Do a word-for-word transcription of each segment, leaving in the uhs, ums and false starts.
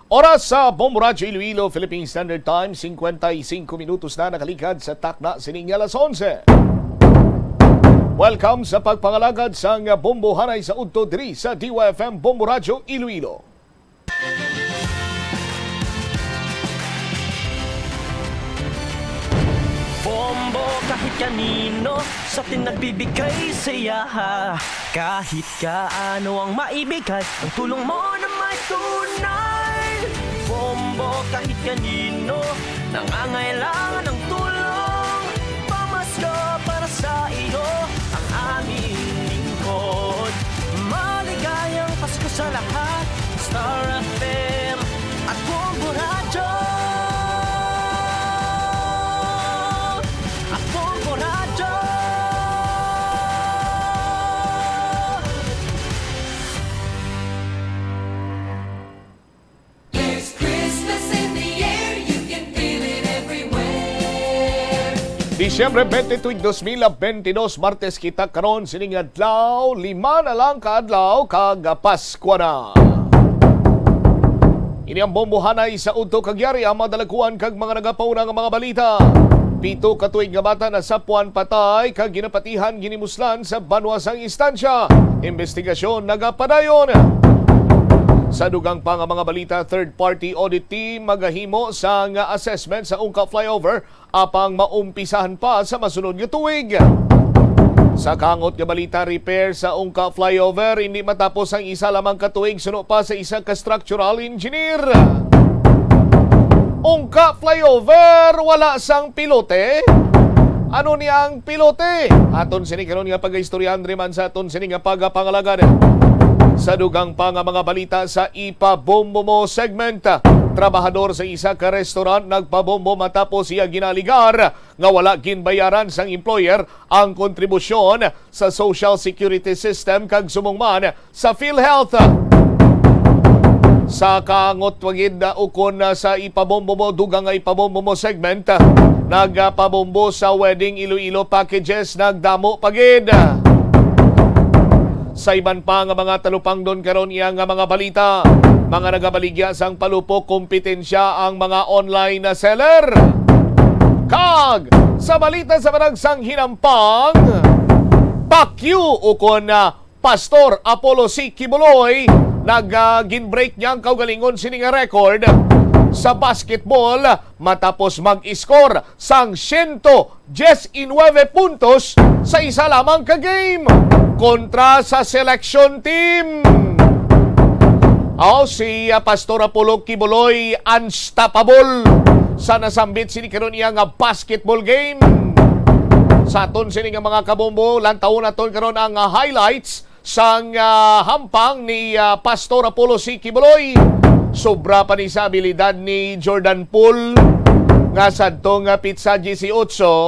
Oras sa Bombo Radyo Iloilo, Philippine Standard Time, singkwenta y singko minutos na nakaligad sa takna sining alas onse. Welcome sa pagpangalagad sang Bombo Hanay sa Udto diri sa D Y F M Bombo Radyo Iloilo. Bombo kahit kanino sa atin nagbibigay saya. Kahit kaano ang maibigay, ang tulong mo na may tunay. Bombo kahit kanino nangangailangan ng tulong. Pamasko para sa iyo ang aming lingkod. Maligayang Pasko sa lahat. Star F M at Bombo Radyo. At Bombo Radyo. There's Christmas in the air, you can feel it everywhere. Disyembre twenty-two, dos mil bentidós, Martes kita karon. Sining adlaw, lima na lang ka adlaw kag Paskwa na. Ini ang Bombo Hanay sa Udto kag Yari, ang mga dalagkuan kag mga nagapauna nga mga balita. Pito ka tuig nga bata nasapwan patay kag ginapatihan, ginimuslan sa banwa sang istansya. Investigasyon nagapadayon. Sa dugang pa nga mga balita, third-party audit team magahimo sang assessment sa Ungka Flyover apang maumpisahan pa sa masunod nga tuig. Sa kangot nga balita, repair sa Ungka Flyover hindi matapos ang isa lamang ka tuig suno pa sa isa ka structural engineer. Ungka Flyover, wala sang pilote? Ano ni ang pilote? Aton sini karon nga pagaistorya, Andre, man sa aton sini nga pagapangalagad. Sa dugang pa nga mga balita sa Ipabombo Mo segment, trabahador sa isa ka restaurant nagpabombo matapos iya ginaligar nga wala ginbayaran sang employer ang kontribusyon sa social security system kag subong man sa PhilHealth. Sa kangot pa gid, uh, ukon, uh, sa Ipabombo Mo, dugang nga Ipabombo Mo segment, uh, nagapabombo sa wedding Iloilo packages, nagdamo pa gid. Sa iban pa nga mga talupangdon karon, iya nga mga balita, mga nagabaligya sang palupok kompetensya ang mga online na seller. Kag sa balita sa Managsang Hinampang, pakyu ukon na Pastor Apollo C. Kibuloy nag, ah, gin-break niya ang kaugalingon sini nga record sa basketball matapos mag-score sang siyento diyes y nuebe puntos sa isa lamang ka game kontra sa selection team. Aw, si, ah, Pastor Apollo Kibuloy unstoppable sa nasambit sini karon iya nga basketball game. Sa aton sini nga mga kabombo, lantawon naton karon ang, ah, highlights sang, ah, hampang ni, ah, Pastor Apollo C. Kibuloy. Sobra pa ni sa abilidad ni Jordan Poole nga sadto nga pitsa disiotso.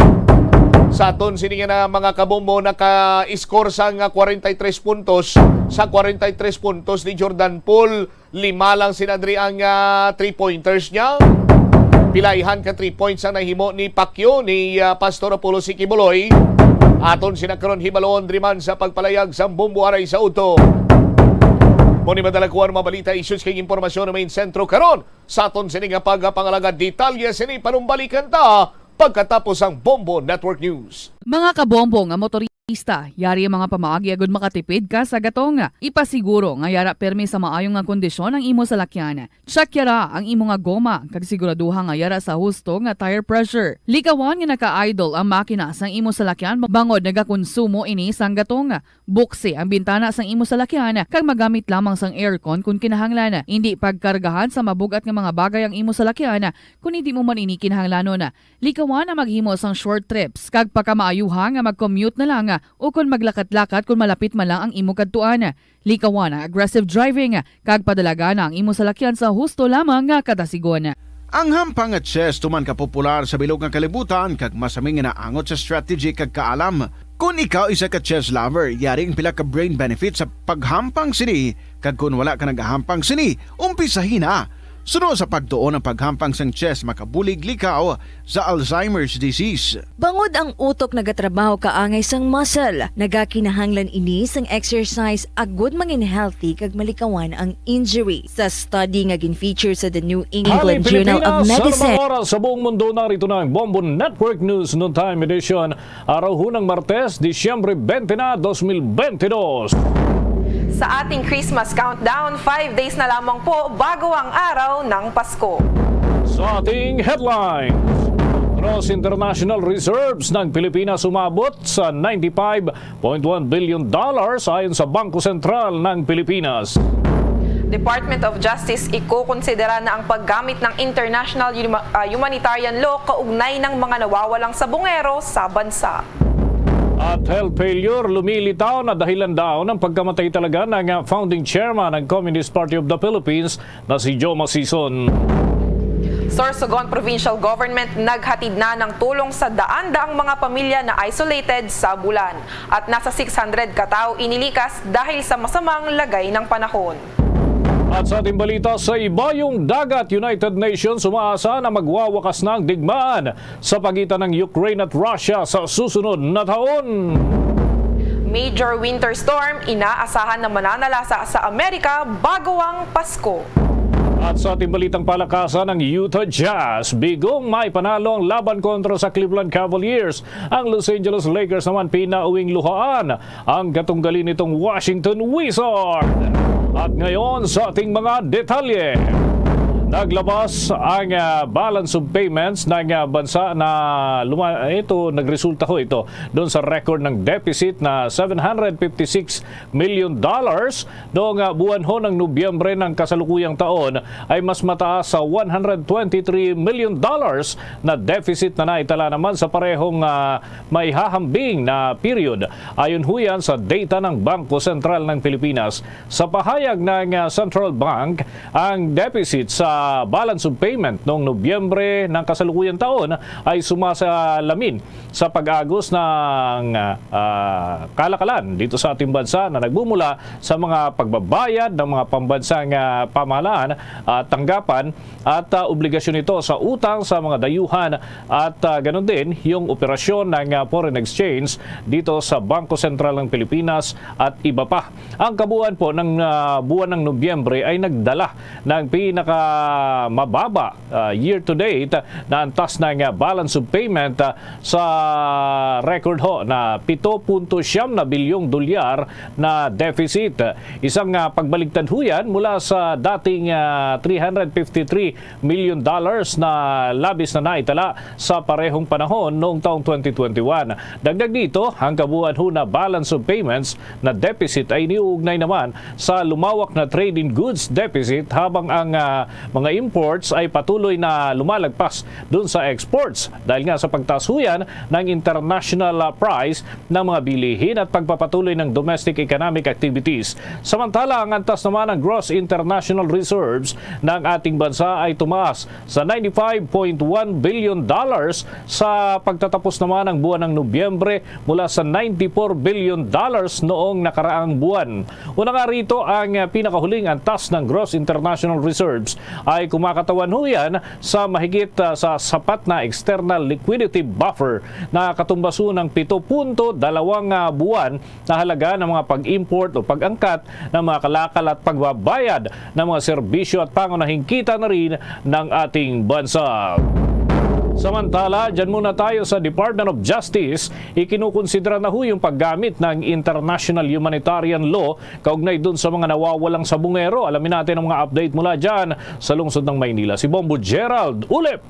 Sa aton sini nga na mga kabombo, naka-score sang, ah, kwarenta y tres puntos. Sa kwarenta y tres puntos ni Jordan Poole, lima lang sina diri ang, ah, three-pointers niya. Pilaihan ka three points ang nahimo ni Pacquiao, ni, ah, Pastor Apollo Sikibuloy. Aton sina karon hibalon diri man sa pagpalayag sang bombo aray sa udto. Mo ni madala kuwan mga balita, issues kag impormasyon nga main sentro karon sa aton sini nga pagpangalagad. Detalye sini panumbalikan ta pagkatapos ang Bombo Network News. Mga kabombo nga motorista, yari ang mga pamaagi agud makatipid ka sa gatong. Ipasiguro nga yara permi sa maayo nga kondisyon ang imo salakyan. Check yara ang imo nga goma kag siguraduha nga yara sa husto nga tire pressure. Likawan nga naka-idle ang makina sang imo salakyan bangod nagakonsumo ini sang gatong. Buksi ang bintana sang imo salakyan kag magamit lamang sang aircon kon kinahanglan. Indi pagkargahan sa mabug-at nga mga bagay ang imo salakyan kon indi mo man ini kinahanglanon. Likawan ang maghimo sang short trips kag pakamaayuha nga mag-commute na lang o kon maglakat-lakat kon malapit man lang ang imo kadtuan. Likawan ang aggressive driving kag padalagana ang imo salakyan sa husto lamang nga kadasigon. Ang hampang nga chess tuman ka popular sa bilog nga kalibutan kag masami nga naangot sa strategy kag kaalam. Kon ikaw isa ka chess lover, yari ang pila ka brain benefits sa paghampang sini, kag kon wala ka nagahampang sini, umpisahi na. Suno sa pagtuon, ang paghampang sang chess makabulig likaw sa Alzheimer's disease. Bangod ang utok nagatrabaho kaangay sang muscle, nagakinahanglan ini sang exercise agud mangin healthy kag malikawan ang injury. Sa study nga gin-feature sa The New England Journal of Medicine, sa buong mundo, narito na ang Bombo Network News Noontime Edition. Araw hunang Martes, Disyembre twenty na, twenty twenty-two. Sa ating Christmas countdown, five days na lamang po bago ang araw ng Pasko. Sa ating headlines, gross international reserves ng Pilipinas umabot sa ninety-five point one billion dollars ayon sa Bangko Sentral ng Pilipinas. Department of Justice ikukonsidera na ang paggamit ng international humanitarian law kaugnay ng mga nawawalang sabungero sa bansa. At health failure, lumilitaw na dahilan daw ng pagkamatay talaga ng founding chairman ng Communist Party of the Philippines na si Joe Masison. Sorsogon Provincial Government naghatid na ng tulong sa daan-daang mga pamilya na isolated sa Bulan at nasa six hundred ka tawo inilikas dahil sa masamang lagay ng panahon. At sa ating balita, sa Ibayong Dagat, United Nations umaasa na magwawakas na ang digmaan sa pagitan ng Ukraine at Russia sa susunod na taon. Major winter storm inaasahan na mananalasa sa Amerika bago ang Pasko. At sa ating balitang palakasan, ng Utah Jazz, bigong maipanalo ang laban kontra sa Cleveland Cavaliers. Ang Los Angeles Lakers naman pinauwing luhaan ang katunggali nitong Washington Wizard. At ngayon sa ating mga detalye. Naglabas ang ah, balance of payments ng ah, bansa na luma- ito nagresulta ho ito doon sa record ng deficit na seven hundred fifty-six million dollars. Noong ah, buwan ho ng Nobyembre ng kasalukuyang taon ay mas mataas sa one hundred twenty-three million dollars na deficit na naitala naman sa parehong ah, maihahambing na period. Ayon ho yan sa data ng Bangko Sentral ng Pilipinas. Sa pahayag ng ah, Central Bank, ang deficit sa balance of payment noong Nobyembre ng kasalukuyang taon ay sumasalamin sa pag-agos ng ah, kalakalan dito sa ating bansa na nagmumula sa mga pagbabayad ng mga pambansang ah, pamahalaan at tanggapan at ah, obligasyon nito sa utang sa mga dayuhan at ah, ganun din yung operasyon ng ah, foreign exchange dito sa Bangko Sentral ng Pilipinas at iba pa. Ang kabuuan po ng ah, buwan ng Nobyembre ay nagdala ng pinakamababa ah, year-to-date na antas ng ah, balance of payment ah, sa record ho na pito punto siyam na bilyong dolyar na deficit. Isang ah, pagbaligtad ho yan mula sa dating ah, three hundred fifty-three million dollars na labis na naitala sa parehong panahon noong taong twenty twenty-one. Dagdag dito, ang kabuuan ho na balance of payments na deficit ay iniuugnay naman sa lumawak na trade in goods deficit, habang ang ah, mga imports ay patuloy na lumalagpas dun sa exports dahil nga sa pagtaas ho yan ng international ah, price ng mga bilihin at pagpapatuloy ng domestic economic activities. Samantala, ang antas naman ng gross international reserves ng ating bansa ay tumaas sa ninety-five point one billion dollars sa pagtatapos naman ng buwan ng Nobyembre mula sa ninety-four billion dollars noong nakaraang buwan. Una nga rito, ang pinakahuling antas ng gross international reserves ay kumakatawan ho yan sa mahigit ah, sa sapat na external liquidity buffer na katumbas ho ng pito punto dalawang ah, buwan na halaga ng mga pag-import o pag-angkat ng mga kalakal at pagbabayad ng mga serbisyo at pangunahing kita na rin ng ating bansa. Samantala, dyan muna tayo sa Department of Justice. Ikinukonsidera na ho yung paggamit ng international humanitarian law kaugnay dun sa mga nawawalang sabungero. Alamin natin ang mga update mula dyan sa lungsod ng Maynila. Si Bombo Gerald Ulip.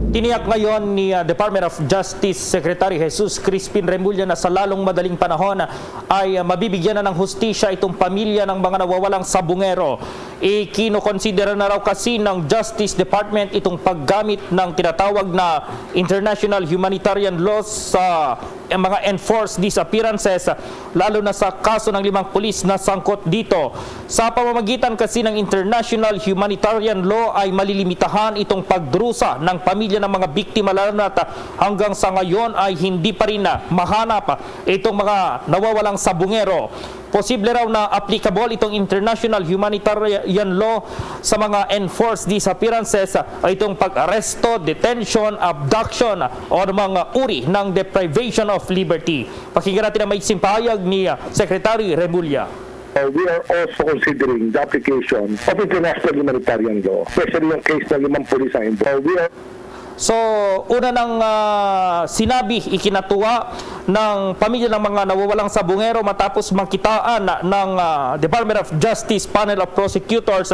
Tiniyak ngayon ni ah, Department of Justice Secretary Jesus Crispin Remulla na sa lalong madaling panahon ay ah, mabibigyan na ng hustisya itong pamilya ng mga nawawalang sabungero. Ikinokonsidera na raw kasi ng Justice Department itong paggamit ng tinatawag na international humanitarian laws sa mga enforced disappearances, lalo na sa kaso ng limang pulis na sangkot dito. Sa pamamagitan kasi ng international humanitarian law ay malilimitahan itong pagdurusa ng pamilya ng mga biktima, lalo na't hanggang sa ngayon ay hindi pa rin mahanap itong mga nawawalang sabungero. posible raw na applicable itong international humanitarian law sa mga enforced disappearances, ah, itong pag-aresto, detention, abduction, o mga uri ng deprivation of liberty. Pakinggan natin ang maiksing pahayag ni, ah, Secretary Remulla. Uh, we are also considering the application of international humanitarian law, especially yung case ng limang pulis ang involved. Uh, we are So, una nang, ah, sinabi, ikinatuwa ng pamilya ng mga nawawalang sabungero matapos makitaan ng, ah, Department of Justice Panel of Prosecutors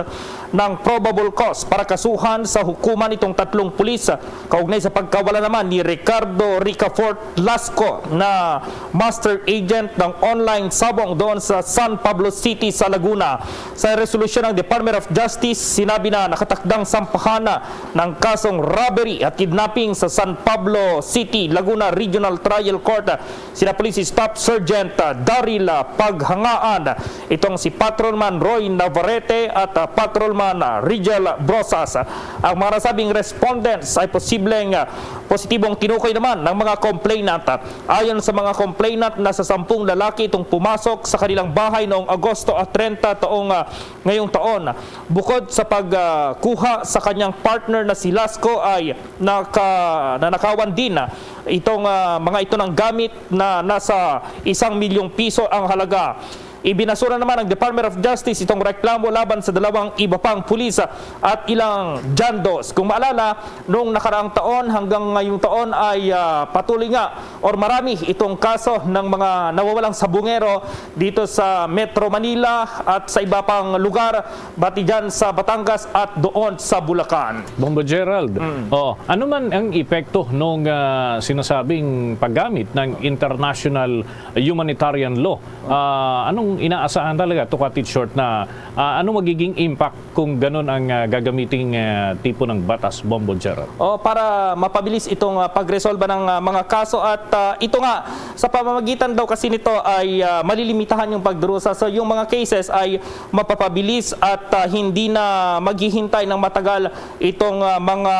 ng probable cause para kasuhan sa hukuman itong tatlong pulis, ah, kaugnay sa pagkawala naman ni Ricardo Ricafort Lasco na master agent ng online sabong doon sa San Pablo City sa Laguna. Sa resolusyon ng Department of Justice, sinabi na nakatakdang sampahan ng kasong robbery at kidnapping sa San Pablo City, Laguna Regional Trial Court sina Police Staff Sergeant, ah, Daryl, ah, Paghangaan, itong si Patrolman Roy Navarrete at, ah, Patrolman, ah, Rigel Brosas. Ang mga nasabing respondents ay posibleng, ah, positibong tinukoy naman ng mga complainant. Ayon sa mga complainant, nasa sampung lalaki itong pumasok sa kanilang bahay noong Agosto treinta taong, ah, ngayong taon. Bukod sa pagkuha sa kanyang partner na si Lasco ay naka, nanakawan din, ah, itong, ah, mga ito ng gamit na nasa isang milyong piso ang halaga. Ibinasura naman ng Department of Justice itong reklamo laban sa dalawang iba pang pulis, ah, at ilang John Does. Kung maalala, noong nakaraang taon hanggang ngayong taon ay, ah, patuloy nga or marami itong kaso ng mga nawawalang sabungero dito sa Metro Manila at sa iba pang lugar, bati dyan sa Batangas at doon sa Bulacan. Bombo Gerald, oh, ano man ang epekto nung, ah, sinasabing paggamit ng international humanitarian law? Ah, anong inaasahan talaga, to cut it short, na, ah, ano magiging impact kung ganun ang, ah, gagamiting, ah, tipo ng batas, Bombo Gerald? O para mapabilis itong, ah, pagresolba ng, ah, mga kaso at, ah, ito nga sa pamamagitan daw kasi nito ay, ah, malilimitahan yung pagdurusa. So yung mga cases ay mapapabilis at, ah, hindi na maghihintay ng matagal itong, ah, mga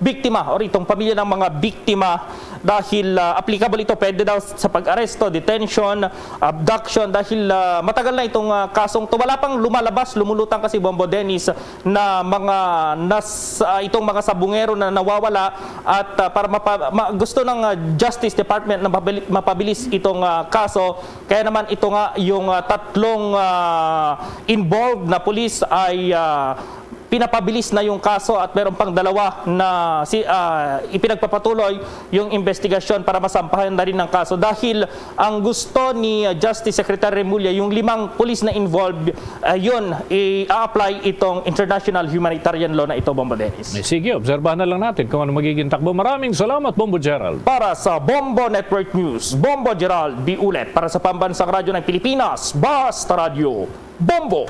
biktima or itong pamilya ng mga biktima dahil, ah, applicable ito, pwede daw sa pag-aresto, detention, abduction dahil, ah, matagal na itong, ah, kasong to. Wala pang lumalabas, lumulutang kasi, Bombo Dennis, na mga nas, ah, itong mga sabungero na nawawala at, ah, para mapa, ma, gusto ng, ah, Justice Department na mabili, mapabilis itong, ah, kaso. Kaya naman ito nga yung, ah, tatlong, ah, involved na pulis ay, ah, pinapabilis na yung kaso at meron pang dalawa na si, ah, ipinagpapatuloy yung investigasyon para masampahan na rin ng kaso dahil ang gusto ni, ah, Justice Secretary Remulla, yung limang pulis na involved, ah, yun, i-apply itong international humanitarian law na ito, Bombo Dennis. Eh, sige, obserbahan na lang natin kung ano magiging takbo. Maraming salamat, Bombo Gerald. Para sa Bombo Network News, Bombo Gerald Biulet. Para sa Pambansang Radyo ng Pilipinas, Basta Radyo, Bombo!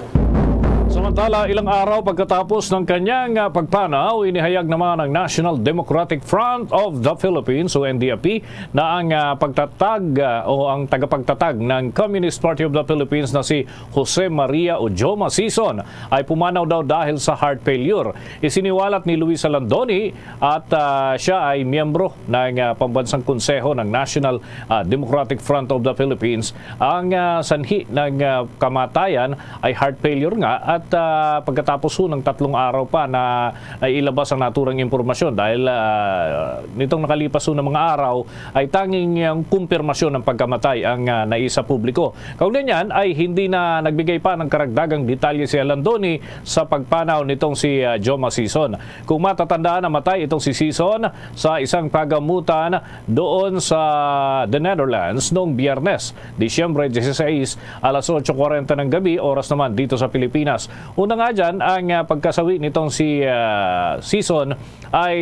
Samantala, ilang araw pagkatapos ng kanyang, ah, pagpanaw, inihayag naman ng National Democratic Front of the Philippines o N D F P na ang, ah, pagtatag, ah, o ang tagapagtatag ng Communist Party of the Philippines na si Jose Maria o Joma Sison ay pumanaw daw dahil sa heart failure. Isiniwalat ni Luisa Landoni at, ah, siya ay miyembro ng, ah, Pambansang Konseho ng National, ah, Democratic Front of the Philippines. Ang, ah, sanhi ng, ah, kamatayan ay heart failure nga at, ah, pagkatapos ho ng tatlong araw pa na nailabas ang naturang impormasyon dahil, ah, nitong nakalipas ho ng mga araw ay tanging ang kumpirmasyon ng pagkamatay ang, ah, naisa publiko. Kaugnay niyan ay hindi na nagbigay pa ng karagdagang detalye si Landoni sa pagpanaw nitong si, ah, Joma Sison. Kung matatandaan, namatay itong si Sison sa isang pagamutan doon sa The Netherlands noong Biyernes, Disyembre dieciséis, alas otso kwarenta ng gabi, oras naman dito sa Pilipinas. Una nga dyan, ang, ah, pagkasawi nitong si, ah, Sison ay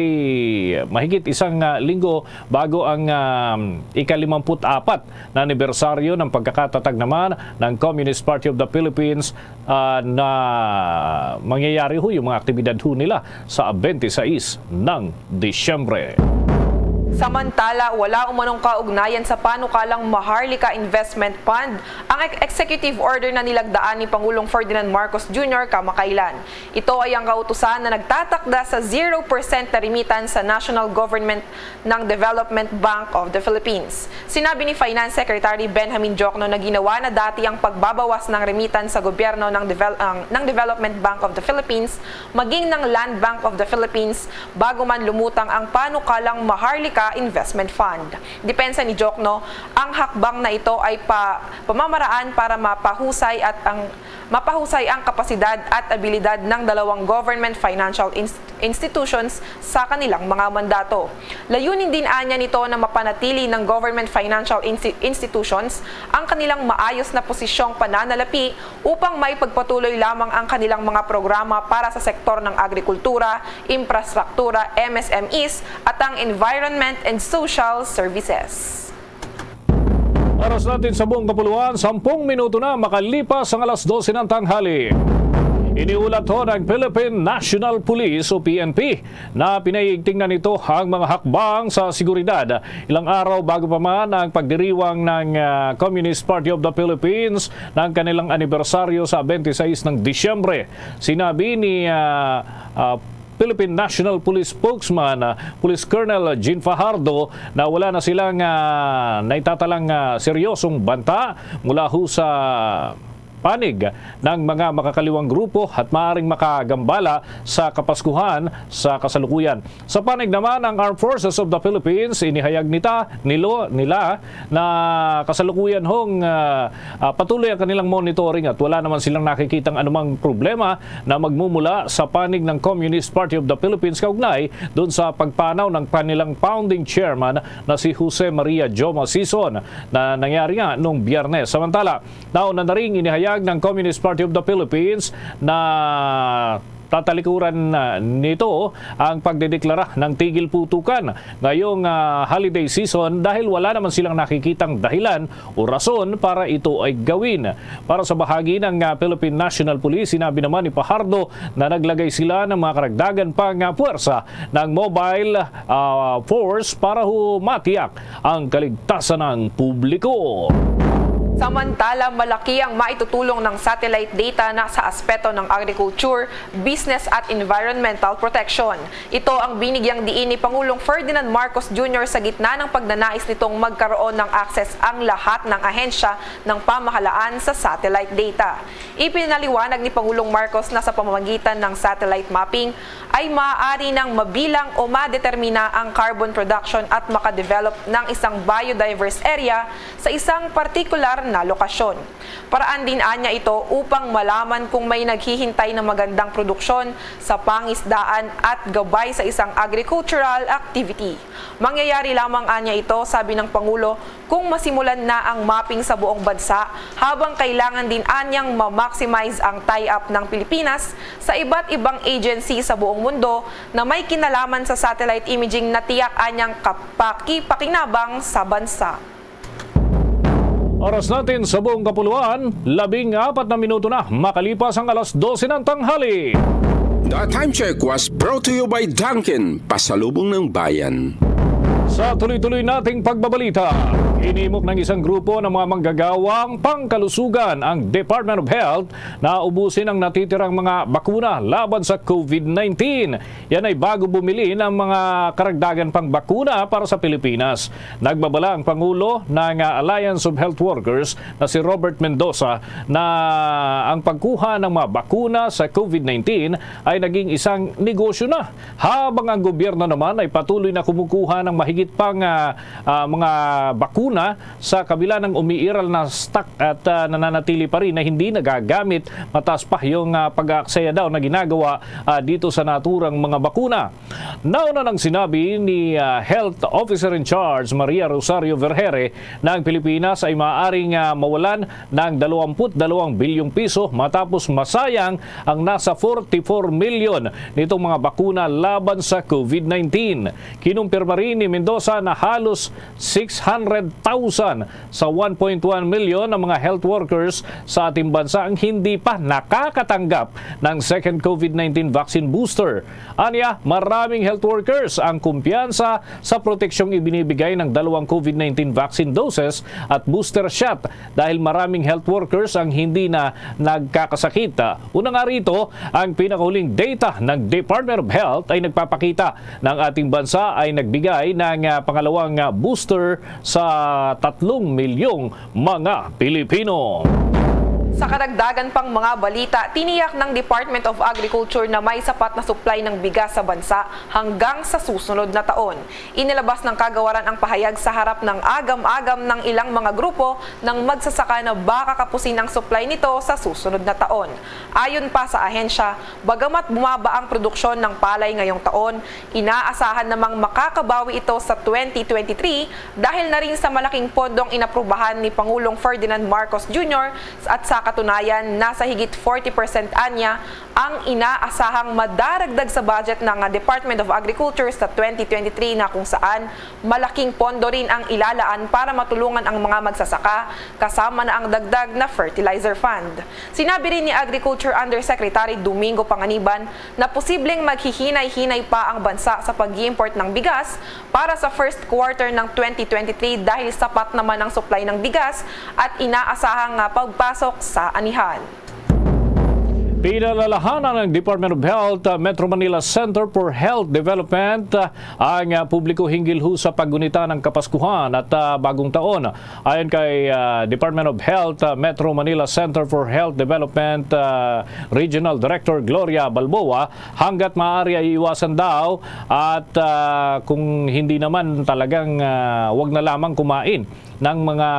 mahigit isang, ah, linggo bago ang, ah, ikalimamput-apat na anibersaryo ng pagkakatatag naman ng Communist Party of the Philippines, ah, na mangyayari ho yung mga aktibidad ho nila sa twenty-six ng Disyembre. Samantala, wala umanong kaugnayan sa panukalang Maharlika Investment Fund ang ex-, executive order na nilagdaan ni Pangulong Ferdinand Marcos Junior kamakailan. Ito ay ang kautusan na nagtatakda sa zero percent na remittance sa national government ng Development Bank of the Philippines. Sinabi ni Finance Secretary Benjamin Diokno na ginawa na dati ang pagbabawas ng remittance sa gobyerno ng, devel-, ang, ng Development Bank of the Philippines maging ng Land Bank of the Philippines bago man lumutang ang panukalang Maharlika Investment Fund. Depensa ni Diokno, ang hakbang na ito ay pa, pamamaraan para mapahusay at ang mapahusay ang kapasidad at abilidad ng dalawang government financial ins-, institutions sa kanilang mga mandato. Layunin din anya nito na mapanatili ng government financial insti-, institutions ang kanilang maayos na posisyong pananalapi upang maipagpatuloy lamang ang kanilang mga programa para sa sektor ng agrikultura, infrastruktura, M S M Es, at ang environment and social services. Oras natin sa buong kapuluan, sampung minuto na makalipas ang alas dose ng tanghali. Iniulat ho ng Philippine National Police o P N P na pinaiigting na nito ang mga hakbang sa seguridad. Ilang araw bago pa man ang pagdiriwang ng, ah, Communist Party of the Philippines ng kanilang anibersaryo sa twenty-six ng Disyembre. Sinabi ni, ah, ah, Philippine National Police spokesman, ah, Police Colonel Jean Fajardo, na wala na silang, ah, naitatalang, ah, seryosong banta mula ho sa panig ng mga makakaliwang grupo at maaaring makagambala sa Kapaskuhan sa kasalukuyan. Sa panig naman ng Armed Forces of the Philippines, inihayag nita, nilo, nila na kasalukuyan hong, ah, ah, patuloy ang kanilang monitoring at wala naman silang nakikitang anumang problema na magmumula sa panig ng Communist Party of the Philippines kaugnay doon sa pagpanaw ng kanilang founding chairman na si Jose Maria Joma Sison na nangyari nga nung Biyernes. Samantala, nauna na ring inihayag ng Communist Party of the Philippines na tatalikuran na nito ang pagdedeklara ng tigil putukan ngayong, ah, holiday season dahil wala naman silang nakikitang dahilan o rason para ito ay gawin. Para sa bahagi ng, ah, Philippine National Police, sinabi naman ni Fajardo na naglagay sila ng mga karagdagan pang, ah, puwersa ng mobile, ah, force para ho matiyak ang kaligtasan ng publiko. Samantala, malaki ang maitutulong ng satellite data na sa aspeto ng agriculture, business at environmental protection. Ito ang binigyang diin ni Pangulong Ferdinand Marcos Junior sa gitna ng pagnanais nitong magkaroon ng access ang lahat ng ahensya ng pamahalaan sa satellite data. Ipinaliwanag ni Pangulong Marcos na sa pamamagitan ng satellite mapping ay maaari nang mabilang o madetermina ang carbon production at makadevelop ng isang biodiverse area sa isang partikular na lokasyon. Paraan din anya ito upang malaman kung may naghihintay na magandang produksyon sa pangisdaan at gabay sa isang agricultural activity. Mangyayari lamang anya ito, sabi ng Pangulo, kung masimulan na ang mapping sa buong bansa, habang kailangan din anyang ma-maximize ang tie-up ng Pilipinas sa iba't ibang agency sa buong mundo na may kinalaman sa satellite imaging na tiyak anyang kapakipakinabang sa bansa. Oras natin sa buong kapuluan, labing apat na minuto na makalipas ang alas dose ng tanghali. The Time Check was brought to you by Dunkin, Pasalubong ng Bayan. Sa tuloy-tuloy nating pagbabalita, inimok ng isang grupo ng mga manggagawang pangkalusugan ang Department of Health na ubusin ang natitirang mga bakuna laban sa COVID nineteen. Yan ay bago bumili ng mga karagdagan pang bakuna para sa Pilipinas. Nagbabala ang Pangulo ng, ah, Alliance of Health Workers na si Robert Mendoza na ang pagkuha ng mga bakuna sa COVID nineteen ay naging isang negosyo na, habang ang gobyerno naman ay patuloy na kumukuha ng mahigit pang, ah, ah, mga bakuna sa kabila ng umiiral na stock at, ah, nananatili pa rin na hindi nagagamit. Mataas pa yung, ah, pag-aaksaya daw na ginagawa, ah, dito sa naturang mga bakuna. Nauna nang sinabi ni, ah, Health Officer in Charge Maria Rosario Vergeire na ang Pilipinas ay maaaring, ah, mawalan ng dalawampu't dalawang bilyong piso matapos masayang ang nasa forty-four million nitong mga bakuna laban sa COVID nineteen. Kinumpirma rin ni Mendoza na halos six hundred thousand sa one point one million ang mga health workers sa ating bansa ang hindi pa nakakatanggap ng second COVID nineteen vaccine booster. Anya, maraming health workers ang kumpiyansa sa proteksyong ibinibigay ng dalawang COVID nineteen vaccine doses at booster shot dahil maraming health workers ang hindi na nagkakasakit. Una nga rito, ang pinakahuling data ng Department of Health ay nagpapakita na ang ating bansa ay nagbigay ng, ah, pangalawang, ah, booster sa tatlong milyong mga Pilipino. Sa kadagdagan pang mga balita, tiniyak ng Department of Agriculture na may sapat na supply ng bigas sa bansa hanggang sa susunod na taon. Inilabas ng kagawaran ang pahayag sa harap ng agam-agam ng ilang mga grupo ng magsasaka na baka kapusin ang supply nito sa susunod na taon. Ayon pa sa ahensya, bagamat bumaba ang produksyon ng palay ngayong taon, inaasahan namang makakabawi ito sa twenty twenty-three dahil na rin sa malaking pondong inaprubahan ni Pangulong Ferdinand Marcos Junior at sa katunayan, nasa higit forty percent anya ang inaasahang madaragdag sa budget ng Department of Agriculture sa twenty twenty-three na kung saan malaking pondo rin ang ilalaan para matulungan ang mga magsasaka, kasama na ang dagdag na fertilizer fund. Sinabi rin ni Agriculture Undersecretary Domingo Panganiban na posibleng maghihinay-hinay pa ang bansa sa pag-import ng bigas para sa first quarter ng twenty twenty-three dahil sapat naman ang supply ng bigas at inaasahang, ah, pagpasok sa anihan. Pinalalahanan ng Department of Health, uh, Metro Manila Center for Health Development, uh, ang, uh, publiko hinggil ho sa paggunita ng Kapaskuhan at, uh, Bagong Taon. Ayon kay, uh, Department of Health, uh, Metro Manila Center for Health Development, uh, Regional Director Gloria Balboa, hanggat maaari ay iwasan daw at, uh, kung hindi naman talagang, uh, wag na lamang kumain ng mga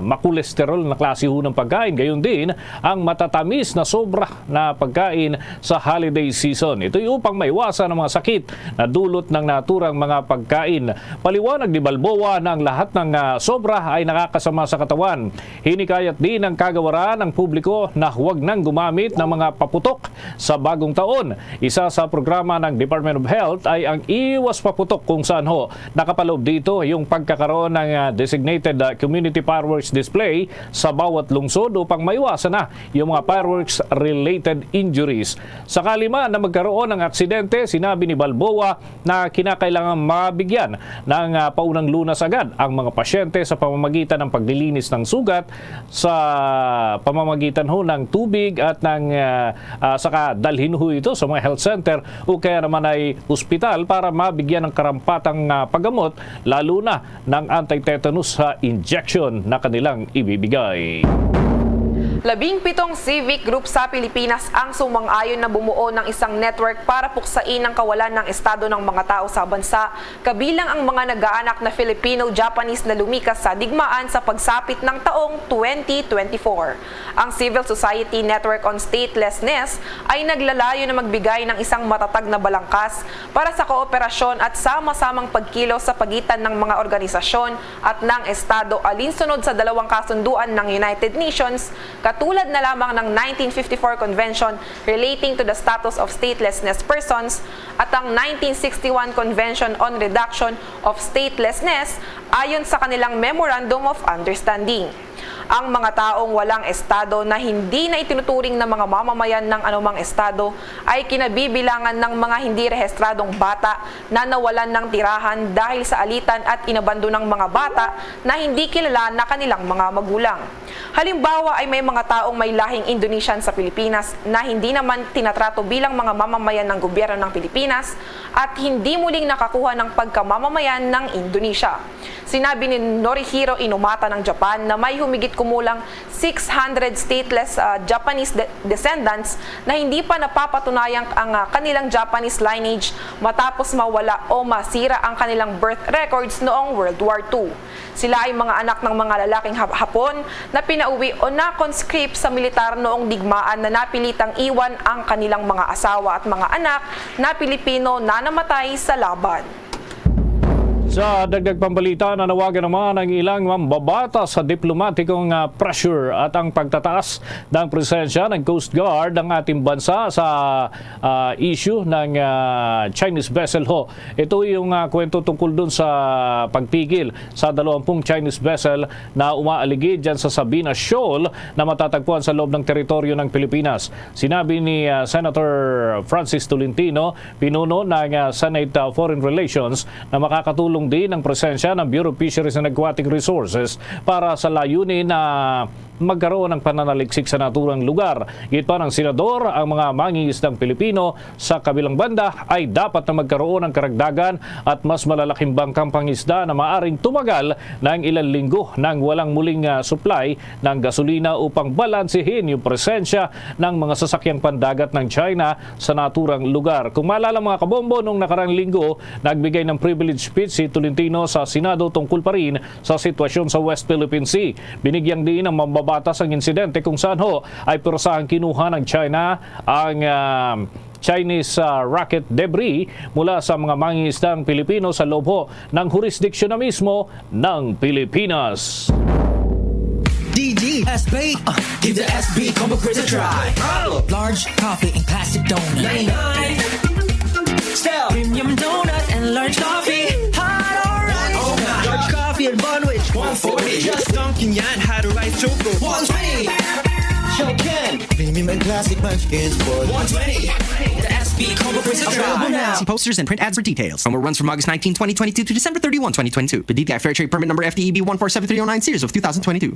makolesterol na klase ho ng pagkain, gayon din ang matatamis na sobra na pagkain sa holiday season. Ito'y upang maiwasan ang mga sakit na dulot ng naturang mga pagkain. Paliwanag ni Balboa na ang lahat ng, ah, sobra ay nakakasama sa katawan. Hinikayat din ng kagawaran ang publiko na huwag nang gumamit ng mga paputok sa bagong taon. Isa sa programa ng Department of Health ay ang Iwas Paputok, kung saan ho nakapaloob dito yung pagkakaroon ng, ah, designated, ah, community fireworks display sa bawat lungsod upang maiwasan na yung mga fireworks-related injuries. Sakali man na magkaroon ng aksidente, sinabi ni Balboa na kinakailangan mabigyan ng, ah, paunang lunas agad ang mga pasyente sa pamamagitan ng paglilinis ng sugat sa pamamagitan ho ng tubig at ng, ah, ah, saka dalhin ho ito sa mga health center o kaya naman ay ospital para mabigyan ng karampatang, ah, paggamot, lalo na ng anti-tetanus, ah, injection na kanilang ibibigay. Labing pitong civic group sa Pilipinas ang sumang-ayon na bumuo ng isang network para puksain ang kawalan ng estado ng mga tao sa bansa, kabilang ang mga nag-aanak na Filipino-Japanese na lumikas sa digmaan sa pagsapit ng taong twenty twenty-four. Ang Civil Society Network on Statelessness ay naglalayo na magbigay ng isang matatag na balangkas para sa kooperasyon at sama-samang pagkilos sa pagitan ng mga organisasyon at ng Estado alinsunod sa dalawang kasunduan ng United Nations, katulad na lamang ng nineteen fifty-four Convention relating to the Status of Statelessness Persons at ang nineteen sixty-one Convention on Reduction of Statelessness, ayon sa kanilang Memorandum of Understanding. Ang mga taong walang estado na hindi na itinuturing na mga mamamayan ng anumang estado ay kinabibilangan ng mga hindi rehistradong bata na nawalan ng tirahan dahil sa alitan at inabandonang mga bata na hindi kilala na kanilang mga magulang. Halimbawa ay may mga taong may lahing Indonesian sa Pilipinas na hindi naman tinatrato bilang mga mamamayan ng gobyerno ng Pilipinas at hindi muling nakakuha ng pagkamamamayan ng Indonesia. Sinabi ni Norihiro Inumata ng Japan na may humigit kumulang six hundred stateless, ah, Japanese de-, descendants na hindi pa napapatunayang ang, ah, kanilang Japanese lineage matapos mawala o masira ang kanilang birth records noong World War two. Sila ay mga anak ng mga lalaking Hap-, Hapon na pinauwi o na-conscript sa militar noong digmaan na napilitang iwan ang kanilang mga asawa at mga anak na Pilipino na namatay sa laban. Sa dagdag pambalita, nanawagan naman ang ilang mambabata sa diplomatikong, ah, pressure at ang pagtataas ng presensya ng Coast Guard ng ating bansa sa, ah, issue ng, ah, Chinese vessel ho. Ito yung, ah, kwento tungkol dun sa pagpigil sa dalawampung Chinese vessel na umaaligid dyan sa Sabina Shoal na matatagpuan sa loob ng teritoryo ng Pilipinas. Sinabi ni, ah, Senator Francis Tolentino, pinuno ng, ah, Senate, ah, Foreign Relations, na makakatulong din ang presensya ng Bureau of Fisheries and Aquatic Resources para sa layunin na magkaroon ng pananaliksik sa naturang lugar. Giit pa ng senador, ang mga mangingisdang Pilipino sa kabilang banda ay dapat na magkaroon ng karagdagan at mas malalaking bangkang pangisda na maaring tumagal ng ilang linggo nang walang muling, ah, supply ng gasolina upang balansehin yung presensya ng mga sasakyang pandagat ng China sa naturang lugar. Kung maalala, mga kabombo, nung nakarang linggo, nagbigay ng privilege speech si Tolentino sa Senado tungkol pa rin sa sitwasyon sa West Philippine Sea. Binigyang diin ng mambabatas ang insidente kung saan ho ay pirusahang kinuha ng China ang, ah, Chinese, ah, rocket debris mula sa mga mangingisdang Pilipino sa loob ho ng hurisdiksyon na mismo ng Pilipinas. D D S B, uh, give the S B combo quiz a try. Large coffee and classic donut. Style. Premium donut and large coffee. Hot or ice. Oh my. Large coffee and bun with one forty. Just dunking yan, hot or ice choco. One twenty. Show Ken. Premium and classic munchkins for one twenty. The S B combo quiz a try. Available now. See posters and print ads for details. Promo runs from August nineteen, twenty twenty-two to December thirty-one, twenty twenty-two. P D T I Fair Trade Permit Number F D E B one four seven three oh nine series of two thousand twenty-two.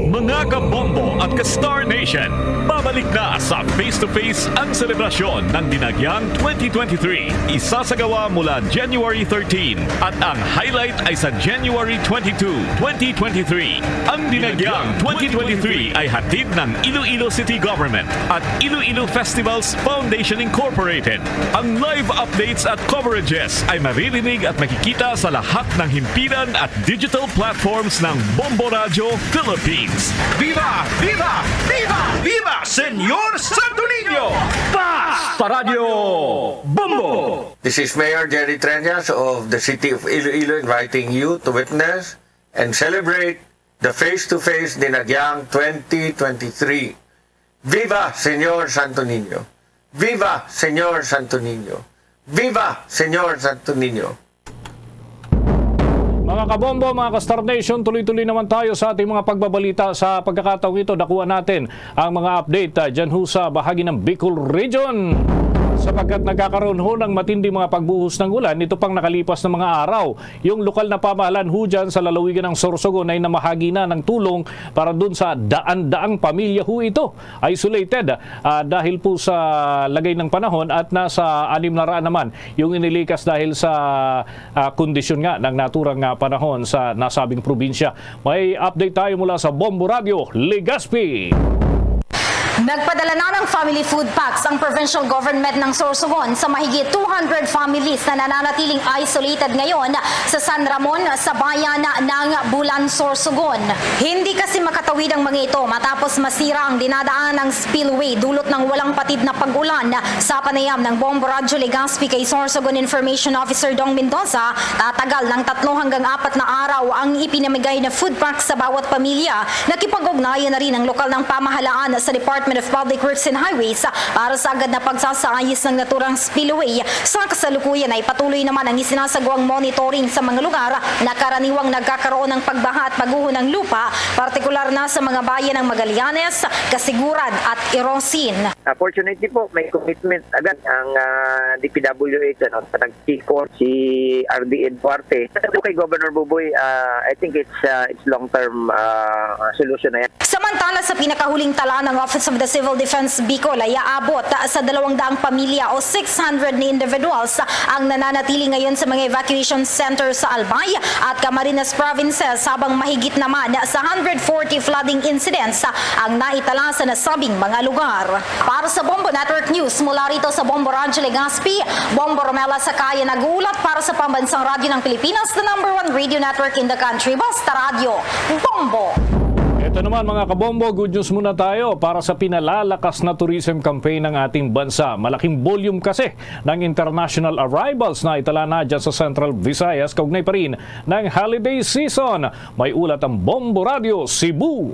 Mga kabombo at ka-Star Nation, babalik na sa Face to Face ang selebrasyon ng Dinagyang twenty twenty-three. Isasagawa mula January thirteen at ang highlight ay sa January twenty-two, twenty twenty-three. Ang Dinagyang twenty twenty-three ay hatid ng Iloilo City Government at Iloilo Festivals Foundation Incorporated. Ang live updates at coverages ay maririnig at makikita sa lahat ng himpilan at digital platforms ng Bombo Radyo Philippines. Viva! Viva! Viva! Viva Senyor Santo Niño! Pas! Sa Radyo Bombo! This is Mayor Jerry Treñas of the City of Iloilo inviting you to witness and celebrate the Face to Face Dinagyang twenty twenty-three. Viva Senyor Santo Niño! Viva Senyor Santo Niño! Viva Senyor Santo Niño! Mga kabombo, mga ka-Star Nation, tuloy-tuloy naman tayo sa ating mga pagbabalita. Sa pagkakataong ito, dakuan natin ang mga update, ah, dyan ho sa bahagi ng Bicol Region, sapagkat nagkakaroon ho ng matinding mga pagbuhos ng ulan nito pang nakalipas na mga araw. Yung lokal na pamahalaan ho dyan sa lalawigan ng Sorsogon ay namahagi na ng tulong para dun sa daan-daang pamilya ho ito. Isolated, ah, dahil po sa lagay ng panahon at nasa anim na raan naman yung inilikas dahil sa, ah, kondisyon nga ng naturang, ah, panahon sa nasabing probinsya. May update tayo mula sa Bombo Radyo, Legazpi. Nagpadala na ng family food packs ang provincial government ng Sorsogon sa mahigit two hundred families na nananatiling isolated ngayon sa San Ramon, sa bayan ng Bulan, Sorsogon. Hindi kasi makatawid ang mga ito matapos masira ang dinadaan ng spillway dulot ng walang patid na pag-ulan. Sa panayam ng Bombo Radyo Legazpi kay Sorsogon Information Officer Dong Mendoza, tatagal ng tatlo hanggang apat na araw ang ipinamigay na food pack sa bawat pamilya. Nakipag-ugnayan na rin ang lokal ng pamahalaan sa Department of Public Works and Highways para sa agad na pagsasaayos ng naturang spillway. Sa kasalukuyan ay patuloy naman ang isinasagawang monitoring sa mga lugar na karaniwang nagkakaroon ng pagbaha at pagguho ng lupa, partikular na sa mga bayan ng Magallanes, Casiguran at Irosin. Uh, fortunately po, may commitment agad ang uh, D P W H, ano, sa nag-C CORE, si R D N Duarte. Ito kay Governor Buboy, uh, I think it's uh, it's long-term uh, solution na yan. Samantala, sa pinakahuling tala ng Office of the Civil Defense Bicol ay aabot sa dalawang daang pamilya o six hundred na individuals ang nananatili ngayon sa mga evacuation center sa Albay at Camarines provinces, habang mahigit naman sa hundred forty flooding incidents ang naitala sa nasabing mga lugar. Para sa Bombo Network News, mula rito sa Bombo Radyo Legazpi, Bombo Romela Sakaya nag-uulat para sa Pambansang Radyo ng Pilipinas, the number one radio network in the country. Basta Radyo, Bombo! Ito Ito naman, mga kabombo, good news muna tayo para sa pinalalakas na tourism campaign ng ating bansa. Malaking volume kasi ng international arrivals na itala na dyan sa Central Visayas kaugnay pa rin ng holiday season. May ulat ang Bombo Radio Cebu.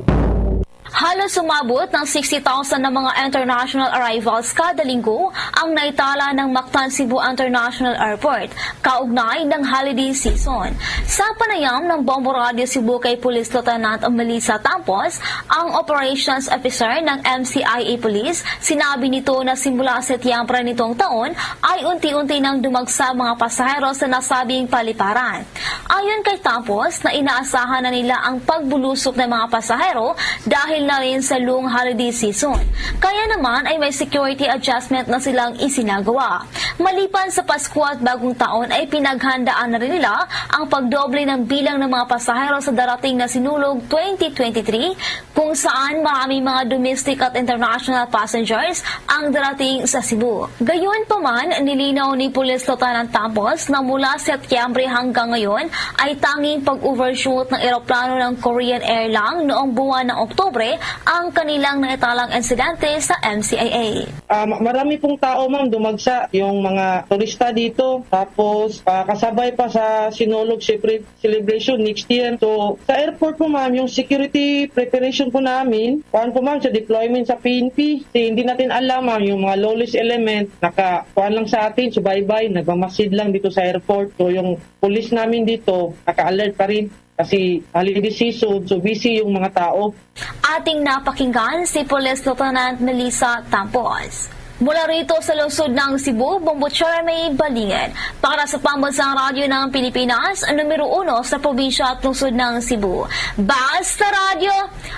Halos umabot ng sixty thousand na mga international arrivals kada linggo ang naitala ng Mactan Cebu International Airport kaugnay ng holiday season. Sa panayam ng Bombo Radio Cebu kay Police Lieutenant Melissa Tampos, ang operations officer ng M C I A Police, sinabi nito na simula Setyembre nitong taon ay unti-unti nang dumagsa ang mga pasahero sa nasabing paliparan. Ayon kay Tampos na inaasahan na nila ang pagbulusok ng mga pasahero dahil na rin sa long holiday season. Kaya naman ay may security adjustment na silang isinagawa. Maliban sa Pasko at Bagong Taon ay pinaghandaan na rin nila ang pagdoble ng bilang ng mga pasahero sa darating na Sinulog twenty twenty-three, kung saan maraming mga domestic at international passengers ang darating sa Cebu. Gayunpaman, nilinaw ni Police Lieutenant Tampos na mula Setyembre hanggang ngayon ay tanging pag-overshoot ng eroplano ng Korean Air lang noong buwan ng Oktubre ang kanilang naitalang insidente sa M C I A. Ah, ma- marami pong tao, ma'am, dumagsa yung mga turista dito. Tapos, ah, kasabay pa sa Sinulog Siyempre celebration next year. So, sa airport po, ma'am, yung security preparation po namin, kuwan po, ma'am, sa deployment sa P N P. Kasi hindi natin alam, ma'am, yung mga lawless element, naka, kuwan lang sa atin, subaybay, nagmamasid lang dito sa airport. So, yung police namin dito, naka-alert pa rin. Kasi holiday season, so busy yung mga tao. Ating napakinggan si Police Lieutenant Melissa Tampos. Mula rito sa lungsod ng Cebu, Bombo Charmaine Balingin. Para sa Pambansang Radyo ng Pilipinas, numero uno sa probinsya at lungsod ng Cebu. Basta Radyo,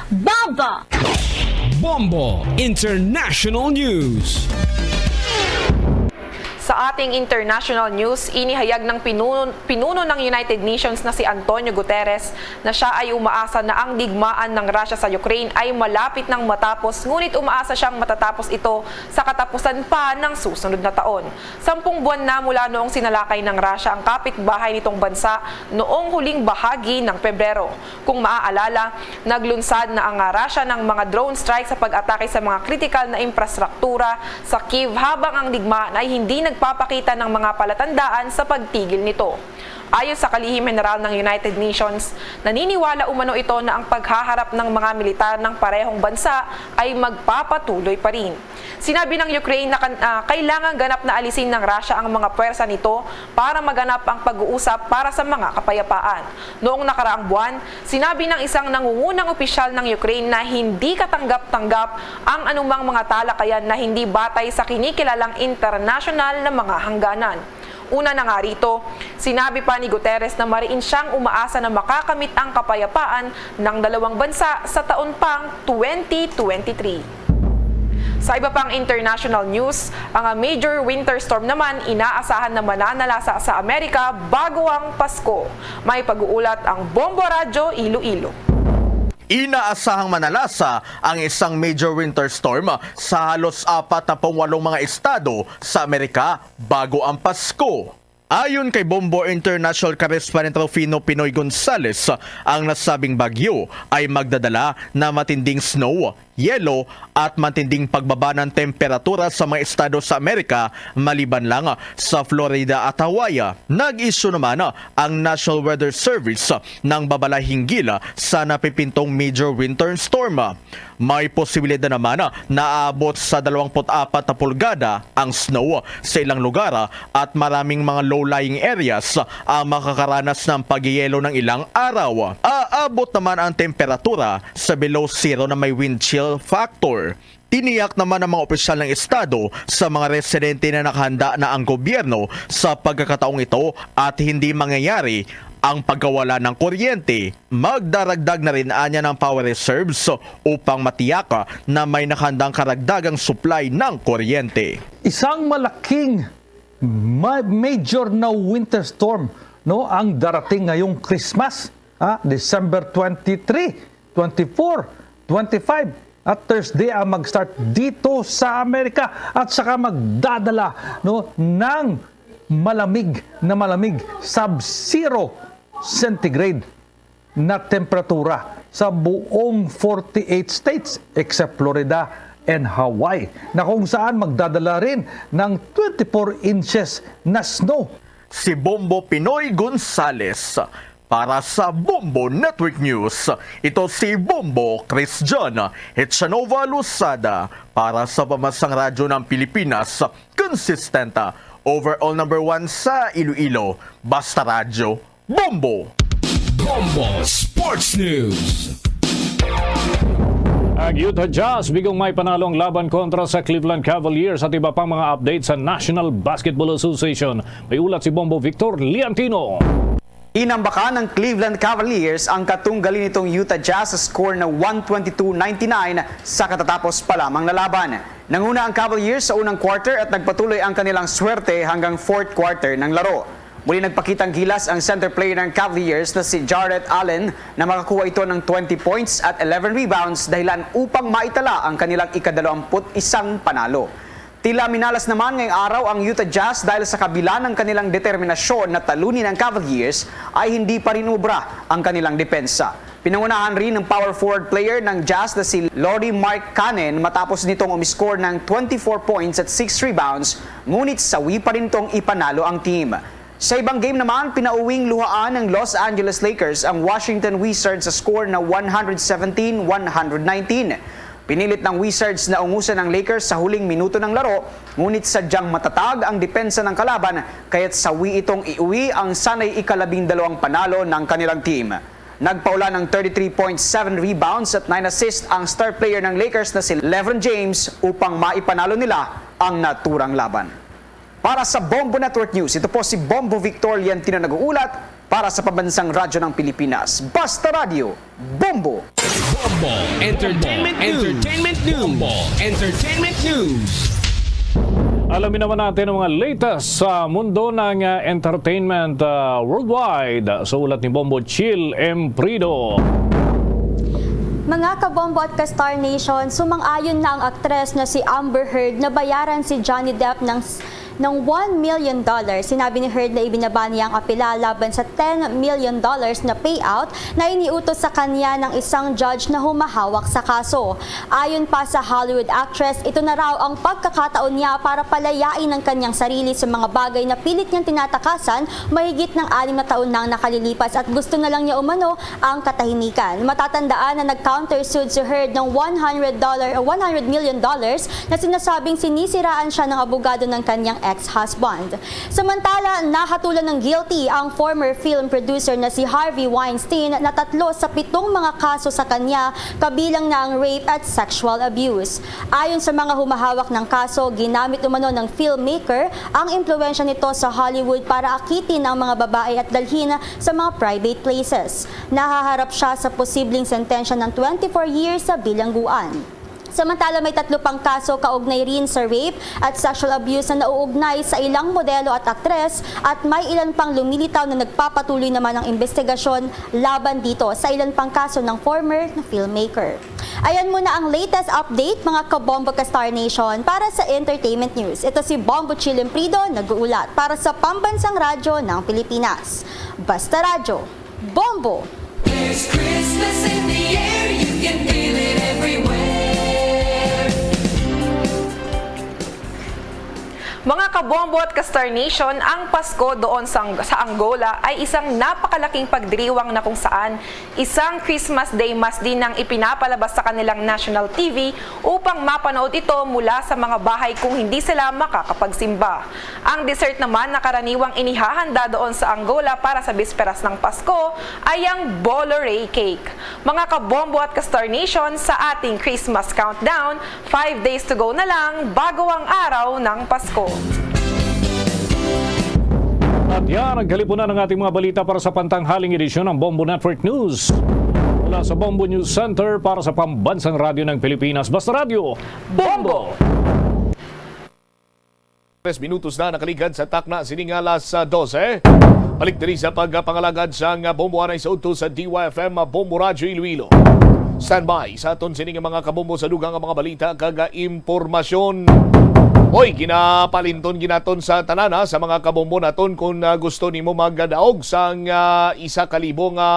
Bombo! Bombo International News. Sa ating international news, inihayag ng pinuno, pinuno ng United Nations na si Antonio Guterres na siya ay umaasa na ang digmaan ng Russia sa Ukraine ay malapit nang matapos, ngunit umaasa siyang matatapos ito sa katapusan pa ng susunod na taon. Sampung buwan na mula noong sinalakay ng Russia ang kapitbahay nitong bansa noong huling bahagi ng Pebrero. Kung maaalala, naglunsad na ang Russia ng mga drone strike sa pag-atake sa mga kritikal na infrastruktura sa Kyiv, habang ang digmaan ay hindi nagpapakita ng mga palatandaan sa pagtigil nito. Ayon sa kalihim general ng United Nations, naniniwala umano ito na ang paghaharap ng mga militar ng parehong bansa ay magpapatuloy pa rin. Sinabi ng Ukraine na kan- ah, kailangan ganap na alisin ng Russia ang mga pwersa nito para maganap ang pag-uusap para sa mga kapayapaan. Noong nakaraang buwan, sinabi ng isang nangungunang opisyal ng Ukraine na hindi katanggap-tanggap ang anumang mga talakayan na hindi batay sa kinikilalang internasyonal na mga hangganan. Una na nga rito, sinabi pa ni Guterres na mariin siyang umaasa na makakamit ang kapayapaan ng dalawang bansa sa taon pang twenty twenty-three. Sa iba pang international news, ang major winter storm naman inaasahan na mananalasa sa Amerika bago ang Pasko. May pag-uulat ang Bombo Radyo Iloilo. Inaasahang manalasa ang isang major winter storm sa halos apat na pung walong mga estado sa Amerika bago ang Pasko. Ayon kay Bombo International correspondent Rufino Pinoy Gonzales, ang nasabing bagyo ay magdadala na matinding snow, yelo at matinding pagbaba ng temperatura sa mga estado sa Amerika, maliban lang sa Florida at Hawaii. Nag-isyu naman ang National Weather Service ng babala hinggil sa napipintong major winter storm. May posibilidad naman na aabot sa dalawampu't apat na pulgada ang snow sa ilang lugar at maraming mga low-lying areas ang makakaranas ng pagyeyelo ng ilang araw. Aabot naman ang temperatura sa below zero na may wind chill factor. Tiniyak naman ng mga opisyal ng estado sa mga residente na nakahanda na ang gobyerno sa pagkakataong ito at hindi mangyayari ang pagkawala ng kuryente. Magdaragdag na rin anya ng power reserves upang matiyak na may nakahandang karagdagang supply ng kuryente. Isang malaking ma- major na winter storm, no, ang darating ngayong Christmas, ha, December twenty-three, twenty-four, twenty-five, at Thursday ang mag-start dito sa Amerika at saka magdadala, no, ng malamig na malamig, sub-zero centigrade na temperatura. sa buong forty-eight states except Florida and Hawaii, na kung saan magdadala rin ng twenty-four inches na snow. Si Bombo Pinoy Gonzales para sa Bombo Network News. Ito si Bombo Chris John Hitchanova Losada para sa Pambansang Radyo ng Pilipinas. Consistent, overall number one sa Iloilo. Basta Radyo, Bombo! Bombo Sports News. Ang Utah Jazz bigong may panalo ang laban kontra sa Cleveland Cavaliers at iba pang mga update sa National Basketball Association. May ulat si Bombo Victor Liantino. Inambakan ng Cleveland Cavaliers ang katunggali nitong Utah Jazz sa score na one twenty-two ninety-nine sa katatapos pa lamang na laban. Nanguna ang Cavaliers sa unang quarter at nagpatuloy ang kanilang swerte hanggang fourth quarter ng laro. Muli nagpakitang gilas ang center player ng Cavaliers na si Jarrett Allen, na makakuha ito ng twenty points at eleven rebounds, dahilan upang maitala ang kanilang ikadalawamput isang panalo. Tila minalas naman ngayong araw ang Utah Jazz dahil sa kabila ng kanilang determinasyon na talunin ang Cavaliers, ay hindi pa rin umubra ang kanilang depensa. Pinangunahan rin ng power forward player ng Jazz na si Lauri Markkanen matapos nitong umiscore ng twenty-four points at six rebounds, ngunit sawi pa rin itong ipanalo ang team. Sa ibang game naman, pinauwing luhaan ng Los Angeles Lakers ang Washington Wizards sa score na one hundred seventeen one hundred nineteen. Pinilit ng Wizards na ungusan ang Lakers sa huling minuto ng laro, ngunit sadyang matatag ang depensa ng kalaban, kaya't sawi itong iuwi ang sanay ikalabing dalawang panalo ng kanilang team. Nagpaula ng thirty-three point seven rebounds at nine assists ang star player ng Lakers na si LeBron James upang maipanalo nila ang naturang laban. Para sa Bombo Network News, ito po si Bombo Victor Liantino nag-uulat para sa Pambansang Radyo ng Pilipinas. Basta Radyo, Bombo! Bombo Entertainment News. Entertainment News. Bombo Entertainment News. Alamin naman natin ang mga latest sa mundo ng, ah, entertainment, ah, worldwide. Sa ulat ni Bombo Chill Emprido. Mga kabombo at ka-Star Nation, sumang-ayon na ang aktres na si Amber Heard na bayaran si Johnny Depp ng s-, ng one million dollars. Sinabi ni Heard na ibinaba niya ang apela laban sa ten million dollars na payout na iniutos sa kanya ng isang judge na humahawak sa kaso. Ayon pa sa Hollywood actress, ito na raw ang pagkakataon niya para palayain ang kanyang sarili sa mga bagay na pilit niyang tinatakasan mahigit ng anim na taon nang nakalilipas at gusto na lang niya umano ang katahimikan. Matatandaan na nag-countersued si Heard ng one hundred dollar, one hundred million dollars na sinasabing sinisiraan siya ng abogado ng kanyang ex-husband. Samantala, nahatulan ng guilty ang former film producer na si Harvey Weinstein na tatlo sa pitong mga kaso sa kanya, kabilang na ang rape at sexual abuse. Ayon sa mga humahawak ng kaso, ginamit umano ng filmmaker ang impluwensya nito sa Hollywood para akitin ang mga babae at dalhin sa mga private places. Nahaharap siya sa posibleng sentensya ng twenty-four years sa bilangguan. Samantala, may tatlo pang kaso kaugnay rin sa rape at sexual abuse na nauugnay sa ilang modelo at aktres, at may ilan pang lumilitaw na nagpapatuloy naman ang investigasyon laban dito sa ilan pang kaso ng former na filmmaker. Ayan muna ang latest update, mga kabombo ka Star Nation, para sa Entertainment News. Ito si Bombo Chill Emprido, nag-uulat para sa Pambansang Radyo ng Pilipinas. Basta Radyo, Bombo! There's Christmas in the air, you can feel it everywhere. Mga kabombo at ka-Star Nation, ang Pasko doon sa, sa Angola ay isang napakalaking pagdiriwang na kung saan isang Christmas Day Mass din ang ipinapalabas sa kanilang national T V upang mapanood ito mula sa mga bahay kung hindi sila makakapagsimba. Ang dessert naman na karaniwang inihahanda doon sa Angola para sa bisperas ng Pasko ay ang Bolo Rey Cake. Mga kabombo at ka-Star Nation, sa ating Christmas countdown, five days to go na lang bago ang araw ng Pasko. At yan ang kalipunan ng ating mga balita para sa pantanghaling edisyon ng Bombo Network News. Mula sa Bombo News Center para sa Pambansang Radyo ng Pilipinas, Basta Radyo, Bombo! Tres minutos na nakaligad sa takna sining alas, ah, dose. Balik diri sa pagpangalagad sang, ah, Bombo anay sa udto sa D Y F M, ah, Bombo Radyo Iloilo. Standby sa aton sining mga kabombo sa dugang nga mga balita kag, ah, impormasyon. Oy, ginapalinton ginaton sa tanan, ha, sa mga kabombo naton, kung, ah, gusto nimo magdaog sang, ah, isa ka libo nga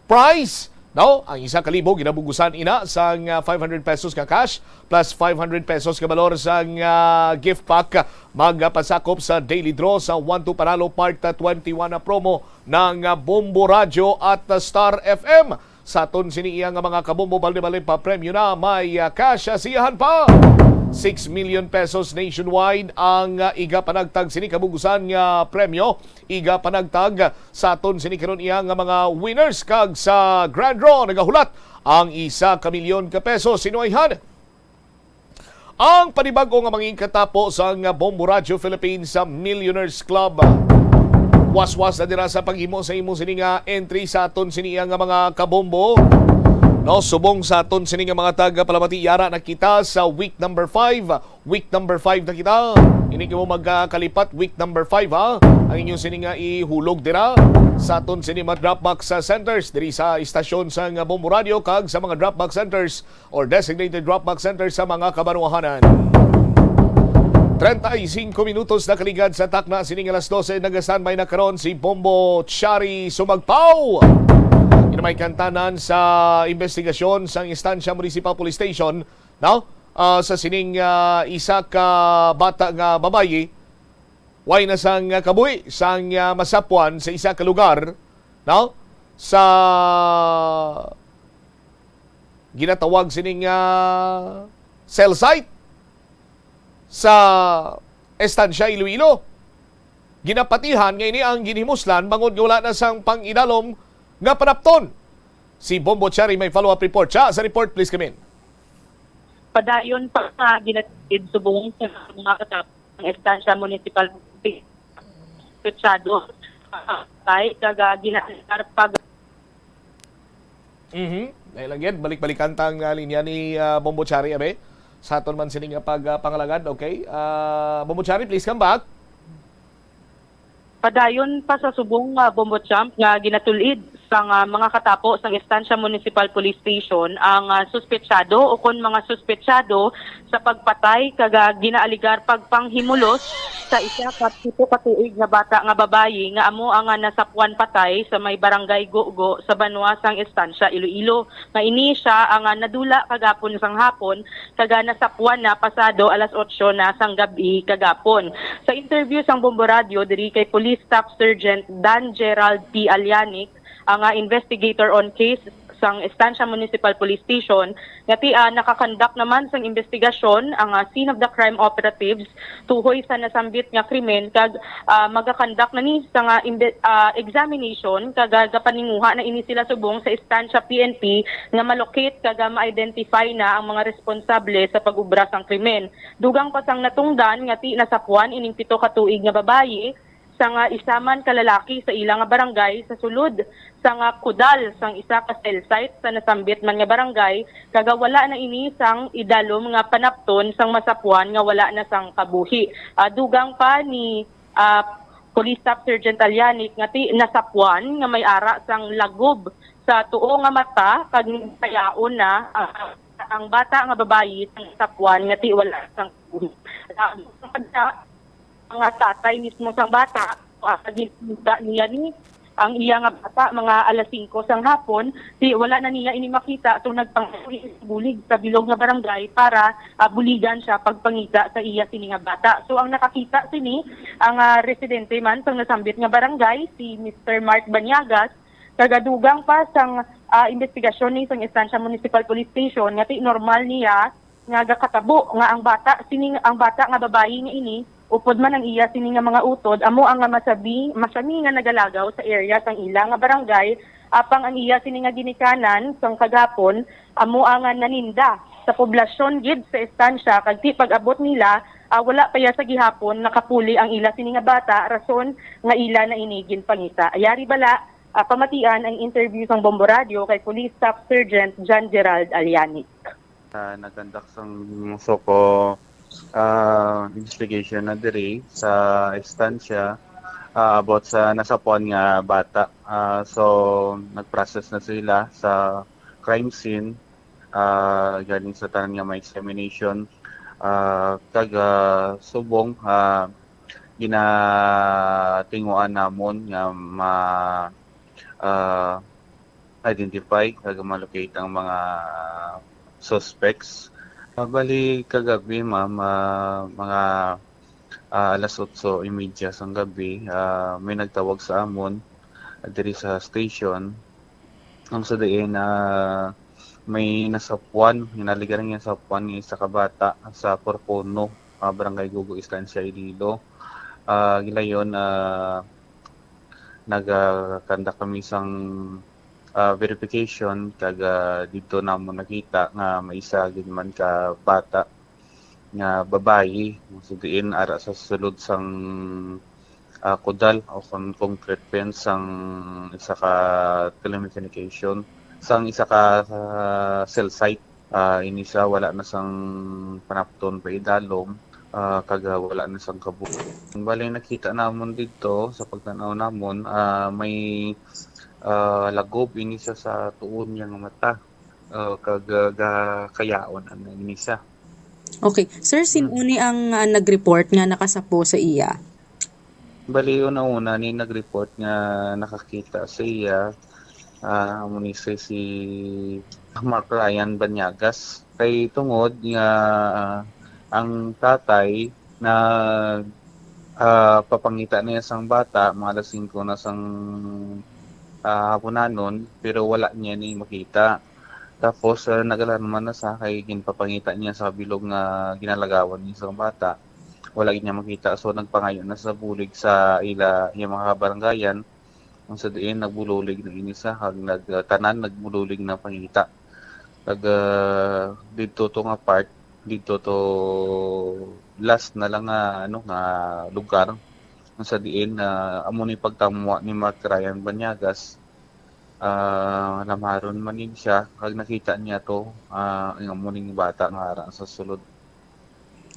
prize, Now, ang isa ka libo ginabugusan ina sang, ah, five hundred pesos nga cash plus five hundred pesos nga balor sang, ah, gift pack, magpasakop sa daily draw sa One to Panalo Part twenty-one na promo ng, ah, Bombo Radyo at, ah, Star F M. Sa aton sini iya nga mga kabombo, balde-balde pa premyo na may, ah, cash, ah, siyahan pa. Six million pesos nationwide ang, ah, iga panagtag sini kabugusan nga premyo. Iga panagtag sa aton sini karon iya nga mga winners kag sa grand draw nagahulat ang isa ka milyon ka pesos. Sinuwayhan ang panibag-o nga mangin katapo sang Bombo Radio Philippines sa Millionaires Club. Waswas na dira sa paghimo sa imo sini nga entry sa aton sini nga mga kabombo. No, subong sa aton sini nga mga tagapalamati, yara na kita sa week number five. Week number five na kita. Ini kamo magkakalipat, week number five, ha. Ang inyo sini nga ihulog dira sa aton sini mga drop box, ah, centers diri sa istasyon sa nga Bombo Radio kag sa mga drop box centers or designated drop box centers sa mga kabanwahanan. Treinta y cinco minutos na kaligad sa takna sini nga alas dose, nag-standby na karon si Bombo Chari Sumagpaw. Ina may kantanan sa investigasyon sang Estancia Municipal Police Station, no? Ah, sa sining, ah, isa ka bata nga babayi, way na sang, ah, kabuhi sang, ah, masapwan sa isa ka lugar, no? Sa ginatawag sining, ah, cell site sa Estancia, Iloilo. Ginapatihan nga ini ang ginhimuslan bangod nga wala na sang pang-idalom nga panapton. Si Bombo Cherry may follow-up report. Siya sa report, please come in. Padayon pa nga ginatid subong sa mga katapos ng Estancia Municipal Suspetsado, ah, kay kaga ginaalar pag Mhm. Dahil lang yan, balik-balikan tang, ah, linya ni, ah, Bombo Chari, abe. Sa aton man sini nga pag, ah, pangalagad, okay? Ah, Bombo Chari, please come back. Padayon pa sa subong, ah, Bombo Champ, nga ginatul-id sang, ah, mga katapo sang Estancia Municipal Police Station ang, ah, suspetsado o kon mga suspetsado sa pagpatay kag, ah, ginaaligar pagpanghimulos sa isa ka pito ka tuig nga bata nga babayi nga amo ang, ah, nasapwan patay sa may barangay Gugo sa banwa sang Estancia, Iloilo, nga ini sia ang, ah, nadula kagapon sang hapon kag, ah, nasapwan na pasado alas otso na sang gab-i kagapon. Sa interview sang Bombo Radio diri kay Police Staff Sergeant Dan Gerald P. Alianic, ang, ah, investigator on case sang Estancia Municipal Police Station, nga ti, ah, nakakandak naman sang investigasyon ang, ah, scene of the crime operatives tuhoy sa nasambit nga krimen kag, ah, magakandak na ni sa nga imbe-, ah, examination kag, ah, gapaninguha na ini sila subong sa Estancia P N P nga malocate kag, ah, ma-identify na ang mga responsable sa pag-ubra sang krimen. Dugang pa sang natungdan nga ti nasapwan ining pito ka tuig nga babayi, sa nga isa man ka lalaki sa ila nga barangay sa sulod sa nga kudal sang isa ka cell site sa nasambit man nga barangay, kag wala na ini sang idalom nga panapton sang masapwan nga wala na sang kabuhi. Ah, dugang pa ni, ah, Police Staff Sergeant Alianic nga ti nasapwan nga may ara sang lagob sa tuo nga mata kag nagpayaon na, ah, ang bata nga babayi sang nasapwan nga ti wala sang kabuhi. Ah, dugang pa niya, mga tatay mismo sang bata, ah, ginhimda niya ni ang iya nga bata mga alas singko sang hapon, ti wala na niya ini makita, so nagpangayo sa bulig sa bilog nga barangay para, ah, buligan siya pagpangita sa iya sini nga bata. So ang nakakita sini ang, ah, residente man sang nasambit nga barangay, si Mister Mark Banyagas, kag dugang pa sang, ah, investigasyon ni sang Estancia Municipal Police Station nga ti normal niya nga gakatabo nga ang bata sini, ang bata nga babayi nga ini, upod man ang iya sini nga mga utod, amo ang nga masabi, masami nga nagalagaw sa area sang ila nga barangay, apang ang iya sini nga ginikanan sang kagapon amo ang nga naninda sa poblasyon gid sa Estancia, kag ti pag-abot nila, ah, wala pa iya sa gihapon nakapuli ang ila sini nga bata, rason nga ila na ini ginpangita. Yari bala, ah, pamatian ang interview sang Bombo Radio kay Police Staff Sergeant John Gerald Alianic. Ah, nag-conduct sang SOCO, ah, investigation na diri sa estancia, ah, about sa nasapwan nga bata. Ah, so, nag-process na sila sa crime scene, ah, galing sa tanan nga mga examination. Ah, kag, ah, subong, ah, ginatinguan namon nga ma-, ah, identify kag ma-locate ang mga suspects. Ah, bali kagabi, ma'am, ah, mga, ah, alas otso y media sang gabi, ah, may nagtawag sa amon, ah, diri sa station. Ang sa diin, ah, may nasapwan, ginaligaran niya nasapwan nga isa ka bata sa Porcono, ah, Barangay Gugo, Estancia, Iloilo. Ah, gilayon, ah, nag-, ah, conduct kami sang, ah, verification kag, ah, didto namon nakita nga may isa gid man ka bata nga babayi, sa diin ara sa sulod sang, ah, kudal o kon concrete fence sang isa ka telecommunication, sang isa ka, ah, cell site. Ah, ini siya wala na sang panapton pa idalom, ah, kag, ah, wala na sang kabuhi. Bali, nakita namon didto sa pagtan-aw namon, ah, may, ah, lagob ini siya sa tuon niya nga mata, ah, kag, ah, gakayaon ana ini siya. Okay. Sir, sin-o ni ang, ah, nag-report nga nakasapo sa iya? Bali, una-una ni nag-report nga nakakita sa iya, ah, amo ni si, si Mark Ryan Banyagas. Kay tungod nga, ah, ang tatay na, ah, papangita niya sang bata, mga alas singko na sang, ah, hapunanon, pero wala niya ni makita. Tapos, ah, nag-alarma na sa kay ginpapangita niya sa bilog nga ginalagawan niya sang bata. Wala gid niya makita. So, nagpangayo na sa bulig sa ila, iya mga kabarangayan. Ang sa diin, nagbulolig na ini sa, kag nag-, ah, tanan nagbulolig na pangita. Kag, ah, didto to nga part, didto to last na lang nga, ano, nga lugar. Ang sa diin, ah, amo ni pagtamwa ni Mark Ryan Banyagas, ah, lamaron man gid siya, kag nakita niya to, ah, ang amo ning bata nga ara sa sulod.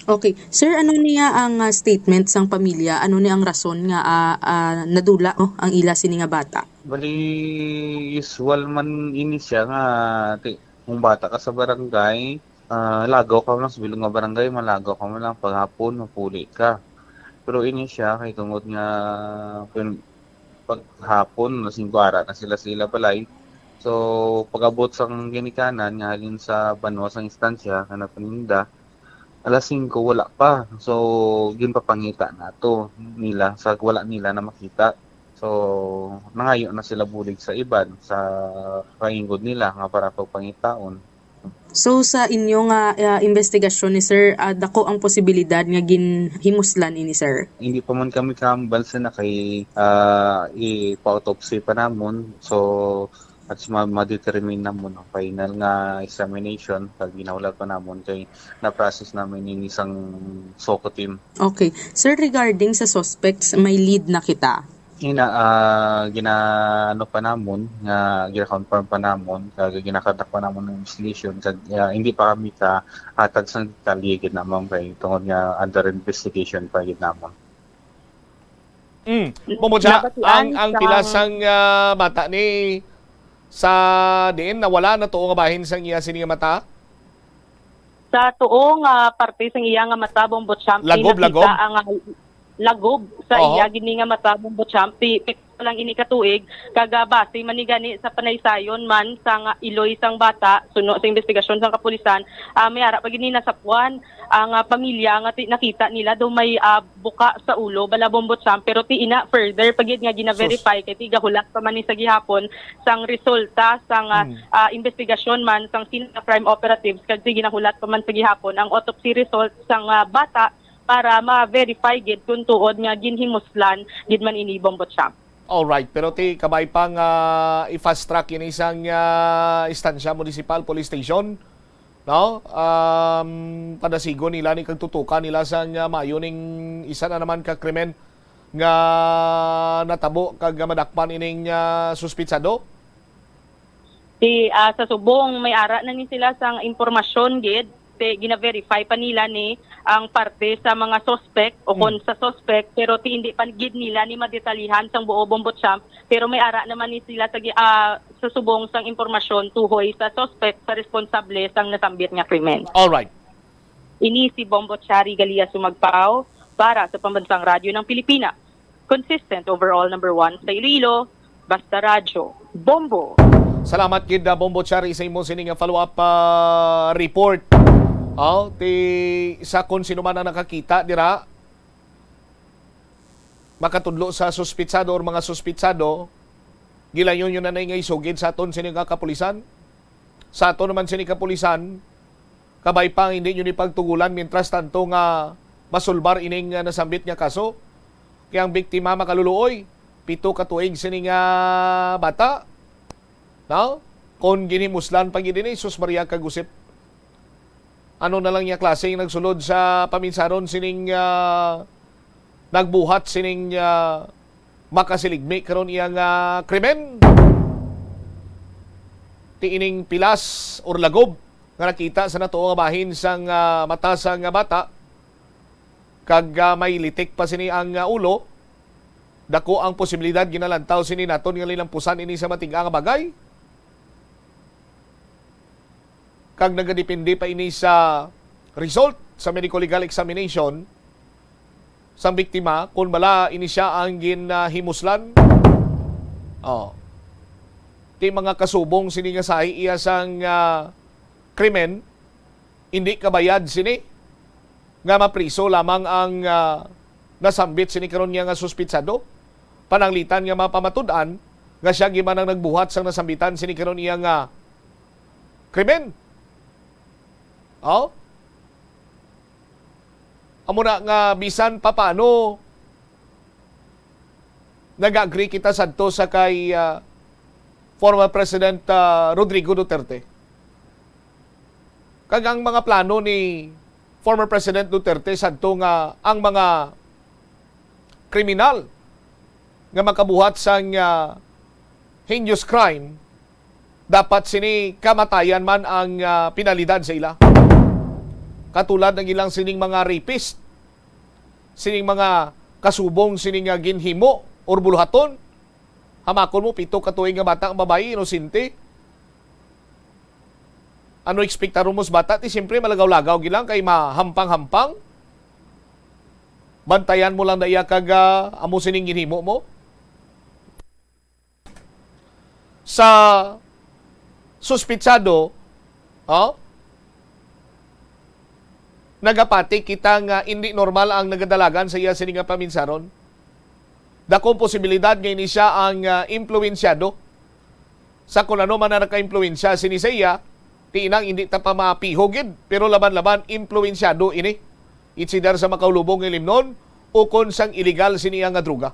Okay. Sir, ano niya ang, ah, statement sang pamilya? Ano ni ang rason nga, ah, ah, nadula, no, ang ila sini nga bata? Bali, usual man ini siya nga, ti-, kung bata ka sa barangay, ah, lagaw ka man sa bilog nga barangay, malagaw ka man lang paghapon, mapuli ka. Pero ini siya, kay tungod nga kun-, paghapon, alas singko ara na sila sa ila balay. So, pag-abot sang ginikanan nga halin sa banwa sang estansya nga nagpaninda, alas singko wala pa. So, ginpapangita nato nila sa wala nila na makita. So, nangayo na sila bulig sa iban sa kaingod nila nga para pagpangitaon. So, sa inyo nga, ah, investigasyon ni sir, ah, dako ang posibilidad nga ginhimuslan ini, sir? Hindi pa man kami kahambal sa na kay, ah, ipa-autopsy pa namon. So, at ma-, ma-determine namon ang final nga examination kag ginahulat pa namon kay na-process namin ini sang SOCO team. Okay. Sir, regarding sa suspects, may lead na kita? Ina, ah, gina-, ano pa namon, nga gina-confirm pa namon, kag ginakonduct pa namon ang investigation, kag, ah, hindi pa kami kahatag sang detalye gid namon kay tungod nga under investigation pa gid namon. Mm. Bombo Cha, nabatian ang, ang sang pila sang, ah, bata ni sa diin nawala na tuo nga bahin sang iya sini nga mata? Sa tuo nga parte sang iya nga mata, Bombo Champ, lagob, nakita lagob? Ang, ah, lagob sa, oho, iya gini nga mata, Bombo Champ. Pi-, pito lang ini ka tuig, kag, ah, base man ni gani sa panaysayon man sang iloy sang bata, suno sa investigasyon sang kapulisan, ah, may ara pa gini nasapuan ang, ah, pamilya nga ti-, nakita nila daw may, ah, buka sa ulo, bala, Bombo Champ, pero ti ina further pa gid nga gina-verify. Sus. Kay ti gahulat pa man ni sa gihapon sang resulta sang, ah, hmm, ah, investigasyon man sang sini nga crime operatives, kag ti ginahulat pa man sa gihapon ang autopsy result sang, ah, bata para ma-verify gid kung tuod nga ginhimuslan gid man ini, Bombo Champ. Alright, pero ti kabay pa nga i-fast track ini sang, ah, Estancia Municipal Police Station, no? Um, padasigon nila ni kag tutukan nila sang, ah, maayo ning isa na naman ka krimen nga natabo kag madakpan ining, ah, suspitsado? Ti, ah, sa subong may ara na ni sila sang impormasyon gid, ti gina-verify pa nila ni ang parte sa mga suspect o, hmm, kon sa suspect, pero ti hindi pa gid nila ni madetalyihan sang buo, Bombo Champ, pero may ara naman ni sila sa gi-, ah, sa subong sang impormasyon tuhoy sa suspect sa responsable sang nasambit nga krimen. Alright. Ini si Bombo Chari Galia Sumagpao para sa Pambansang Radyo ng Pilipinas. Consistent overall number one sa Iloilo, Basta Radyo, Bombo! Salamat gid, ah, Bombo Chari, sa imo sini nga follow-up, ah, report. Oh, ti sa kon sino man ang nakakita dira, makatudlo sa suspitsado or mga suspitsado, gilayon yun na nga isugid sa aton sini nga kapulisan. Sa aton naman sini kapulisan, kabay pa nga hindi nyo ni pagtugulan mientras tanto nga masulbar ining, ah, nasambit nga kaso. Kaya ang biktima makaluluoy, pito ka tuig sini nga bata. No? Kung ginhimuslan pa gid ini, sus Maria kagusip. Ano na lang niya klase ang nagsulod sa paminsaron sining, ah, nagbuhat sining, ah, makasiligmi karon iya nga krimen? Ti ining pilas or lagob nga nakita sa natuo nga bahin sang, ah, mata sang bata, kag, ah, may litik pa sini ang, ah, ulo, dako ang posibilidad ginalantaw sini naton nga linampusan ini sa matig-a nga bagay. Kag nagadepende pa ini sa result sa medico legal examination sang biktima kung bala ini siya ang ginhimuslan. Oh. Ti mga kasubong sini nga sahi iya sang, ah, krimen, hindi kabayad sini nga mapriso lamang ang, ah, nasambit sini karon niya nga suspitsado, pananglitan nga mapamatud-an nga siya gid man ang nagbuhat sang nasambitan sini karon iya nga krimen. Oh? Amo na nga bisan pa paano, nag-agree kita sadto sa kay, ah, former President, ah, Rodrigo Duterte. Kag ang mga plano ni former President Duterte sadto nga ang mga kriminal nga makabuhat sang, ah, heinous crime, dapat sini kamatayan man ang, ah, penalidad sa ila. Katulad ng ilang sining mga rapist, sining mga kasubong sining nga ginhimo or buluhaton. Hamakon mo, pito ka tuig nga bata ang babayi, inosente. Ano ekspektaron mo sa bata? Ti siyempre, malagaw-lagaw gid lang kay mahampang-hampang. Bantayan mo lang na iya kag, ah, amo sining ginhimo mo. Sa suspitsado, oh, nagapati kita nga indi normal ang nagadalagan sa iya sini nga paminsaron. Dakong posibilidad nga ini siya ang, ah, impluwensyado. Sa kun ano man ang nakaimpluwensya sini sa iya, ti inang hindi ta pa mapiho gid, pero laban-laban impluwensyado ini. It's either sa makaulubong nga ilimnon o kon sang iligal sini nga droga.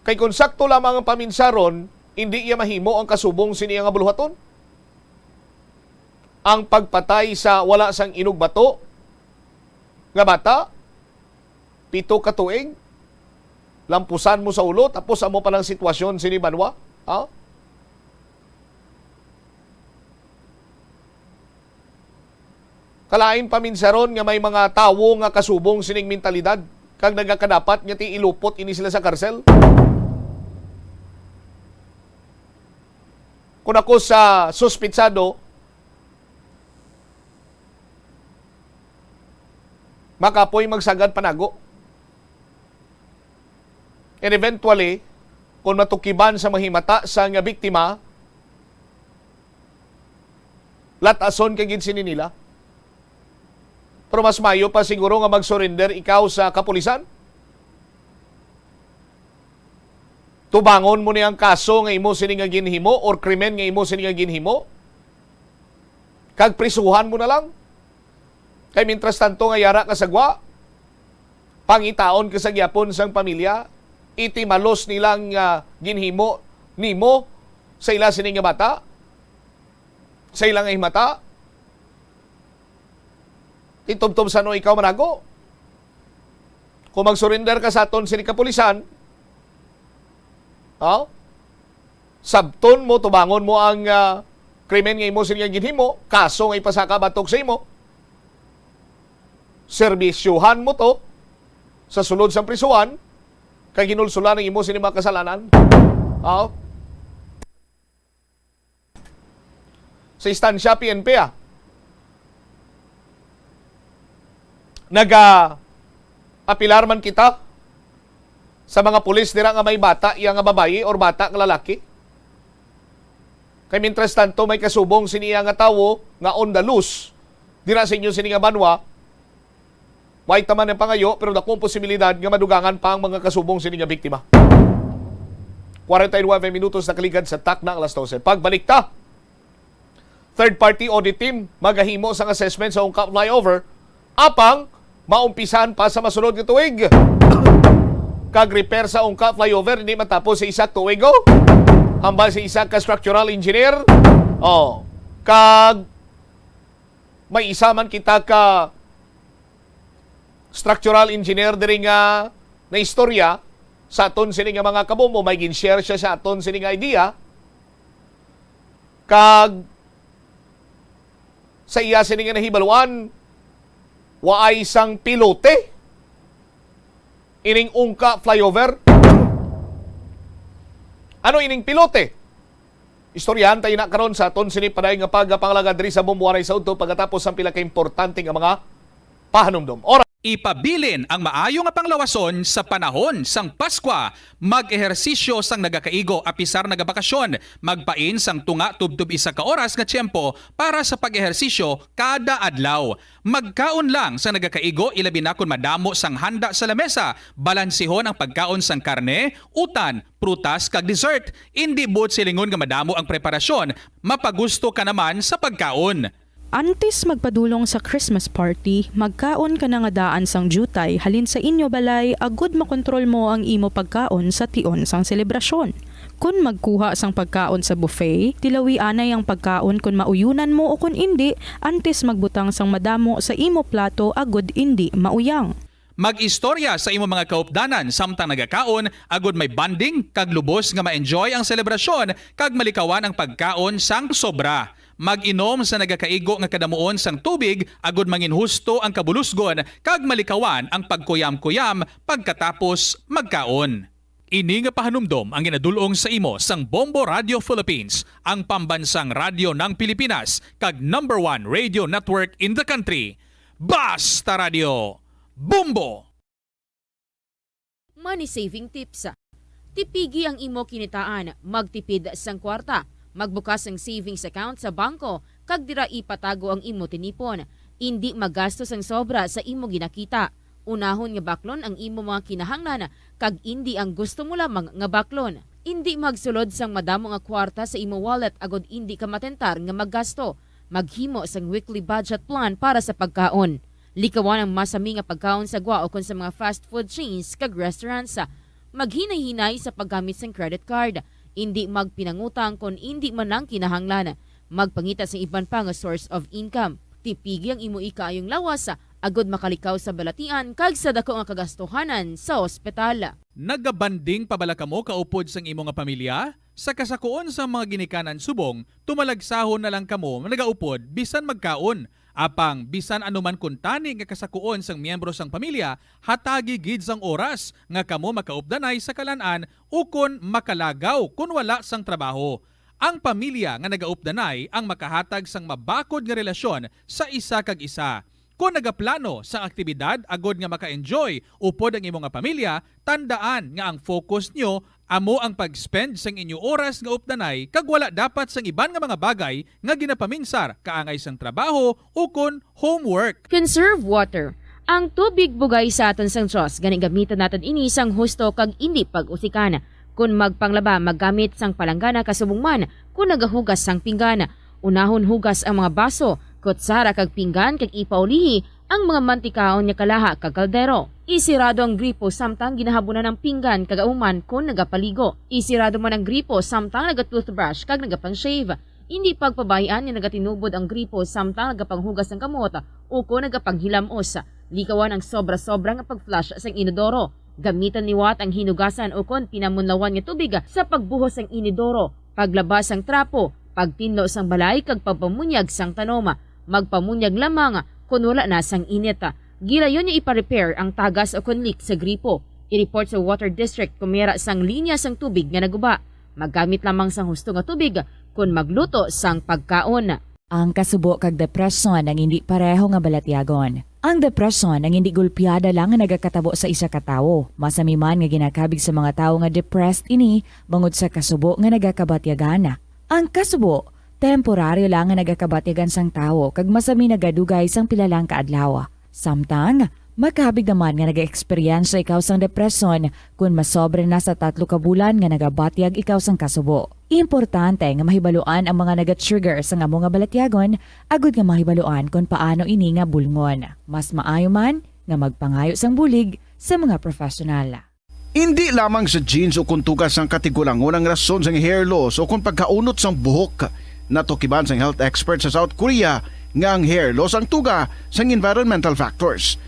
Kay kon sakto lamang ang paminsaron, indi iya mahimo ang kasubong sini nga buluhaton. Ang pagpatay sa wala sang inugbato nga bata, pito ka tuig, lampusan mo sa ulo, tapos amo pa lang sitwasyon sini banwa, ha? Kalain paminsaron nga may mga tawo nga kasubong sining mentalidad kag nagakadapat nga ti ilupot ini sila sa karsel. Kung ako sa suspitsado, makapoy magsagad panago. And eventually, kung matukiban sa mahimata sa nga biktima, latason ka gid sini nila. Pero mas mayo pa siguro nga mag-surrender ikaw sa kapulisan. Tubangon mo ni ang kaso nga imo sini nga ginhimo or krimen nga imo sini nga ginhimo. Kag prisuhan mo na lang. Kay mientras tanto nga yara ka sa gwa, pangitaon ka sa gyapon sang pamilya, iti malos nilang, ah, ginhimo nimo sa ila sini nga bata, sa ila nga himata. Itubtob sa ano ikaw manago? Kung mag-surrender ka sa aton sini kapulisan, oh, sabton mo, tubangon mo ang, ah, krimen nga imo sini nga ginhimo, kaso nga ipasaka batok sa imo, serbisyuhan mo to sa sulod sang prisuhan, kay ginulsulan ang imo sini mga kasalanan. Oh. Sa instansya, P N P, ah. Naga-apilar man kita sa mga pulis dira nga may bata, iya nga babayi or bata nga lalaki. Kay mientras tanto, may kasubong sini nga tawo nga on the loose dira sa inyo sini nga banwa. Way taman ang pangayo, pero dakong posibilidad nga madugangan pa ang mga kasubong sini nga biktima. Forty-nine minutos nakaligad sa takna alas dose. Pagbalik ta, third party audit team magahimo sang assessment sa Ungka flyover, apang maumpisan pa sa masunod nga tuig. Kag repair sa Ungka flyover hindi matapos sa isa ka tuig, oh. Hambal sa isa ka structural engineer. Oh. Kag may isa man kita ka structural engineer diri nga naistorya sa aton sini nga mga kabombo, may gin-share siya sa aton sini nga idea. Kag sa iya sini nga nahibaluan, waay sang pilote ining Ungka flyover. Ano ining pilote? Istoryahan tayo na karon sa aton sini padayon nga pagpangalagad diri sa Bombo Waray sa Udto pagkatapos ang pila ka importante nga mga pahanumdom. Oras. Ipabilin ang maayo nga panglawason sa panahon sang Paskwa. Mag-ehersisyo sang nagakaigo apisar nagabakasyon. Magpain sang tunga tubtob isa ka oras nga tiyempo para sa pag-ehersisyo kada adlaw. Magkaon lang sang nagakaigo, ilabi na kon madamo sang handa sa lamesa. Balansihon ang pagkaon sang karne, utan, prutas, kag dessert. Indi buot silingon nga madamo ang preparasyon, mapagusto ka naman sa pagkaon. Antes magpadulong sa Christmas party, magkaon ka na nga daan sang diutay halin sa inyo balay agod makontrol mo ang imo pagkaon sa tion sang selebrasyon. Kon magkuha sang pagkaon sa buffet, tilawi anay ang pagkaon kon mauyunan mo o kon indi, antes magbutang sang madamo sa imo plato agod indi mauyang. Mag-istorya sa imo mga kaupdanan samtang nagakaon, agod may bonding kag lubos nga ma-enjoy ang selebrasyon kag malikawan ang pagkaon sang sobra. Mag-inom sa nagakaigo nga kadamuon sang tubig, agod manginhusto ang kabulusgon kag malikawan ang pagkuyam-kuyam pagkatapos magkaon. Ini nga pahanumdom ang ginadul-ong sa imo sang Bombo Radio Philippines, ang pambansang radyo ng Pilipinas, kag number one radio network in the country. Basta Radio, Bombo! Money saving tips. Tipigi ang imo kinitaan, magtipid sang kwarta, magbukas sang savings account sa bangko, kag dira ipatago ang imo tinipon. Indi magasto sang sobra sa imo ginakita. Unahon nga baklon ang imo mga kinahanglan, kag indi ang gusto mo lamang nga baklon. Indi magsulod sang madamo nga kwarta sa imo wallet agod indi ka matentar nga maggasto. Maghimo sang weekly budget plan para sa pagkaon. Likawan ang masami nga pagkaon sa gwa ukon sa mga fast food chains kag restaurants. Maghinay-hinay sa paggamit sang credit card. Indi magpinangutang kon indi man lang kinahanglan. Magpangita sang iban pa nga source of income. Tipigi ang imo ikaayong lawas, agod makalikaw sa balatian kag sa daku nga kagastuhanan sa ospital. Nagabanding pa bala kamo kaupod sang imo nga pamilya? Sa kasakuon sang mga ginikanan subong, tumalagsahon na lang kamo nagaupod bisan magkaon. Apang bisan ano man kuntani nga kasakuon sang miyembro sang pamilya, hatagi gid sang oras nga kamo makaupdanay sa kalan-an ukon makalagaw kon wala sang trabaho. Ang pamilya nga nagaupdanay ang makahatag sang mabakod nga relasyon sa isa kag isa. Kon nagaplano sang aktibidad agod nga maka-enjoy upod ang imo nga pamilya, tandaan nga ang focus nyo amo ang pag-spend sang inyo oras nga updanay kag wala dapat sang iban nga mga bagay nga ginapaminsar kaangay sang trabaho ukon homework. Conserve water. Ang tubig bugay sa aton sang Dios, gani gamiton naton ini sang husto kag indi pag-usikan. Kon magpanglaba, maggamit sang palanggana kasubong man kon nagahugas sang pinggan. Unahon hugas ang mga baso, kutsara kag pinggan kag ipaulihi ang mga mantikaon nga kalaha kag kaldero. Isirado ang gripo samtang ginahabunan ang pinggan kag ahuman kon nagapaligo. Isirado man ang gripo samtang naga-toothbrush kag nagapang-shave. Indi pagpabay-an nga nagatinubod ang gripo samtang nagapanghugas sang kamot ukon nagapanghilam-os. Likawan ang sobra-sobra nga pag-flush sang inodoro. Gamitan liwat ang hinugasan ukon pinamunlawan nga tubig sa pagbuhos sang inodoro, paglaba sang trapo, pagtinlo sang balay kag pagpamunyag sang tanom. Magpamunyag lamang kon wala na sang init. Gilayon nga ipa-repair ang tagas ukon leak sa gripo. I-report sa water district kon may ara sang linya sang tubig nga naguba. Maggamit lamang sang husto nga tubig kon magluto sang pagkaon. Ang kasubo kag depresyon ang indi pareho nga balatyagon. Ang depresyon ang indi gulpiada lang nga nagakatabo sa isa ka tawo. Masami man nga ginakabig sa mga tawo nga depressed ini bangod sa kasubo nga nagakabatyagan. Ang kasubo, temporaryo lang nga nagakabatyagan sang tawo kag masami nagadugay sang pila lang ka adlaw. Samtang, makabig naman nga nagaeksperyensya ikaw sang depresyon kon masobra na sa tatlo ka bulan nga nagabatyag ikaw sang kasubo. Importante nga mahibaluan ang mga nagatrigger sang amo nga balatyagon agud nga mahibaluan kon paano ini nga bulngon. Mas maayo man nga magpangayo sang bulig sa mga professional. Indi lamang sa genes o kon tuga sang katigulangon ang rason sang hair loss o kon pagkaunot sang buhok. Natukiban sang health expert sa South Korea nga ang hair loss ang tuga sang environmental factors.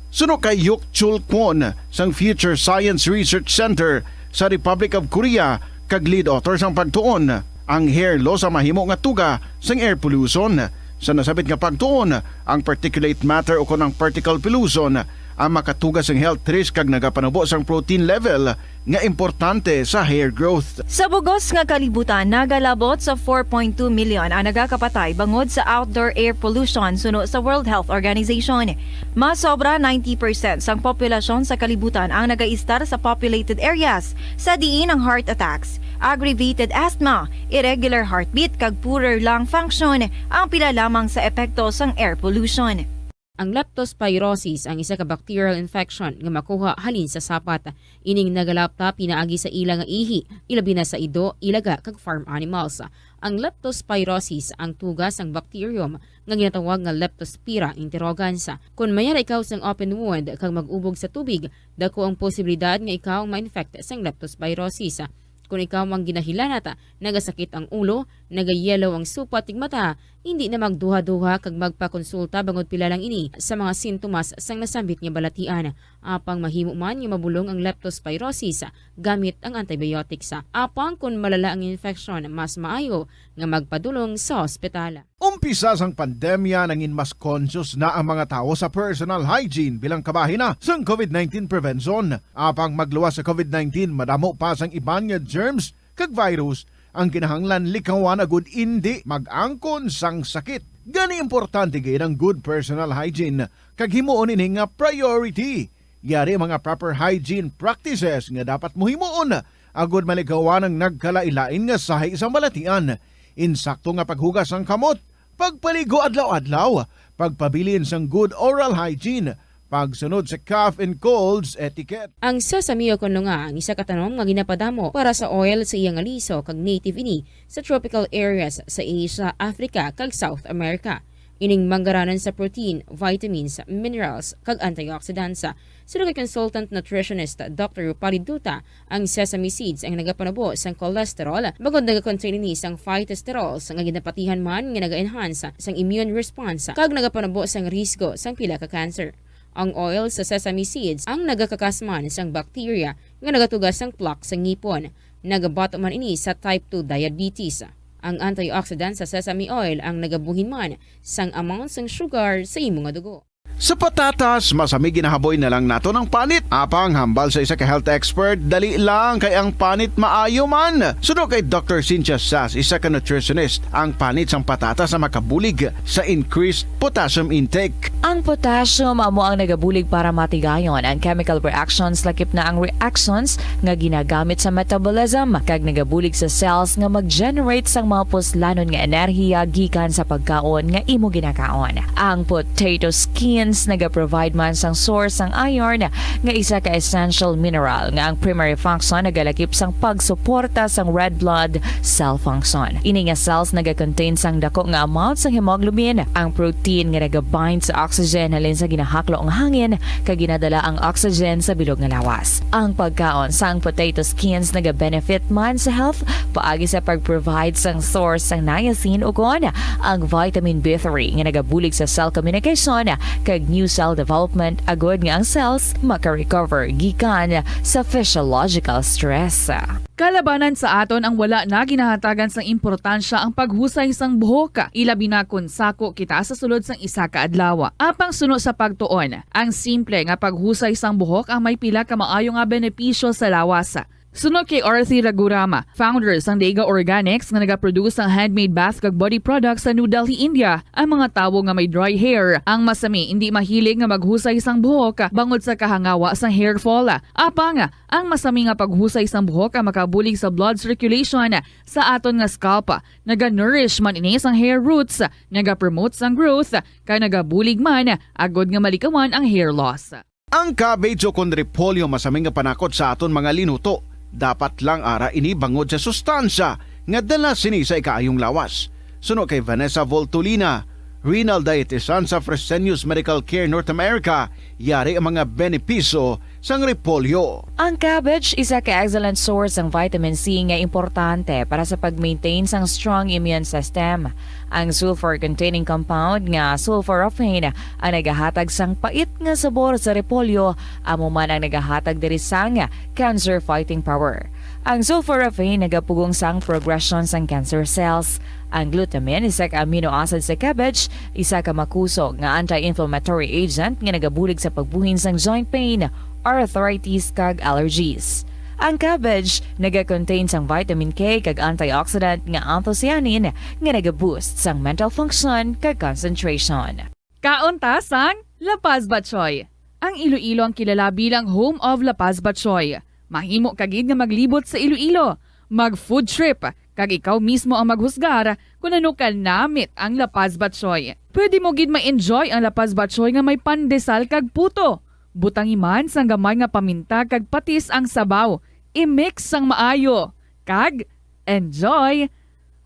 Suno kay Yuk Chul Kwon sang Future Science Research Center sa Republic of Korea kag lead author sang pagtuon, ang hair loss ang mahimo nga tuga sang air pollution. Sa nasabit nga pagtuon, ang particulate matter o kon ang particle pollution ang makatuga sang health risk kag nagapanubo sang protein level nga importante sa hair growth. Sa bugos nga kalibutan, nagalabot sa four point two million ang nagakapatay bangod sa outdoor air pollution suno sa World Health Organization. Mas sobra ninety percent sang populasyon sa kalibutan ang nagaistar sa populated areas, sa diin ang heart attacks, aggravated asthma, irregular heartbeat kag poorer lung function ang pila lamang sa epekto sang air pollution. Ang leptospirosis ang isa ka bacterial infection nga makuha halin sa sapat. Ining nagalapta pinaagi sa ila nga ihi, ilabi na sa ido, ilaga, kag farm animals. Ang leptospirosis ang tuga sang bacterium nga ginatawag nga Leptospira interrogans. Kon mayara ikaw sang open wound kag mag-ubog sa tubig, dako ang posibilidad nga ikaw ma-infect sang leptospirosis. Kon ikaw ang ginahilanat, nagasakit ang ulo, nagayellow ang supat ning mata, hindi na magduha-duha kag magpakonsulta bangod pila lang ini sa mga sintomas sang nasambit nga balatian. Apang mahimo man nga mabulong ang leptospirosis gamit ang antibiotics. Apang kon malala ang infection, mas maayo nga magpadulong sa ospital. Umpisa sang pandemya, nangin mas conscious na ang mga tawo sa personal hygiene bilang kabahin na sang covid nineteen prevention. Apang magluwas sa covid nineteen, madamo pa sang iban nga germs kag virus ang kinahanglan likawan agud indi mag-angkon sang sakit. Gani, importante gid ang good personal hygiene kag himuon ini nga priority. Yari mga proper hygiene practices nga dapat mo himuon agud malikawan ang nagkalain-lain nga sahi sang balatian. Insakto nga paghugas sang kamot, pagpaligo adlaw-adlaw, pagpabilin sang good oral hygiene, pagsunod sa cough and colds etiquette. Ang sesame o kon lunga ang isa ka tanom nga ginapadamo para sa oil sa iya nga liso kag native ini sa tropical areas sa Asia, Africa, kag South America. Ining manggaranon sa protein, vitamins, minerals, kag antioxidants. Suno kay consultant nutritionist Doctor Rupali Dutta, ang sesame seeds ang nagapanubo sang cholesterol, bangod nagakontain ini sang phytosterols nga ginapatihan man nga naga-enhance sang immune response kag nagapanubo sang risgo sang pila ka cancer. Ang oil sa sesame seeds ang nagakakasman sang bacteria nga nagatuga sang plaque sa ngipon. Nagabato man ini sa type two diabetes. Ang antioxidant sa sesame oil ang nagabuhin man sang amount sang sugar sa imo nga dugo. Sa patatas, masami ginahaboy na lang naton ang panit. Apang hambal sa isa ka health expert, dali lang kay ang panit maayo man. Suno kay Doctor Cynthia Sass, isa ka nutritionist, ang panit sang patatas ang makabulig sa increased potassium intake. Ang potassium amo ang nagabulig para matigayon ang chemical reactions, lakip na ang reactions nga ginagamit sa metabolism, kag nagabulig sa cells nga mag-generate sang mga puslanon nga enerhiya gikan sa pagkaon nga imo ginakaon. Ang potato skins nagaprovide man sang source sang iron, nga isa ka essential mineral nga ang primary function nagalakip sang pagsuporta sang red blood cell function. Ini nga cells nagakontain sang dako nga amount sang hemoglobin, ang protein nga nagabind sa oxygen halin sa ginahaklo nga hangin kag ginadala ang oxygen sa bilog nga lawas. Ang pagkaon sang potato skins nagabenefit man sa health paagi sa pag-provide sang source sang niacin ukon ang vitamin B three nga nagabulig sa cell communication kag new cell development agud nga ang cells maka-recover gikan sa physiological stress. Kalabanan sa aton ang wala na ginahatagan sang importansya ang paghusay sang buhok, ilabi na kon sako kita sa sulod sang isa ka adlaw. Apang suno sa pagtuon, ang simple nga paghusay sang buhok ang may pila ka maayo nga benepisyo sa lawas. Suno kay Arthi Raghuram, founder sang Dega Organics nga nagaproduce sang handmade bath kag body products sa New Delhi, India, ang mga tawo nga may dry hair ang masami indi mahilig nga maghusay sang buhok bangod sa kahangawa sang hair fall. Apang ang masami nga paghusay sang buhok ang makabulig sa blood circulation sa aton nga scalp. Naga-nourish man ini sang hair roots, naga-promote sang growth, kag nagabulig man agod nga malikawan ang hair loss. Ang cabbage o kon repolyo masami nga panakot sa aton mga linuto. Dapat lang ara ini bangod sa sustansya nga dala sini sa ikaayong lawas. Suno kay Vanessa Voltolina, renal dietitian sa Fresenius Medical Care North America, yari ang mga benepisyo sang repolyo. Ang cabbage isa ka excellent source sang vitamin C nga importante para sa pag-maintain sang strong immune system. Ang sulfur-containing compound nga sulforaphane ang nagahatag sang pait nga sabor sa repolyo, amo man ang nagahatag diri sang cancer fighting power. Ang sulforaphane nagapugong sang progression sang cancer cells. Ang glutamine, isa ka amino acid sa cabbage, isa ka makusog nga anti-inflammatory agent nga nagabulig sa pagbuhin sang joint pain, arthritis, kag allergies. Ang cabbage naga-contain sang vitamin K kag antioxidant nga anthocyanin nga naga-boost sang mental function kag concentration. Kaon ta sang La Paz Batchoy. Ang Iloilo ang kilala bilang home of La Paz Batchoy. Mahimo ka gid nga maglibot sa Iloilo, mag-food trip, kag ikaw mismo ang maghusgar kon ano ka namit ang La Paz Batchoy. Pwede mo gid ma-enjoy ang La Paz Batchoy nga may pandesal kag puto. Butangi man sang gamay nga paminta kag patis ang sabaw. I-mix sang maayo. Kag enjoy!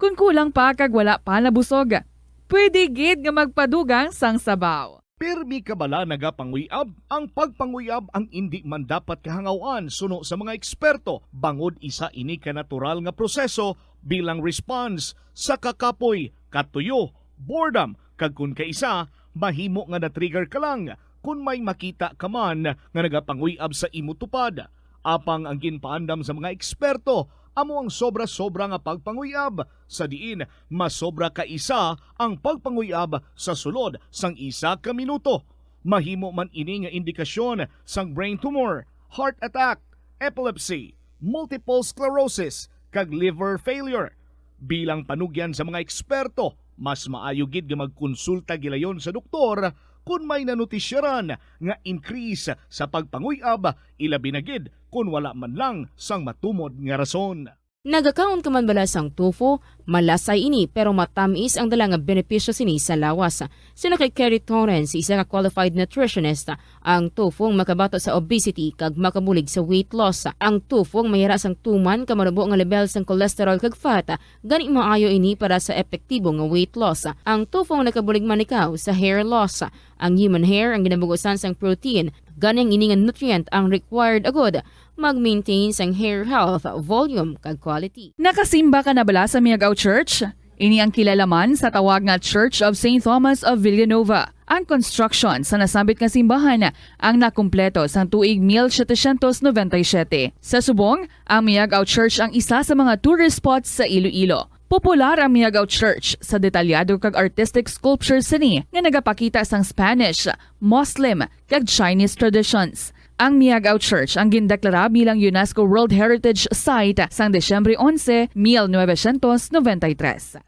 Kon kulang pa kag wala pa nabusog, pwede gid nga magpadugang sang sabaw. Pirmi ka bala nagapanguyab? Ang pagpanguyab ang indi man dapat kahangaw-an suno sa mga eksperto, bangod isa ini ka natural nga proseso bilang response sa kakapoy, katuyo, boredom, kag kon kaisa, mahimo nga na-trigger ka lang kon may makita ka man nga nagapanguyab sa imo tupad. Apang ang ginpaandam sa mga eksperto amo ang sobra-sobra nga pagpanguyab, sa diin masobra ka isa ang pagpanguyab sa sulod sang isa ka minuto. Mahimo man ini nga indikasyon sang brain tumor, heart attack, epilepsy, multiple sclerosis, kag liver failure. Bilang panugyan sa mga eksperto, mas maayo gid nga magkonsulta gilayon sa doktor kon may nanutisyaran nga increase sa pagpanguyab, ilabi na gid kon wala man lang sang matumod nga rason. Nagakaon ka man bala sang tofu? Malasay ini, pero matamis ang dala nga benepisyo sini sa lawas. Suno kay Kerry Torrens, isa ka qualified nutritionist, ang tofu ang makabato sa obesity kag makabulig sa weight loss. Ang tofu ang mayara sang tuman ka manubo nga lebel sang cholesterol kag fat, gani maayo ini para sa epektibo nga weight loss. Ang tofu ang nakabulig man ikaw sa hair loss. Ang human hair ang ginabugusan sang protein, gani ang ini nga nutrient ang required agud mag-maintain sang hair health, volume, kag quality. Nakasimba ka na bala sa Miag-ao Church? Ini ang kilala man sa tawag nga Church of Saint Thomas of Villanova. Ang construction sa nasambit nga simbahan ang nakumpleto sang tuig mil setecientos noventa y siete. Sa subong, ang Miag-ao Church ang isa sa mga tourist spots sa Iloilo. Popular ang Miag-ao Church sa detalyado kag artistic sculptures sini nga nagapakita sang Spanish, Muslim, kag Chinese traditions. Ang Miag-ao Church ang gindeklara bilang UNESCO World Heritage Site sang Disyembre onse, mil novecientos noventa y tres.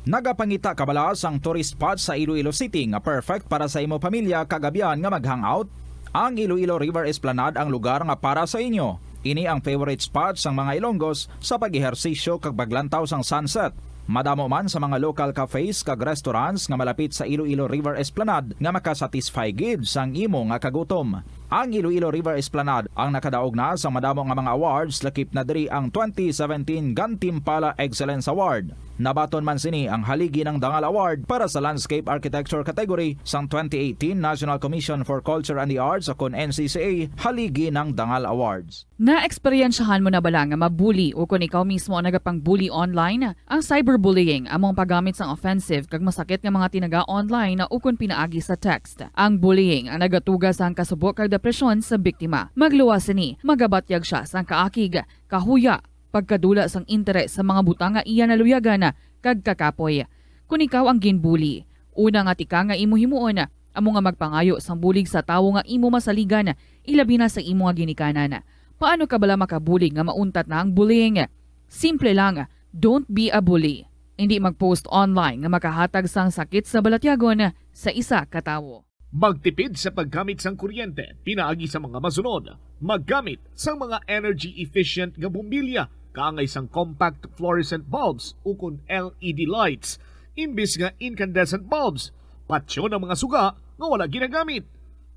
Nagapangita ka bala sang tourist spot sa Iloilo City nga perfect para sa imo pamilya kag abyan nga mag-hangout? Ang Iloilo River Esplanade ang lugar nga para sa inyo. Ini ang favorite spot sang mga Ilonggos sa pag-ehersisyo kag paglantaw sang sunset. Madamo man sa mga local cafes kag restaurants nga malapit sa Iloilo River Esplanade nga makasatisfy gid sang imo nga kagutom. Ang Iloilo River Esplanade ang nakadaog na sang madamo nga mga awards, lakip na diri ang twenty seventeen Gantimpala Excellence Award. Nabaton man sini ang Haligi ng Dangal Award para sa Landscape Architecture category sang twenty eighteen National Commission for Culture and the Arts, o kon N C C A Haligi ng Dangal Awards. Naeksperyensyahan mo na bala nga mabuli o kon ikaw mismo ang nagapang-bully online? Ang cyberbullying amo ang paggamit sang offensive kag masakit nga mga tinaga online o kon pinaagi sa text. Ang bullying ang nagatuga sang kasubo kag depresyon sa biktima. Magluwas sini, magabatyag sia sang kaakig, kahuya, pagkadula sang interes sa mga butang nga iya naluyagan, kag kakapoy. Kon ikaw ang ginbully, una nga tikang nga imo himuon amo nga magpangayo sang bulig sa tawo nga imo masaligan, ilabi na sa imo nga ginikanan. Paano ka bala makabulig nga mauntat na ang bullying? Simple lang, don't be a bully. Hindi mag-post online nga makahatag sang sakit sa balatyagon sa isa ka tawo. Magtipid sa paggamit sang kuryente pinaagi sa mga masunod. Maggamit sang mga energy efficient nga bombilya kaangay sang compact fluorescent bulbs ukon L E D lights imbis nga incandescent bulbs. Patyon ang mga suga nga wala ginagamit.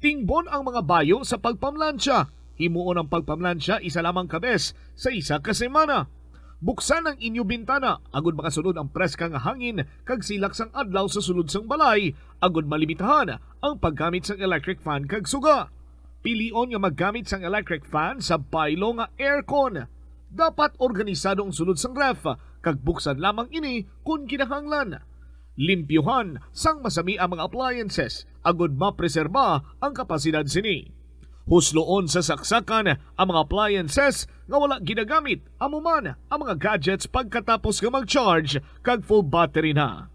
Tingbon ang mga bayo sa pagpamlansya. Himuon ang pagpamlansya isa lamang ka bes sa isa ka semana. Buksan ang inyo bintana agud makasulod ang preska nga hangin kag silak sang adlaw sa sulod sang balay, agud malimitahan ang paggamit sang electric fan kag suga. Pilion nga maggamit sang electric fan sa baylo nga aircon. Dapat organisado ang sulod sang ref, kag buksan lamang ini kon kinahanglan. Limpyuhan sang masami ang mga appliances agud mapreserba ang kapasidad sini. Husloon sa saksakan ang mga appliances nga wala ginagamit, amo man ang mga gadgets pagkatapos nga mag-charge kag full battery na.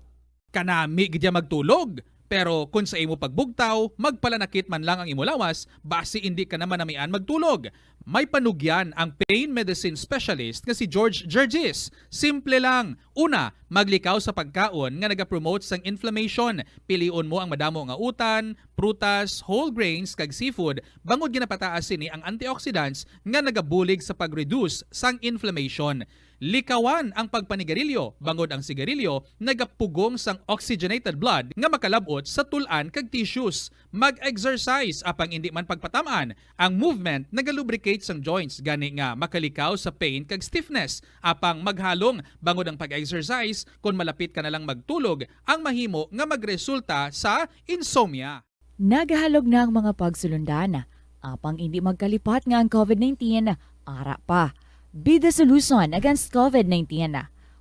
Kanami gid ya magtulog, pero kon sa imo pagbugtaw, magpalanakit man lang ang imo lawas, basi indi ka na manamian magtulog. May panugyan ang pain medicine specialist nga si George Gergis. Simple lang. Una, maglikaw sa pagkaon nga nagapromote sang inflammation. Pilion mo ang madamo nga utan, prutas, whole grains, kag seafood, bangod ginapataas sini ang antioxidants nga nagabulig sa pag-reduce sang inflammation. Likawan ang pagpanigarilyo, bangod ang sigarilyo nagapugong sang oxygenated blood nga makalab-ot sa tul-an kag tissues. Mag-exercise, apang indi man pagpatam-an. Ang movement nagalubricate sang joints, gani nga makalikaw sa pain kag stiffness. Apang maghalong, bangod ang pag-exercise, kon malapit ka na lang magtulog, ang mahimo nga magresulta sa insomnia. Nagahalog na ang mga pagsulundan, apang indi magkalipat nga ang covid nineteen ara pa. Be the solution against covid nineteen.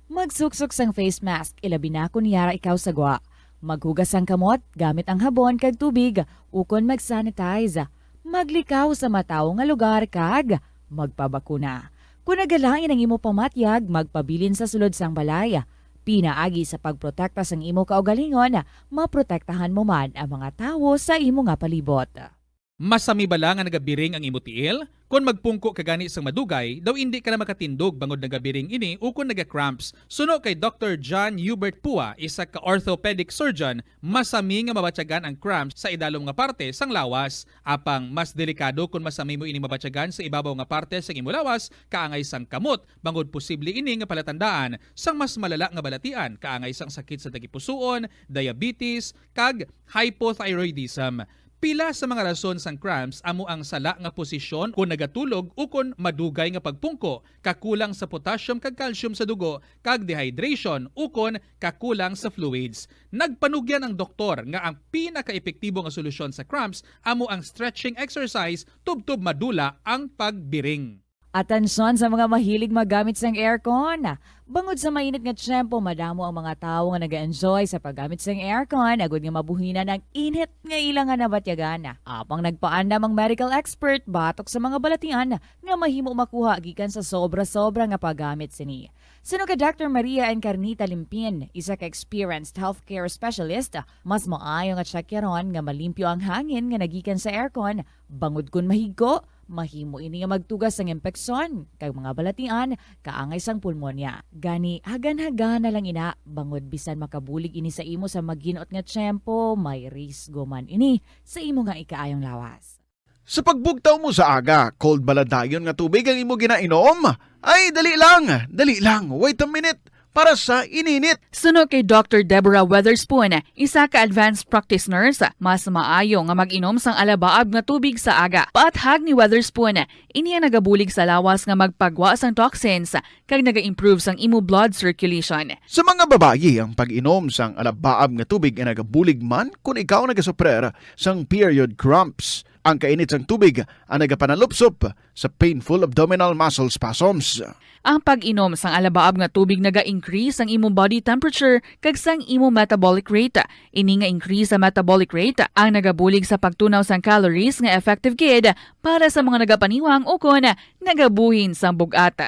Magsuksok sang face mask, ilabi na kon yara ikaw sa gwa. Maghugas sang kamot gamit ang habon kag tubig ukon mag-sanitize. Maglikaw sa matawo nga lugar kag magpabakuna. Kon nagalain ang imo pamatyag, magpabilin sa sulod sang balay. Pinaagi sa pagprotekta sang imo kaugalingon, maprotektahan mo man ang mga tawo sa imo nga palibot. Masami bala nga nagabiring ang imo tiil? Kon magpungko ka gani sang madugay, daw indi ka na makatindog bangod nagabiring ini ukon naga-cramps. Suno kay Doctor John Hubert Pua, isa ka orthopedic surgeon, masami nga mabatyagan ang cramps sa idalom nga parte sang lawas. Apang mas delikado kon masami mo ini mabatyagan sa ibabaw nga parte sang imo lawas, kaangay sang kamot, bangod posible ini nga palatandaan sang mas malala nga balatian, kaangay sang sakit sa tagipusoon, diabetes, kag hypothyroidism. Pila sa mga rason sang cramps amo ang sala nga posisyon kon nagatulog ukon madugay nga pagpungko, kakulang sa potassium kag calcium sa dugo, kag dehydration ukon kakulang sa fluids. Nagpanugyan ang doktor nga ang pinakaepektibo nga solusyon sa cramps amo ang stretching exercise tubtob madula ang pagbiring. Atensyon sa mga mahilig maggamit sang aircon. Bangod sa mainit nga tiyempo, madamo ang mga tawo nga naga-enjoy sa paggamit sang aircon agud nga mabuhinan ang init nga ila nga nabatyagan. Apang nagpaandam ang medical expert batok sa mga balatian nga mahimo makuha gikan sa sobra-sobra nga paggamit sini. Suno kay Doctor Maria Encarnita Limpin, isa ka experienced healthcare specialist, mas maayo nga tsakyaron nga malimpyo ang hangin nga nagikan sa aircon, bangod kon mahigko, mahimo ini nga magtuga sang impeksyon kag mga balatian kaangay sang pulmonya. Gani, hagan-hagana lang ina, bangod bisan makabulig ini sa imo sa maginot nga tiyempo, may risgo man ini sa imo nga ikaayong lawas. Sa pagbugtaw mo sa aga, cold bala dayon nga tubig ang imo ginainom? Ay, dali lang, dali lang, wait a minute, para sa ininit. Suno kay Doctor Deborah Weatherspoon, isa ka advanced practice nurse, mas maayo nga mag-inom sang alabaab nga tubig sa aga. Paathag ni Weatherspoon, ini ang nagabulig sa lawas nga magpagwa sang toxins kag naga-improve sang imo blood circulation. Sa mga babayi, ang pag-inom sang alabaab nga tubig ay nagabulig man kon ikaw nagasuprer sang period cramps. Ang kainit sang tubig ang nagapanalupsop sa painful abdominal muscle spasms. Ang pag-inom sang alabaab nga tubig naga-increase sang imo body temperature kag sang imo metabolic rate. Ini nga increase sa metabolic rate ang nagabulig sa pagtunaw sang calories nga effective gid para sa mga nagapaniwang ukon nagabuhin sang bug-at.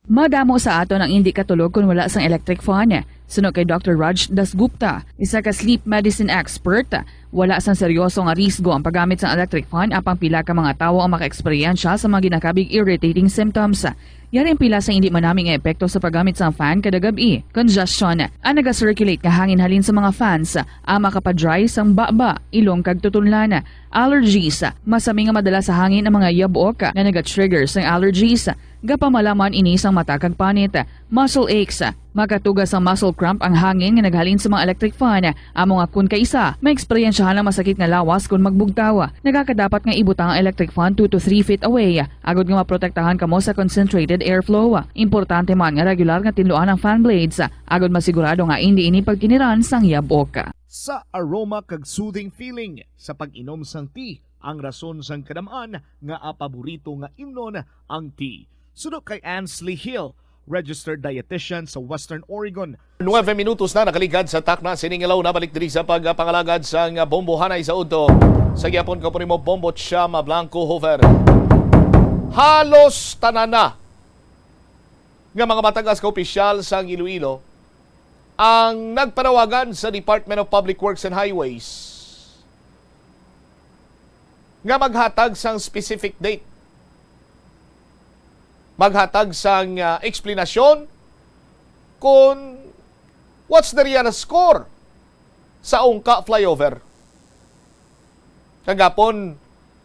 Madamo sa aton ang indi katulog kon wala sang electric fan. Suno kay Doctor Raj Dasgupta, isa ka sleep medicine expert, Wala sang seryoso nga risgo ang paggamit sang electric fan, apang pila ka mga tawo ang makaeksperyensya sa mga ginakabig irritating symptoms. Yari ang pila sa hindi manami nga epekto sa paggamit sang fan kada gab-i. Congestion. Ang naga-circulate nga hangin halin sa mga fans ang makapa-dry sang baba, ilong kag tutunlan. Allergies. Masami nga madala sa hangin ang mga yabok nga naga-trigger sang allergies. Gapamalaman ini sang mata kag panit. Muscle aches. Makatuga sang muscle cramp ang hangin nga naghalin sa mga electric fan. Amo nga kun kaisa, maeksperiensyahan ang masakit nga lawas kun magbugtaw. Nagakadapat nga ibutang ang electric fan two to three feet away, agod nga maprotektahan kamo sa concentrated airflow. Importante man nga regular nga tinluan ang fan blades, agod masigurado nga indi ini pagkiniran sang yabok. Sa aroma kag soothing feeling sa pag-inom sang tea ang rason sang kadam-an nga paborito nga imnon ang tea. Suno kay Ansley Hill, registered dietitian sa Western Oregon. Nuebe minutos na nakaligad sa takna sining aldaw. Nabalik diri sa pagpangalagad sang Bombo Hanay sa udto. Sa gihapon ko po nimo, Bombo Cham Blanco Hoover. Halos tanan na nga mga mataas nga opisyal sang Iloilo ang nagpanawagan sa Department of Public Works and Highways nga maghatag sang specific date, maghatag sang, ah, eksplanasyon kung what's the real score sa Ungka flyover. Kagapon,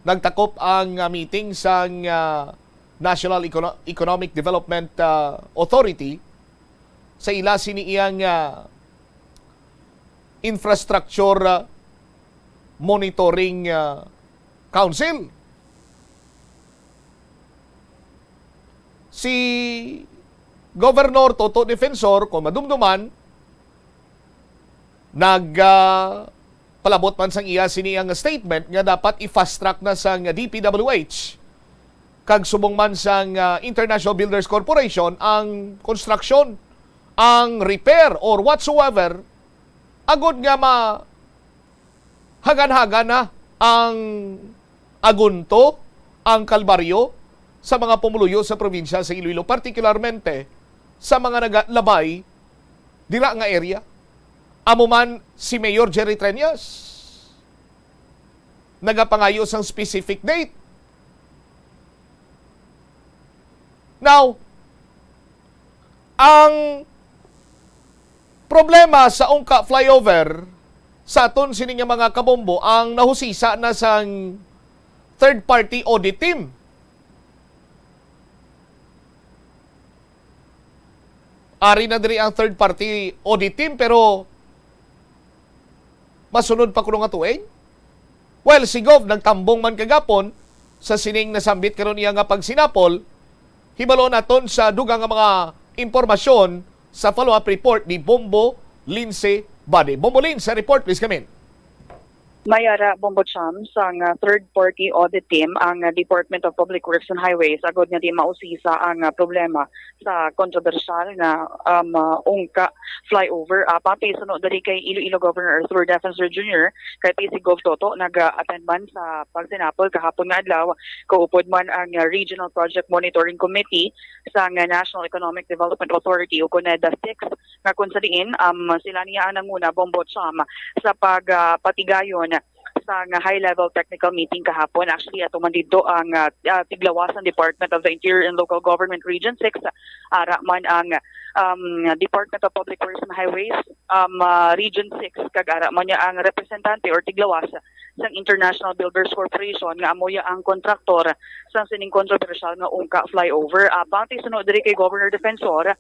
nagtakop ang, ah, meeting sang, ah, National Econo-, Economic Development, ah, Authority sa ila sini iyang, ah, infrastructure, ah, monitoring, ah, council. Si Governor Toto Defensor, kung madumduman, nag, ah, palabot man sang iya sini ang statement nga dapat i-fast track na sang D P W H kag subong man sang, ah, International Builders Corporation ang construction, ang repair or whatsoever, agod nga ma hagan-hagan na ang agunto, ang kalbaryo sa mga pumuluyo sa probinsya sa Iloilo, partikularmente sa mga nagalabay dira nga area. Amo man si Mayor Jerry Treñas nagapangayo sang specific date. Now, ang problema sa Ungka flyover, sa aton sini nga mga kabombo, ang nahusisa na sang third party audit team. Ari na diri ang third party audit team, pero masunod pa kuno nga tuig? Well, si Gov nagtambong man kagapon sa sining nasambit karon iya nga pagsinapol. Hibaluon naton sa dugang nga mga impormasyon sa follow-up report ni Bombo Lince Bade. Bombo Lince, report please, come in. Mayara, Bombo Cham, sang, ah, third-party audit team ang, ah, Department of Public Works and Highways agod nga di mausisa ang, ah, problema sa kontrobersyal nga, um, ah, Ungka flyover. Ah, pati suno diri kay Iloilo Governor Arthur Defensor Junior, kay P C Gov Toto nag-attend man sa pagsinapol kahapon nga adlaw, kaupod man ang, ah, Regional Project Monitoring Committee sang, ah, National Economic Development Authority o CONEDA six, nga kung sa diin, um, sila niya ang nanguna, Bombo Cham, sa pag, ah, patigayon sa nga high-level technical meeting kahapon. Actually, ato man dito ang, ah, ah, tiglawas ang Department of the Interior and Local Government Region six, ara man ang, um, Department of Public Works and Highways, um, ah, Region six, kag ara man niya ang representante or tiglawas sang International Builders Corporation nga amo ya ang kontraktor sang sining kontrobersyal nga Ungka flyover. Ah, base suno diri kay Governor Defensor,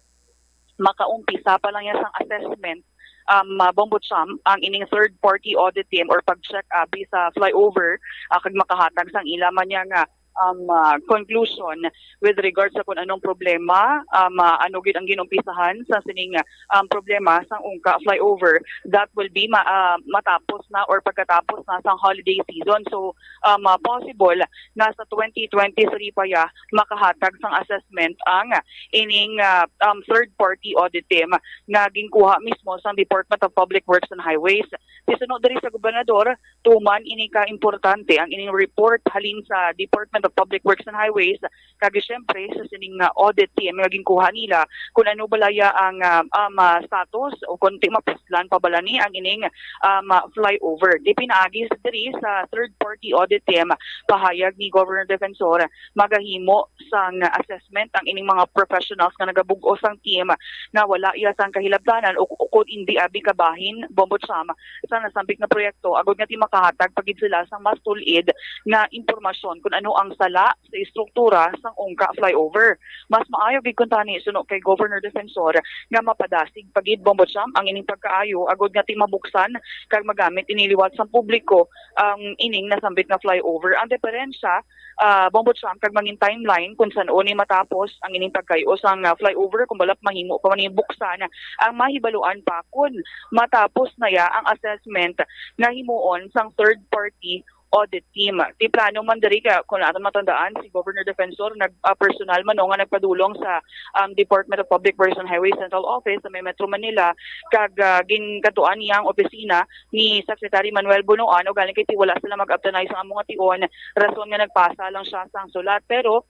makaumpisa pa lang yan sang assessment, um, uh, Bombo Cham, ang ining third-party audit team or pag-check abi sa flyover, ah, kag makahatag sang ila man niya nga, um, ah, conclusion with regards sa kung anong problema, um, ah, ano gid ang ginumpisahan sa sining, um, problema sang Ungka flyover. That will be ma-, ah, matapos na or pagkatapos na sang holiday season. So, um, ah, possible nga sa twenty twenty-three pa ya makahatag sang assessment ang ining, ah, um, third-party audit team nga ginkuha mismo sang Department of Public Works and Highways. Sisunod diri sa gobernador, tuman ini ka importante ang ining report halin sa Department Public Works and Highways, kag siyempre sa sining, ah, audit team nga ginkuha nila kung ano bala ya ang, ah, um, ah, status o kung ti mapuslan pa bala ni ang ining, um, ah, flyover. Di pinaagi sa diri sa third party audit team, pahayag ni Governor Defensor, magahimo sang assessment ang ining mga professionals nga nagabug-o sang team nga wala iya sang kahilabtanan o, o kung indi abi kabahin, Bombo Cham, sa nasambit nga proyekto, agod nga ti makahatag pa gid sila sang mas tul-id nga impormasyon kung ano ang sala sa istruktura sang ungka flyover. Mas maayo gid kuntani suno kay Governor Defensor nga mapadasig pa gid, Bombo Cham, ang ining pagkaayo agod nga ti mabuksan kag magamit ini liwat sang publiko ang ining nasambit nga flyover. Ang diferensya, ah, Bombo Cham, kag mangin timeline kung san-o ni matapos ang ining pagkay-o sang, ah, flyover, kung bala mahimo pa man ni buksan, ang mahibaluan pa kung matapos na ya ang assessment nga himuon sang third party audit team. Ti plano man diri ka, kung aton matandaan, si Governor Defensor nag, ah, personal man, no, nga nagpadulong sa, um, Department of Public Works and Highways Central Office sa may Metro Manila, kag, ah, ginkadtuan niya ang opisina ni Secretary Manuel Bonoan, ugaling kay ti wala sila mag-abtanay sa amo nga tion, rason nga nagpasa lang siya sang sulat. Pero,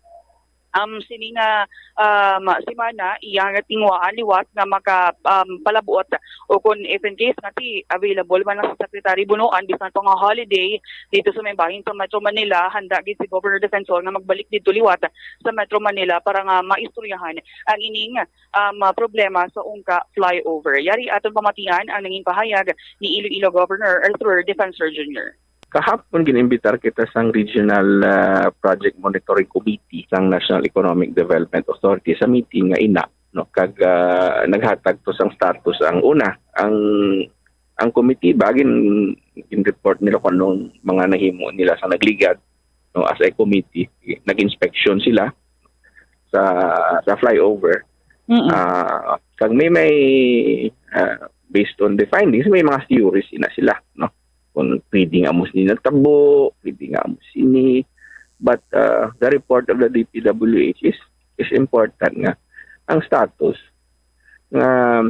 um, sini nga, um, semana, iya nga tinguhaan liwat nga maka, um, palabot, o kung if in case nga ti available man lang si Secretary Bonoan, bisan pa nga holiday, dito sa may bahin sa Metro Manila, handa gid si Governor Defensor nga magbalik dito liwat sa Metro Manila para nga maistoryahan ang ining, um, problema sa ungka flyover. Yari aton pamatian ang nangin pahayag ni Iloilo Governor Arthur Defensor Junior. Kahapon, gin-imbitar kita sang Regional, ah, Project Monitoring Committee sang National Economic Development Authority sa meeting nga ina, no? Kag, ah, naghatag to sang status ang una. Ang, ang committee ba, gin, gin-report nila kung anong mga nahimo nila sa nagligad, no, as a committee. Nag-inspection sila sa, sa flyover. Mm-mm. Ah, kag may, may, ah, based on the findings, may mga theories na sila, no? Kung pwede nga amo sini natabo, pwede nga amo sini. But, ah, the report of the D P W H is, is important nga ang status nga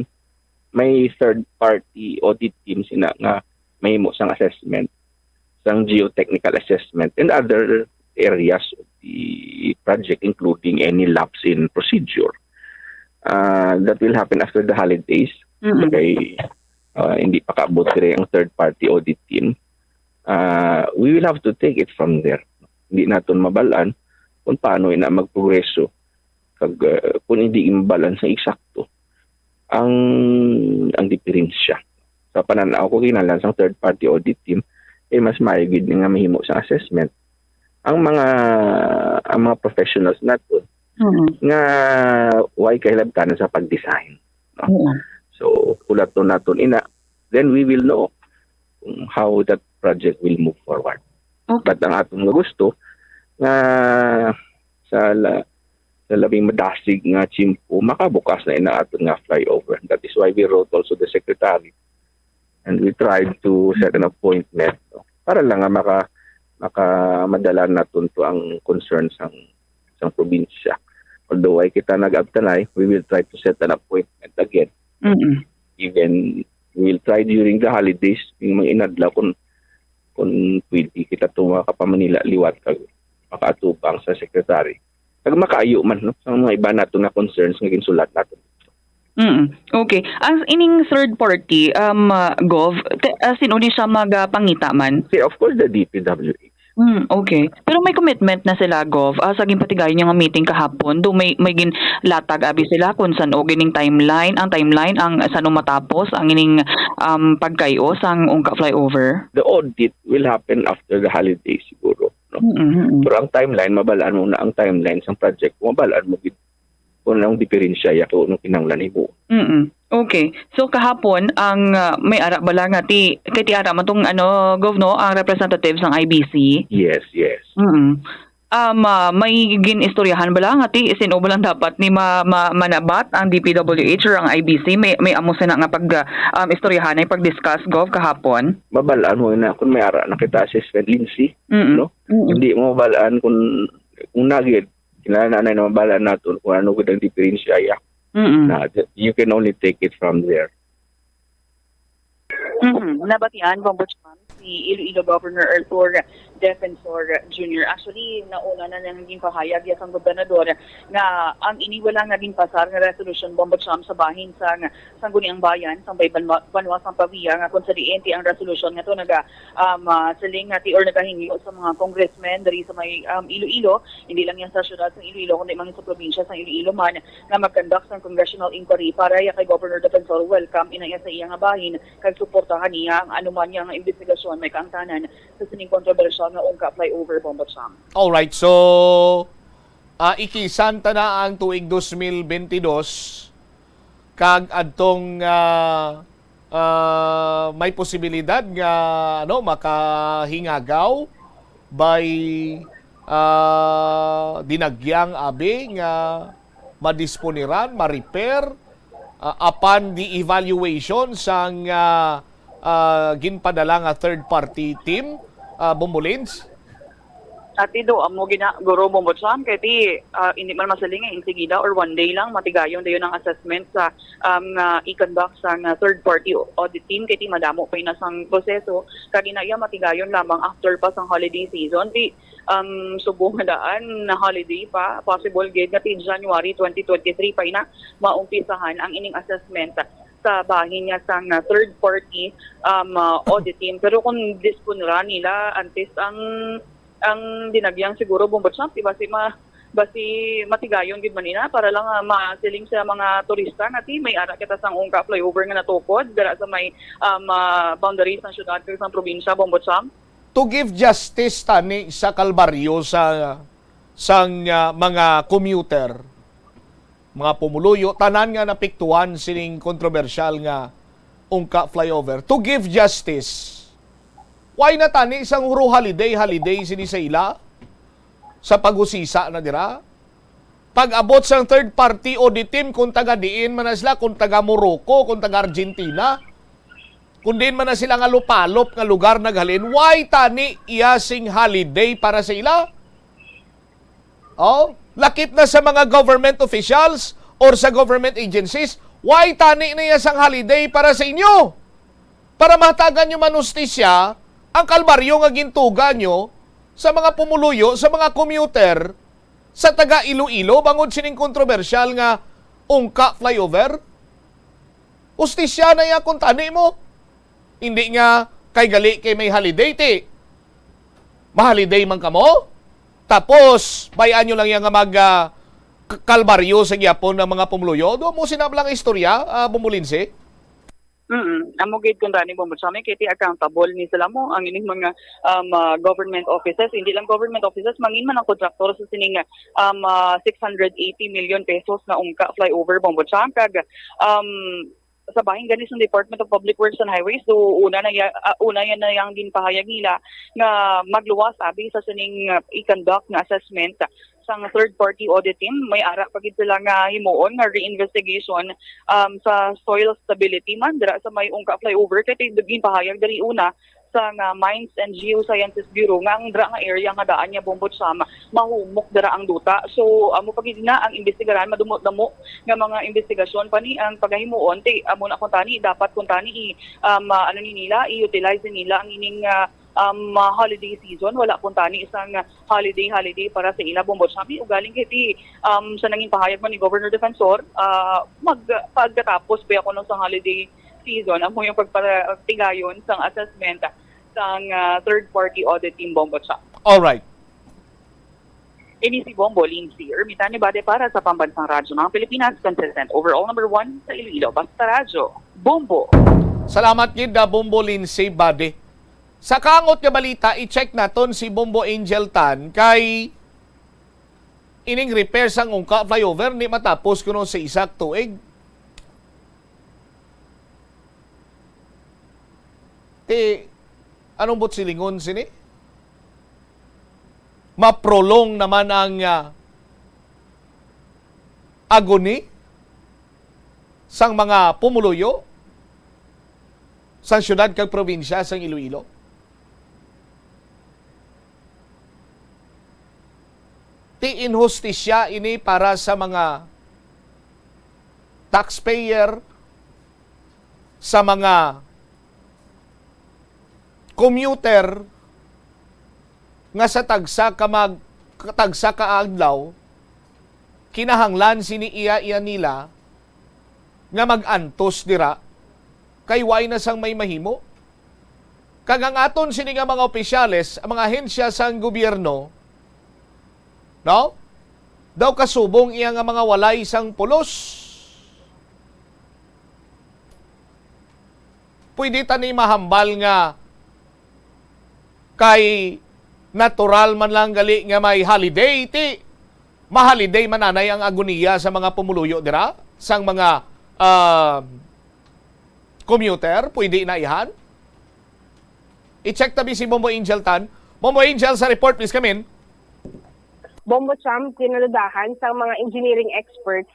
may third party audit team sina nga mahimo sang assessment, sang geotechnical assessment, and other areas of the project, including any lapse in procedure. Ah, that will happen after the holidays. Mm-mm. Kay, ah, hindi pa kaabot diri ang third party audit team. Ah, we will have to take it from there. Hindi naton mabalaan kung paano ina magprogreso kag, ah, kung hindi mabalaan sa eksakto ang, ang diferensya. Sa pananaw ko, kinahanglan sang third party audit team, eh, mas maayo gid nga mahimo sa assessment ang mga, ang mga professionals naton Mm. nga way kahilabtanan sa pag-design, no? Mm. So, kulaton naton ina, then we will know kung how that project will move forward. Okay. But ang aton nga gusto nga sa la-, sa labing madasig nga tiyempo, makabukas na ina aton nga flyover. That is why we wrote also the secretary and we tried to set an appointment, no, para lang nga maka-, makamadala naton to ang concern sang, sang probinsya. Although way kita nag-abtanay, we will try to set an appointment again. Mm-mm. Even we will try during the holidays, yung mga inadlaw, kung, kung pwede kita to makapamanila liwat kag makaatubang sa secretary. Kag makaayo man, no, sa mga iba nato nga concerns nga ginsulat nato. Mm. Okay. Ang ining third party, um, uh, Gov, te-, uh, sino ni siya magapangita man? See, of course, the D P W H. Mm, okay. Pero may commitment na sila, Gov, ah, sa ginpatigayon niyo nga meeting kahapon. Do may, may ginlatag abi sila kung san-o gining timeline, ang timeline, ang san-o matapos ang ining, um, pagkay-o sang ungka flyover? The audit will happen after the holiday siguro, no? Mm, mm, mm. Pero ang timeline, mabalaan mo na ang timeline sang project. Mabalaan mo gid kung anong diferensya ya kung anong kinahanglan himuon. Mm. Okay. So, kahapon, ang, ah, may ara bala nga ti-, kay ti ara man tong, ano, Gov, no, ang representative sang I B C. Yes, yes. Mm. Um, ah, may gin-istoryahan bala nga ti, sin-o bala dapat ni ma-, ma-, manabat ang D P W H or ang I B C? May, may amo sina nga pag, ah, um, istoryahan ay pag-discuss, Gov, kahapon? Mabalaan mo na kung may ara na kita assessment, Lindsay, Mm-mm. no? Mm-mm. Hindi mo mabalaan kung, kung nagid, kinahanglan na mabalaan naton kung ano gid ang diferensya ya. Mm-mm. Na, you can only take it from there. Mhm. Nabatian, Bombo Cham, si Iloilo Governor Arthur Defensor Junior. Actually, nauna na nang ginpahayag ya sang gobernador nga ang ini wala nga ginpasar nga resolution, Bombo Cham, sa bahin sang Sangguniang Bayan sang Bay Banwa, Banwa sang Pavia, nga kung sa diin ti ang resolution nga to naga um, ah, siling nga ti or nagahingyo sa mga congressmen diri sa may um, Iloilo, hindi lang yan sa syudad sa Iloilo kundi man sa probinsya sa Iloilo man, nga mag-conduct sang congressional inquiry para ya kay Governor Defensor. Welcome ina iya sa iya nga bahin kag suportahan niya ang anuman niya nga investigasyon may kaangtanan sa sining kontrobersyal nga Ungka flyover, Bombo Cham. Alright, so ah, ikisan ta na ang tuig dos mil bentidós kag adtong ah, ah, may posibilidad nga ano makahingagaw by ah, dinagyang abi nga madisponiran, ma-repair, ah, apan the evaluation sang ah, ah, ginpadala nga third party team, ah, Bombolins? Ati do, amo gina, Guro Bombo Cham, kay ti, ah, hindi man masiling nga insigida or one day lang, matigayon dayon ang assessment sa um, nga i-conduct sa nga third party audit team, kay ti madamo pa na sang proseso, kag ina iya matigayon lamang after pa sang holiday season. Ti um, subong nga daan na holiday pa, possible gid nga ti January twenty twenty-three pa ina maumpisahan ang ining assessment sa bahin niya sang ah, third party um, ah, audit team. Pero kung dispon ra nila antes ang ang dinagyang siguro Bombo Cham, di ba si ma basi matigayon gid man ina para lang ah, masiling sa mga turista nga ti may ara kita sang Ungka flyover nga natukod dira sa may um, ah, boundary sang syudad kag sang probinsya, Bombo Cham. To give justice tani sa kalbaryo sa sang ah, mga commuter, mga pumuluyo, tanan nga napiktuhan sining kontrobersyal nga Ungka flyover, to give justice. Why na tani sang huro holiday-holiday sini sa ila sa paghusisa na dira? Pag-abot sang third party audit team, kung taga diin man na sila, kung taga Morocco, kung taga Argentina, kung diin man na sila nga lupalop nga lugar naghalin, why tani iya sing holiday para sa ila? Oh, lakip na sa mga government officials or sa government agencies, why tani na iya sang holiday para sa inyo? Para mahatagan nyo man hustisya ang kalbaryo nga gintuga nyo sa mga pumuluyo, sa mga commuter, sa taga Iloilo bangod sining kontrobersyal nga Ungka flyover? Hustisya na iya kung tani mo. Hindi nga kay gali kay may holiday ti. Maholiday man kamo? Tapos, bayan nyo lang yan nga mag ah, k- kalbaryo sa gyapon ng mga pumuluyo. Do mo sinablang istorya, ah, Bumulinsi? Mm, amo gid kun tani, Bombo Cham, kay ti accountable ni sila mo ang ining mga um, ah, government offices, hindi lang government offices, mangin man ang kontraktor sa sining um, ah, six hundred eighty million pesos na Ungka flyover, Bombo Cham, kag um, sa bahin gani sa Department of Public Works and Highways, do una na ya, ah, una yan na yang ginpahayag nila nga magluwas abi sa sining ah, i-conduct nga assessment sang third party audit team. May ara pa gid sila nga himuon nga reinvestigation um, sa soil stability man dira sa may Ungka flyover, kay ti-, ginpahayag diri una sang ah, Mines and Geosciences Bureau nga ang dira nga area nga daan niya, Bombo Cham, mahumok dira ang duta. So amo pa gid na ang imbestigaran, madamo-damo nga mga imbestigasyon pa ni ang pagahimuon. Ti amo na kung tani dapat kung tani i um, ah, ano ni nila, i-utilize ni nila ang ining ah, um, ah, holiday season. Wala kung tani isang holiday holiday para sa ila, Bombo Cham. Ugaling kay ti um, sa nangin pahayag man ni Governor Defensor, ah, mag pagkatapos pa kuno sa holiday season amo yung pagpatigayon sang assessment sang ah, third party audit team, Bombo Cham. Alright. Ini si Bombo Lindsay Ermitani Bade para sa Pambansang Radyo ng Pilipinas, consistent overall number one sa Iloilo. Basta Radyo, Bombo! Salamat gid na Bombo Lindsay Bade. Sa kangot nga balita, i-check naton si Bombo Angel Tan kay ining repair sang Ungka flyover ni matapos kuno sa isa ka tuig. Ti, anong buot silingon sini? Maprolong naman ang ah, agony sang mga pumuluyo sang syudad kag probinsya sang Iloilo. Ti inhustisya ini para sa mga taxpayer, sa mga commuter, nga sa tagsa ka mag-, tagsa ka adlaw, kinahanglan sini iya-iya nila nga mag-antos dira, kay way na sang may mahimo. Kag ang aton sini nga mga opisyales, ang mga ahensya sang gobyerno, no? Daw kasubong iya nga mga walay sang pulos. Pwede ta ni mahambal nga kay natural man lang gali nga may holiday, ti ma-holiday man anay ang agoniya sa mga pumuluyo dira, sang mga, ah, commuter, pwede na ihan. I-check tabi si Bombo Angel Tan. Bombo Angel, sa report, please come in. Bombo Champ, kinadudahan sang mga engineering experts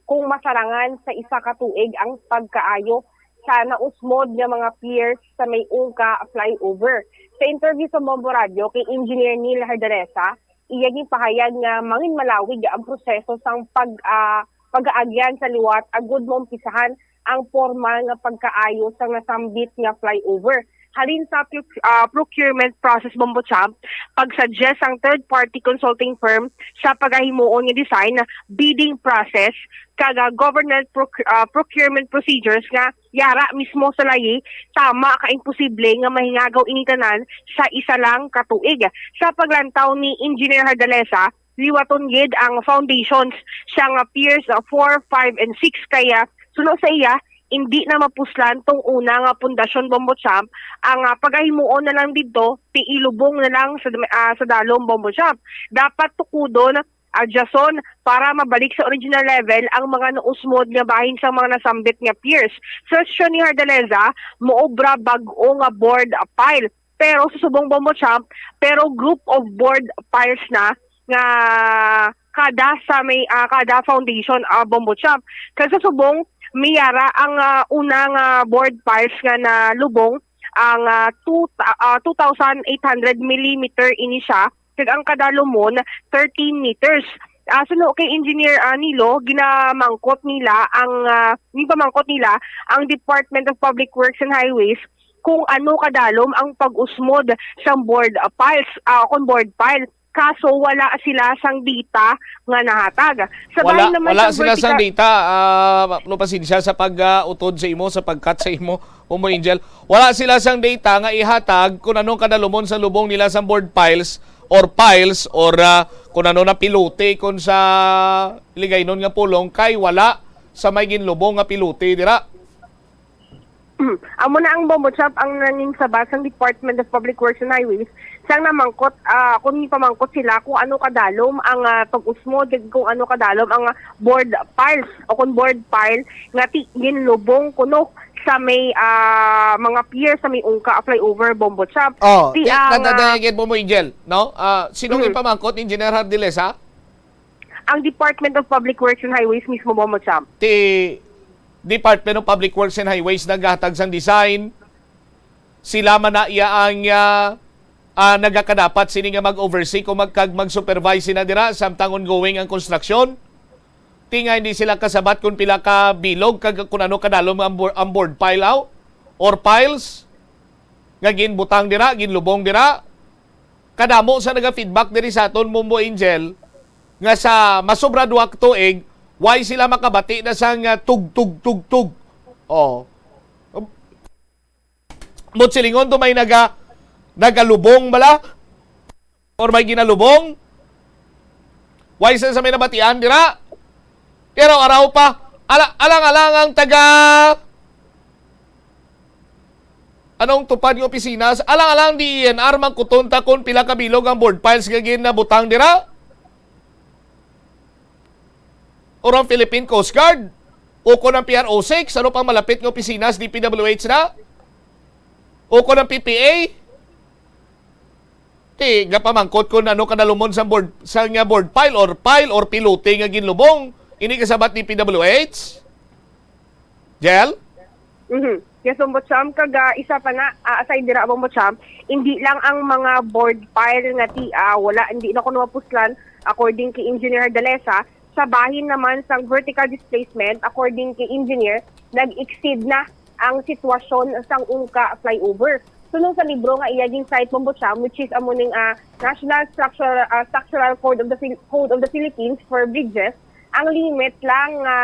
kung masarangan sa isa ka tuig ang pagkaayo sa nausmod nga mga piers sa may Ungka flyover. Sa interview sa Bombo Radio kay Engineer Neil Hardaresa, iya ginpahayag nga mangin malawig ang proseso sang pag, ah, pag-aagyan sa liwat agud maumpisahan ang pormal nga pagkaayo sa nasambit nga flyover. Halin sa proc-, ah, procurement process, Bombo Champ, pag-suggest ang third-party consulting firm sa pagahimuon nga design, bidding process, kag, ah, government proc-, ah, procurement procedures nga yara mismo sa layi, tama ka imposible nga mahingagaw ini tanan sa isa lang ka tuig. Sa paglantaw ni Engineer Hardalesa, liwaton gid ang foundations sang, ah, piers, ah, four, five, and six, kay, ah, suno sa iya, indi na mapuslan tong una nga pundasyon, Bombo Champ, ang, ah, pagahimuon na lang didto, ti ilubong na lang sa, ah, sa dalom, Bombo Champ. Dapat tukudon, adjuston para mabalik sa original level ang mga nausmod nga bahin sang mga nasambit nga piers. Sa sesyon ni Hardaleza, moobra bag-o nga bored pile. Pero sa subong, Bombo Champ, pero group of bored piles na nga kada sa may, ah, kada foundation, ah, Bombo Champ. Kag sa subong, may yara ang, ah, una nga bored piles nga nalubong, ang, ah, two, ah, two thousand eight hundred millimeter ini siya, kag ang kadalumon thirteen meters. Ah, suno kay Engineer, ah, Nilo, ginamangkot nila ang, ah, ginpamangkot nila ang Department of Public Works and Highways kung ano kadalom ang pag-usmod sang bored, ah, piles, ah, kon bored pile. Kaso wala sila sang data nga nahatag. Sa bahin Wala, naman wala sang sila sang vertical data. Ah, no, pasensya sa pag-utod sa imo, sa pag-cut sa imo, Bombo Angel. Wala sila sang data nga ihatag kung anong kadalumon sa lubong nila sang bored piles or piles or, ah, kung ano na pilote kung sa Iligaynon nga pulong, kay wala sa may ginlubong nga pilote dira. Amo na ang, Bombo Champ, ang nangin sabat sang Department of Public Works and Highways sang namangkot, ah, kung ginpamangkot sila kung ano kadalom ang, ah, pag-usmod, kag kung ano kadalom ang, ah, bored piles o kung bored pile nga ti ginlubong kuno sa may, ah, mga pier sa may Ungka flyover, Bombo Champ. Oh, Ti ti-, ang, nada-, ah, nada-, Bombo Angel, no? Ah, sino Mhm. ginpamangkot, Engineer Hardilesa? Ang Department of Public Works and Highways mismo, Bombo Champ. Ti Department of Public Works and Highways naghatag sang design. Sila man na iya ang, ah, ah, nagakadapat sini nga mag-oversee kung mag-, kag mag-supervise sina dira samtang ongoing ang konstruksyon. Ti nga hindi sila kasabat kung pila ka bilog kag kung ano kadalom ang board, ang board pile aw, or piles nga ginbutang dira, ginlubong dira. Kadamo sa naga-feedback diri sa aton, Bombo Angel, nga sa masobra duha ka tuig, why sila makabati na sang, ah, tug, tug, tug, tug? Oh. Mot silingon to may naga-, nagalubong bala? Or may ginalubong? Why sa, sa may nabatian dira? Pero araw pa, ala-, alang-alang ang taga anong tupad nga opisina, alang-alang D E N R, mangkuton ta kung pila ka bilog ang board piles nga ginabutang dira? Or ang Philippine Coast Guard? O kon ang P R O six, ano pang malapit nga opisina sa D P W H na? O kon ang P P A? Ti, gapamangkot kung ano kadalumon sa board, sa nga board pile or pile or pilote nga ginlubong. Ini kasabat D P W H? Jel? Mhm. Yes, Bombo Champ. Kag, ah, isa pa na, ah, aside dira, Bombo Champ, hindi lang ang mga board pile nga ti, ah, wala, hindi na kuno mapuslan, according kay Engineer Hardalesa, sa bahin naman sang vertical displacement, according kay Engineer, nag-exceed na ang sitwasyon sang Ungka flyover. Suno sa libro nga iya gin-cite, Bombo Champ, which is amo ning, ah, National Structural, ah, Structural Code of the Phil-, Code of the Philippines for Bridges, ang limit lang nga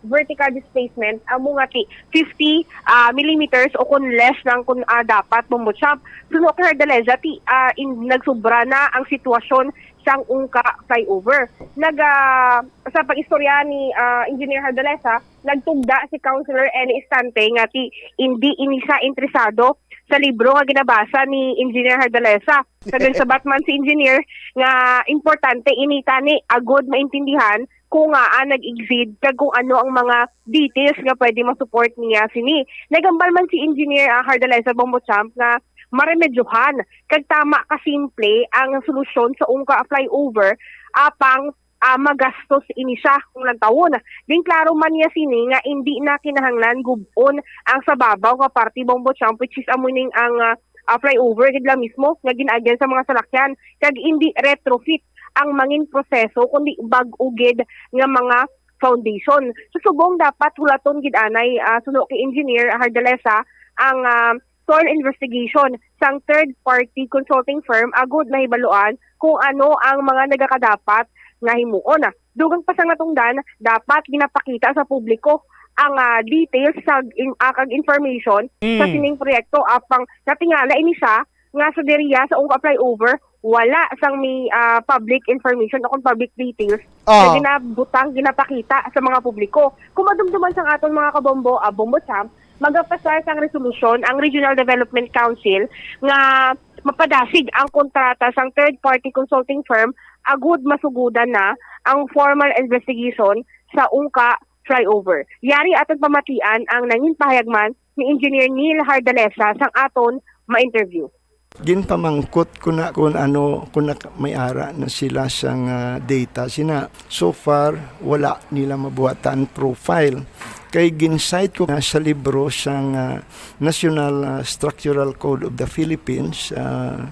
vertical displacement amo nga ti fifty, ah, millimeters o kon less lang kon, ah, dapat, Bombo Champ. Suno kay Hardaleza, ti, ah, in, nagsubra na ang sitwasyon sang Ungka flyover. Nag, ah, sa pag-istorya ni, ah, Engineer Hardaleza, nagtugda si Councilor Eli Estante nga ti indi ini siya interesado sa libro nga ginabasa ni Engineer Hardaleza. Nagsabat man si Engineer nga importante ini tani agud maintindihan kung ngaa nag-exceed kag kung ano ang mga details nga pwede ma-support niya sini. Nagambal man si Engineer, ah, Hardaleza, Bombo Champ, nga maremedyohan kag tama ka simple ang solusyon sa Ungka flyover, apang, ah, magastos ini siya kung lantawon. Din klaro man niya sini nga indi na kinahanglan gub-on ang sa babaw nga parte, Bombo Champ, which is amo ning ang, ah, ah, flyover gid lang mismo nga gin-agyan sa mga salakyan, kag indi retrofit ang mangin proseso, kundi bag-o gid nga mga foundation. So, subong dapat hulaton gid anay, ah, suno kay Engineer Hardaleza, ang, ah, thorough investigation sang third party consulting firm agud mahibaluan kung ano ang mga nagakadapat nga himuon. Dugang pa sa natungdan, dapat ginapakita sa publiko ang, ah, details sa in-, ah, kag information sa Mm. sining proyekto, apang natingala ini siya nga sa diriya sa Ungka flyover, wala sang may, ah, public information o kung public details na Ah. ginabutang, ginapakita sa mga publiko. Kung madumduman sang aton mga kabombo, ah, Bombo Champ, magapasar sang resolusyon ang Regional Development Council nga mapadasig ang kontrata sang third party consulting firm agud masugodan na ang formal investigation sa Ungka flyover. Yari aton pamatian ang nangin pahayag man ni Engineer Neil Hardalesa sang aton ma-interview. Ginpamangkot ko na kung ano, kung nak-, may ara na sila sang, ah, data. Sina, so far, wala nila mabuhatan profile. Kay gin-cite ko na sa libro sang, ah, National, ah, Structural Code of the Philippines, ah,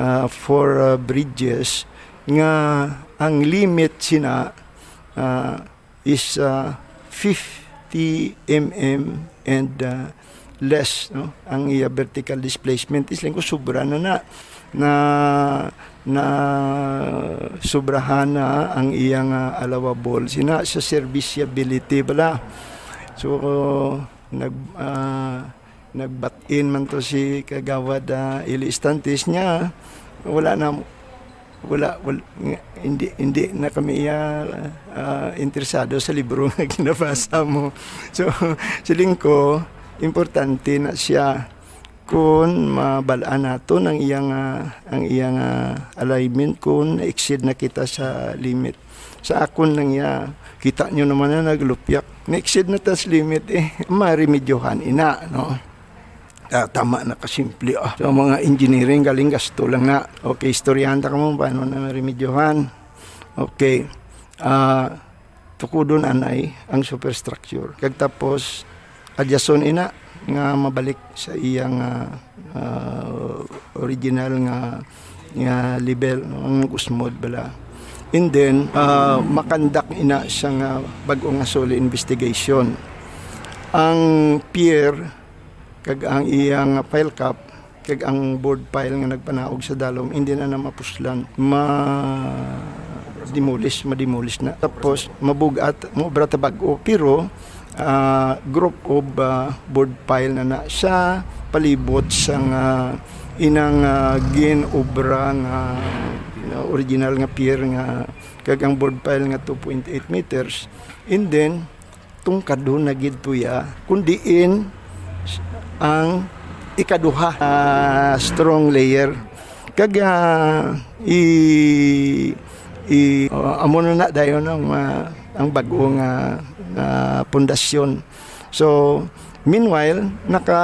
ah, for, ah, bridges, nga ang limit sina, ah, is, ah, fifty M M and, ah, less, no, ang iya vertical displacement. Is lang ko sobra na na, na, na sobrahan na ang iyang, ah, allowable. Sina sa serviceability bala. So, nag-, ah, nagbatin man to si Kagawad, ah, Eli Estantes niya. Wala na, wala, wal-, nga, hindi, hindi na kami, ah, ah, interesado sa libro nga ginabasa mo. So, siling ko, importante na siya kung mabal-an naton ang iyang, ah, ang iyang, ah, alignment kung na-exceed na kita sa limit. Sa akon lang iya, kita nyo naman na naglupyak. Na-exceed na tas limit eh. Maremedyohan ina, no? Ah, tama na kasimple, ah. So, mga engineering, galing gasto lang na. Okay, istoryahan ta ka mo, paano na maremedyohan? Okay. Ah, tukudon anay ang superstructure. Kag tapos, adyason ina nga mabalik sa iyang, ah, ah, original nga, nga level, no? Ang usmod bala. And then, ah, makandak ina siya nga bag-o nga soil investigation. Ang pier kag ang iyang pile cap kag ang bored pile nga nagpanaog sa dalom, hindi na na mapuslan. Ma-demolish, ma-demolish na. Tapos, mabug-at, maobra ta bag-o. Pero, ah, group of, ah, bored pile na na sa palibot sang, ah, inang, ah, gin-obra nga, nga original nga pier nga kag ang bored pile nga two point eight meters. And then, tungkadon na gid to ya, kun diin ang ikaduha, ah, strong layer. Kag, ah, i, i, ah, amo na na dayon ang, ah, ang bag-o nga, nga pundasyon. So, meanwhile, naka,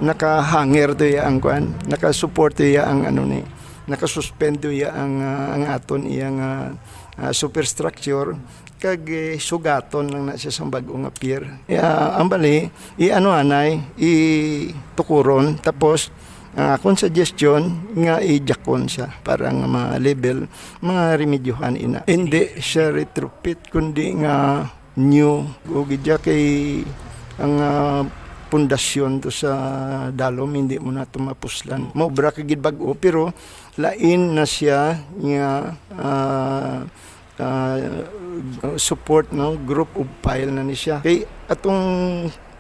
naka-hanger to ya ang kuan, naka-support to ya ang ano ni, naka-suspend to ya ang, ah, ang aton iya nga, ah, superstructure. Kag, eh, sugaton lang na siya sang bag-o nga pier. Ya, ang bali, i-ano anay, itukuron, tapos, ah, akon suggestion nga i-jackon siya para nga ma-level, maremedyohan ina. Hindi siya retrofit, kundi nga new. O gid ya kay ang, ah, pundasyon to sa Dalom, hindi mo na to mapuslan. Maobra ka gid bag-o, pero lain na siya nga, ah, ah, support, no? Group of pile na ni siya. Kay atong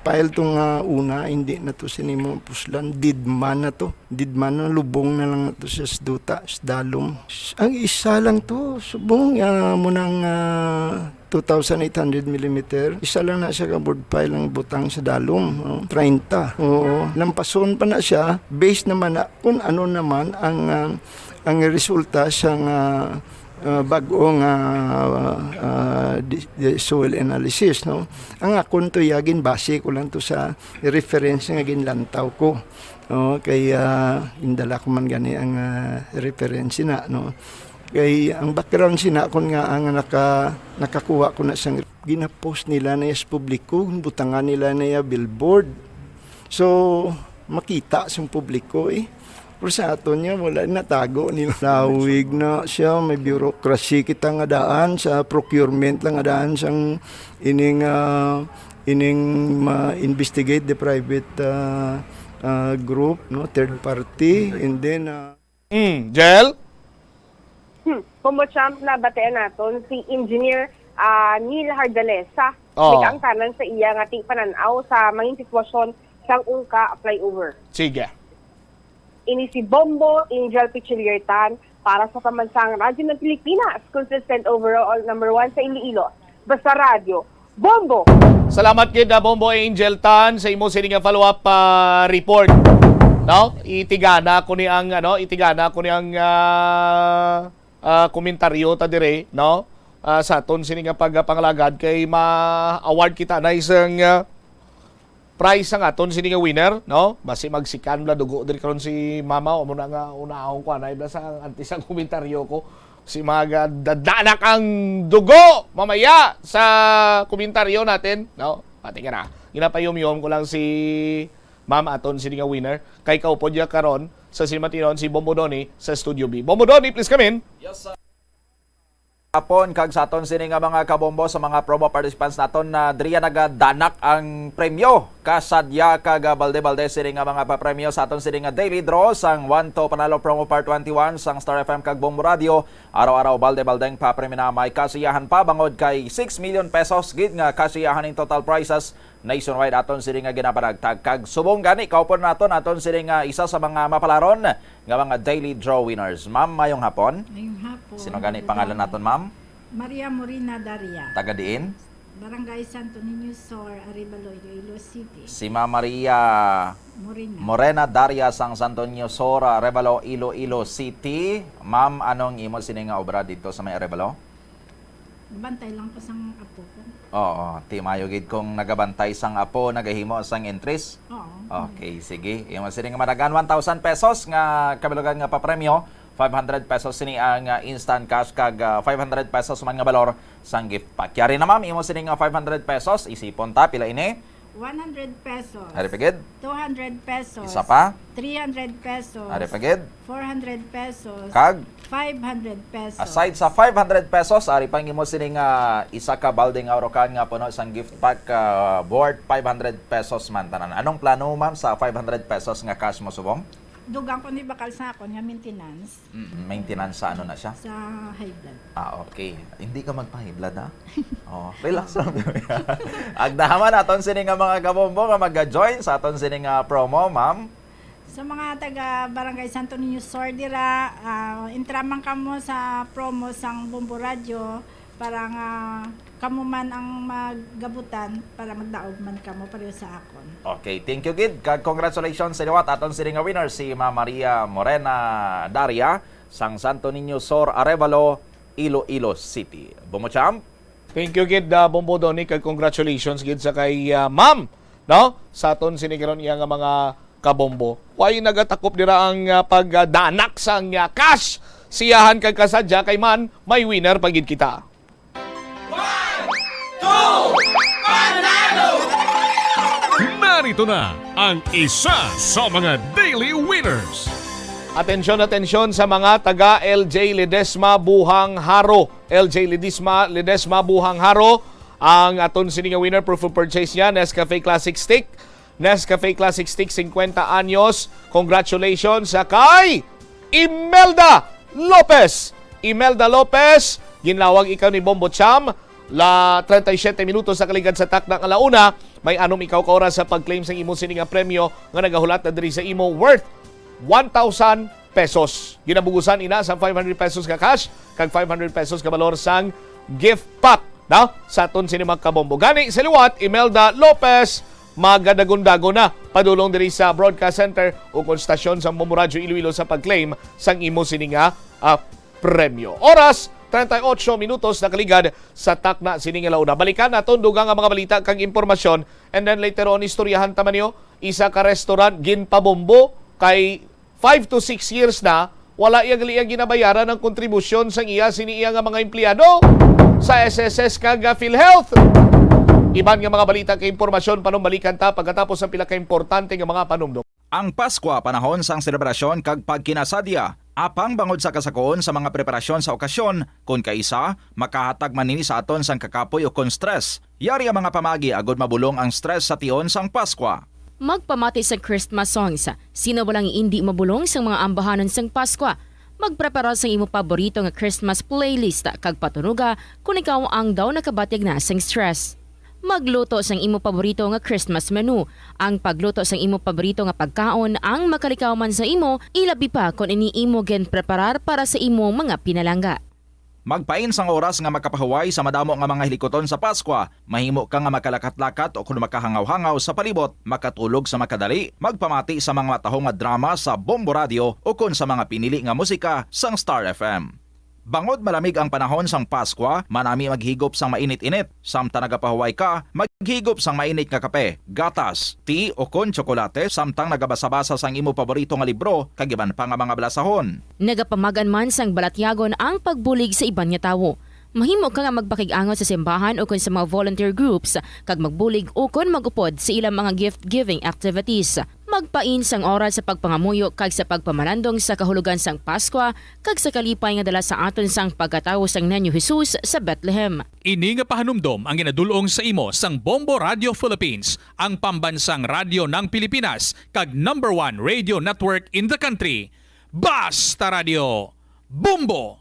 pile to nga una, hindi na to sini mapuslan. Didman na to. Didman na, lubong na lang na to siya sa duta, sa Dalom. Ang isa lang to, subong, ah, mo nang, ah, two thousand eight hundred millimeter. Isa lang na siya ka bored pile ang butang sa Dalom, no? Treinta. Oo. Lampason pa na siya, based naman na kung ano naman ang, ah, ang resulta sa nga, ah, bag-o nga, ah, di-, di-, soil analysis, no? Ang akon to, ya, ginbase ko lang to sa reference nga ginlantaw ko. No? Kay, ah, indala ko man gani ang, ah, reference na, no? Kay ang background sina kon nga ang naka-, nakakuha ko na sang ginapost nila na sa publiko, butangan nila na ya billboard. So, makita sa publiko eh. Pero sa aton niya, wala, natago nila. Lawig na siya, may bureaucracy kita nga daan sa procurement lang nga daan sang ining, ah, ining ma-investigate the private, ah, ah, group, no, third party, and then, ah, Mm, Jel? Hmm. Combo Champ, nabatian naton si Engineer, ah, Neil Hardalesa. Oh. Nagkaangtanan sa iya nga ti-, panan-aw sa mangin sitwasyon sang Ungka Flyover. Sige. Ini si Bombo Angel Pichiliertan para sa Pambansang Radyo ng Pilipinas, consistent overall number one sa Iloilo. Basta Radyo, Bombo! Salamat gid, ah, Bombo Angel Tan, sa imo sini nga follow-up, ah, report. No? Itigana ko ni ang, ano, itigana ko ni ang, ah, ah, komentaryo ta dire, no? Ah, sa aton sini nga pagpangalagad kay ma-award kita na isang, ah, prize ang aton sini nga winner, no? Basi magsikan bla dugo diri karon si Mama, o mo na nga unahon ko, anay bla sa anti sa komentaryo ko. Si mga ga-, dadanak ang dugo mamaya sa komentaryo natin, no? Pati ka na. Ginapayumyom ko lang si Ma'am aton sini nga winner. Kay kaupod niya karon sa Sinematinon, si Bombo Donny sa Studio B. Bombo Donny, please come in. Yes, sir. Hapon, kag sa aton sini nga mga kabombo, sa mga promo participants naton, na diriya nagadanak ang premyo. Kasadya kag, ah, balde-balde sini nga mga papremyo sa aton sini nga daily draw sang One to Panalo Promo Part twenty-one sang Star F M kag Bombo Radio. Araw-araw, balde-baldeng papremyo na may kasiyahan pa bangod kay six million pesos gid nga kasiyahan in total prizes nationwide aton sini nga ginapanagtag. Kag subong gani, kaupod naton aton sini nga isa sa mga mapalaron nga mga daily draw winners. Ma'am, mayong hapon. Mayong hapon. Sino gani pangalan naton, ma'am? Maria Morena Daria. Taga diin? Barangay Santo Niño Sur, Arevalo, Iloilo City. Si Ma'am Maria Morena. Morena Daria sang Santo Niño Sur, Arevalo, Iloilo City. Ma'am, anong imo sini nga obra dito sa may Arevalo? Bantay lang ko sang apo ko. Oo, ti mayo gid kung nagabantay sang apo, nagahimo sang entries. Oo. Okay, sige. Imo sini nga managan one thousand pesos nga kabilugan nga papremyo, five hundred pesos sini ang, ah, instant cash kag, ah, five hundred pesos man nga balor sang gift pack. Yari na, ma'am, imo sini nga five hundred pesos, isipon ta, pila ini? One hundred pesos. Ari pa gid. Two hundred pesos. Isa pa? Three hundred pesos. Ari pa gid. Four hundred pesos. Kag? Five hundred pesos. Aside sa five hundred pesos, ari pa ang imo sini nga isa ka balde nga urukan nga puno sang gift pack, ah, worth five hundred pesos man tanan. Anong plano, ma'am, sa five hundred pesos nga cash mo subong? Dugang ko ni bakal sa akon nga maintenance. Mm, maintenance sa ano na siya? Sa high blood. Ah, okay. Hindi ka magpa-high blood, ha? Oh, relax lang. Agdahaman naton sini nga mga kabombo nga mag-join sa aton sini nga promo, ma'am. Sa mga taga Barangay Santo Niño Sur dira, ah, entra man kamo sa promo sang Bombo Radio para nga kamo man ang magabutan para magdaog man kamo pareho sa akon. Okay, thank you gid. Kag congratulations sa liwat aton sini nga winner, si Ma'am Maria Morena Daria sang Santo Niño Sur, Arevalo, Iloilo City. Bombo Champ. Thank you gid, ah, Bombo Donny, kag congratulations gid sa kay, ah, Ma'am, no? Sa aton sini karon iya nga mga kabombo. Way nagatakop dira ang, ah, pagdanak sang, ah, cash. Siyahan kag kasadya kay man, may winner pa gid kita. One, two, panalo! Narito na ang isa sa mga daily winners. Atensyon, atensyon sa mga taga L J Ledesma, Buhang Haro. L J Ledesma, Ledesma, Buhang Haro. Ang aton sini nga winner, proof of purchase niya, Nescafe Classic Stick. Nescafe Classic Stick, singkwenta anyos. Congratulations sa kay Imelda Lopez. Imelda Lopez, ginlawag ikaw ni Bombo Cham. La, treinta y siete minutos sa kaligad sa takna nga launa. May anom ikaw ka oras sa pag-claim sa imo sini nga premyo nga nagahulat na diri sa imo, worth one thousand pesos. Ginabugusan ina sa five hundred pesos ka cash kag five hundred pesos ka balor sang gift pack, no? Sa aton sini mga kabombo. Gani, sa liwat, Imelda Lopez, magadagon-dagon na padulong diri sa Broadcast Center o kon stasyon sang Bombo Radyo Iloilo sa pag-claim sang imo sini nga, ah, premyo. Oras, treinta y ocho minutos na kaligad sa takna sini nga launa. Balikan naton dugang nga mga balita kag impormasyon, and then later on istoryahan ta man niyo isa ka restaurant ginpabombo kay five to six years na, wala iya gali iya ginabayaran ang kontribusyon sang iya sini iya nga mga empleyado sa S S S kag, ah, PhilHealth. Iban nga mga balita kag impormasyon panumbalikan ta pagkatapos sa pila ka importante nga mga panumdom. Ang Paskwa panahon sang selebrasyon kag pagkinasadya, apang bangod sa kasakoon sa mga preparasyon sa okasyon, kon kaisa, makahatag man ini sa aton sang kakapoy ukon stress. Yari ang mga pamaagi agod mabulong ang stress sa tion sang Paskwa. Magpamati sang Christmas songs. Sino ba lang indi mabulong sang mga ambahanon sang Paskwa? Magprepara sang imo paborito nga Christmas playlist kag patunoga kon ikaw ang daw nakabatyag na sang stress. Magluto sang imo paborito nga Christmas menu. Ang pagluto sang imo paborito nga pagkaon ang makalikaw man sa imo, ilabi pa kon ini imo ginpreparar para sa imo mga pinalangga. Magpain sang oras nga makapahuway sa madamo nga mga hilikuton sa Paskwa. Mahimo ka nga makalakat-lakat o kon makahangaw-hangaw sa palibot, makatulog sa makadali, magpamati sa mga mataho nga drama sa Bombo Radyo o kon sa mga pinili nga musika sang Star F M. Bangod malamig ang panahon sang Paskwa, manami maghigop sang mainit-init. Samtang nagapahuway ka, maghigop sang mainit nga kape, gatas, tea, o kon tsokolate, samtang nagabasa-basa sang imo paborito nga libro kag iban pa nga mga balasahon. Nagapamagan man sang balatyagon ang pagbulig sa iban nga tawo. Mahimo ka nga magpakig-angot sa simbahan ukon sa mga volunteer groups kag magbulig ukon mag-upod sa ilang mga gift-giving activities. Magpain sang oras sa pagpangamuyo kag sa pagpamalandong sa kahulogan sang Paskwa kag sa kalipay nga dala sa aton sang pagkatawo sang Niño Jesus sa Bethlehem. Ini nga pahanumdom ang ginadul-ong sa imo sang Bombo Radio Philippines, ang pambansang radyo ng Pilipinas, kag number one radio network in the country. Basta Radio, Bombo!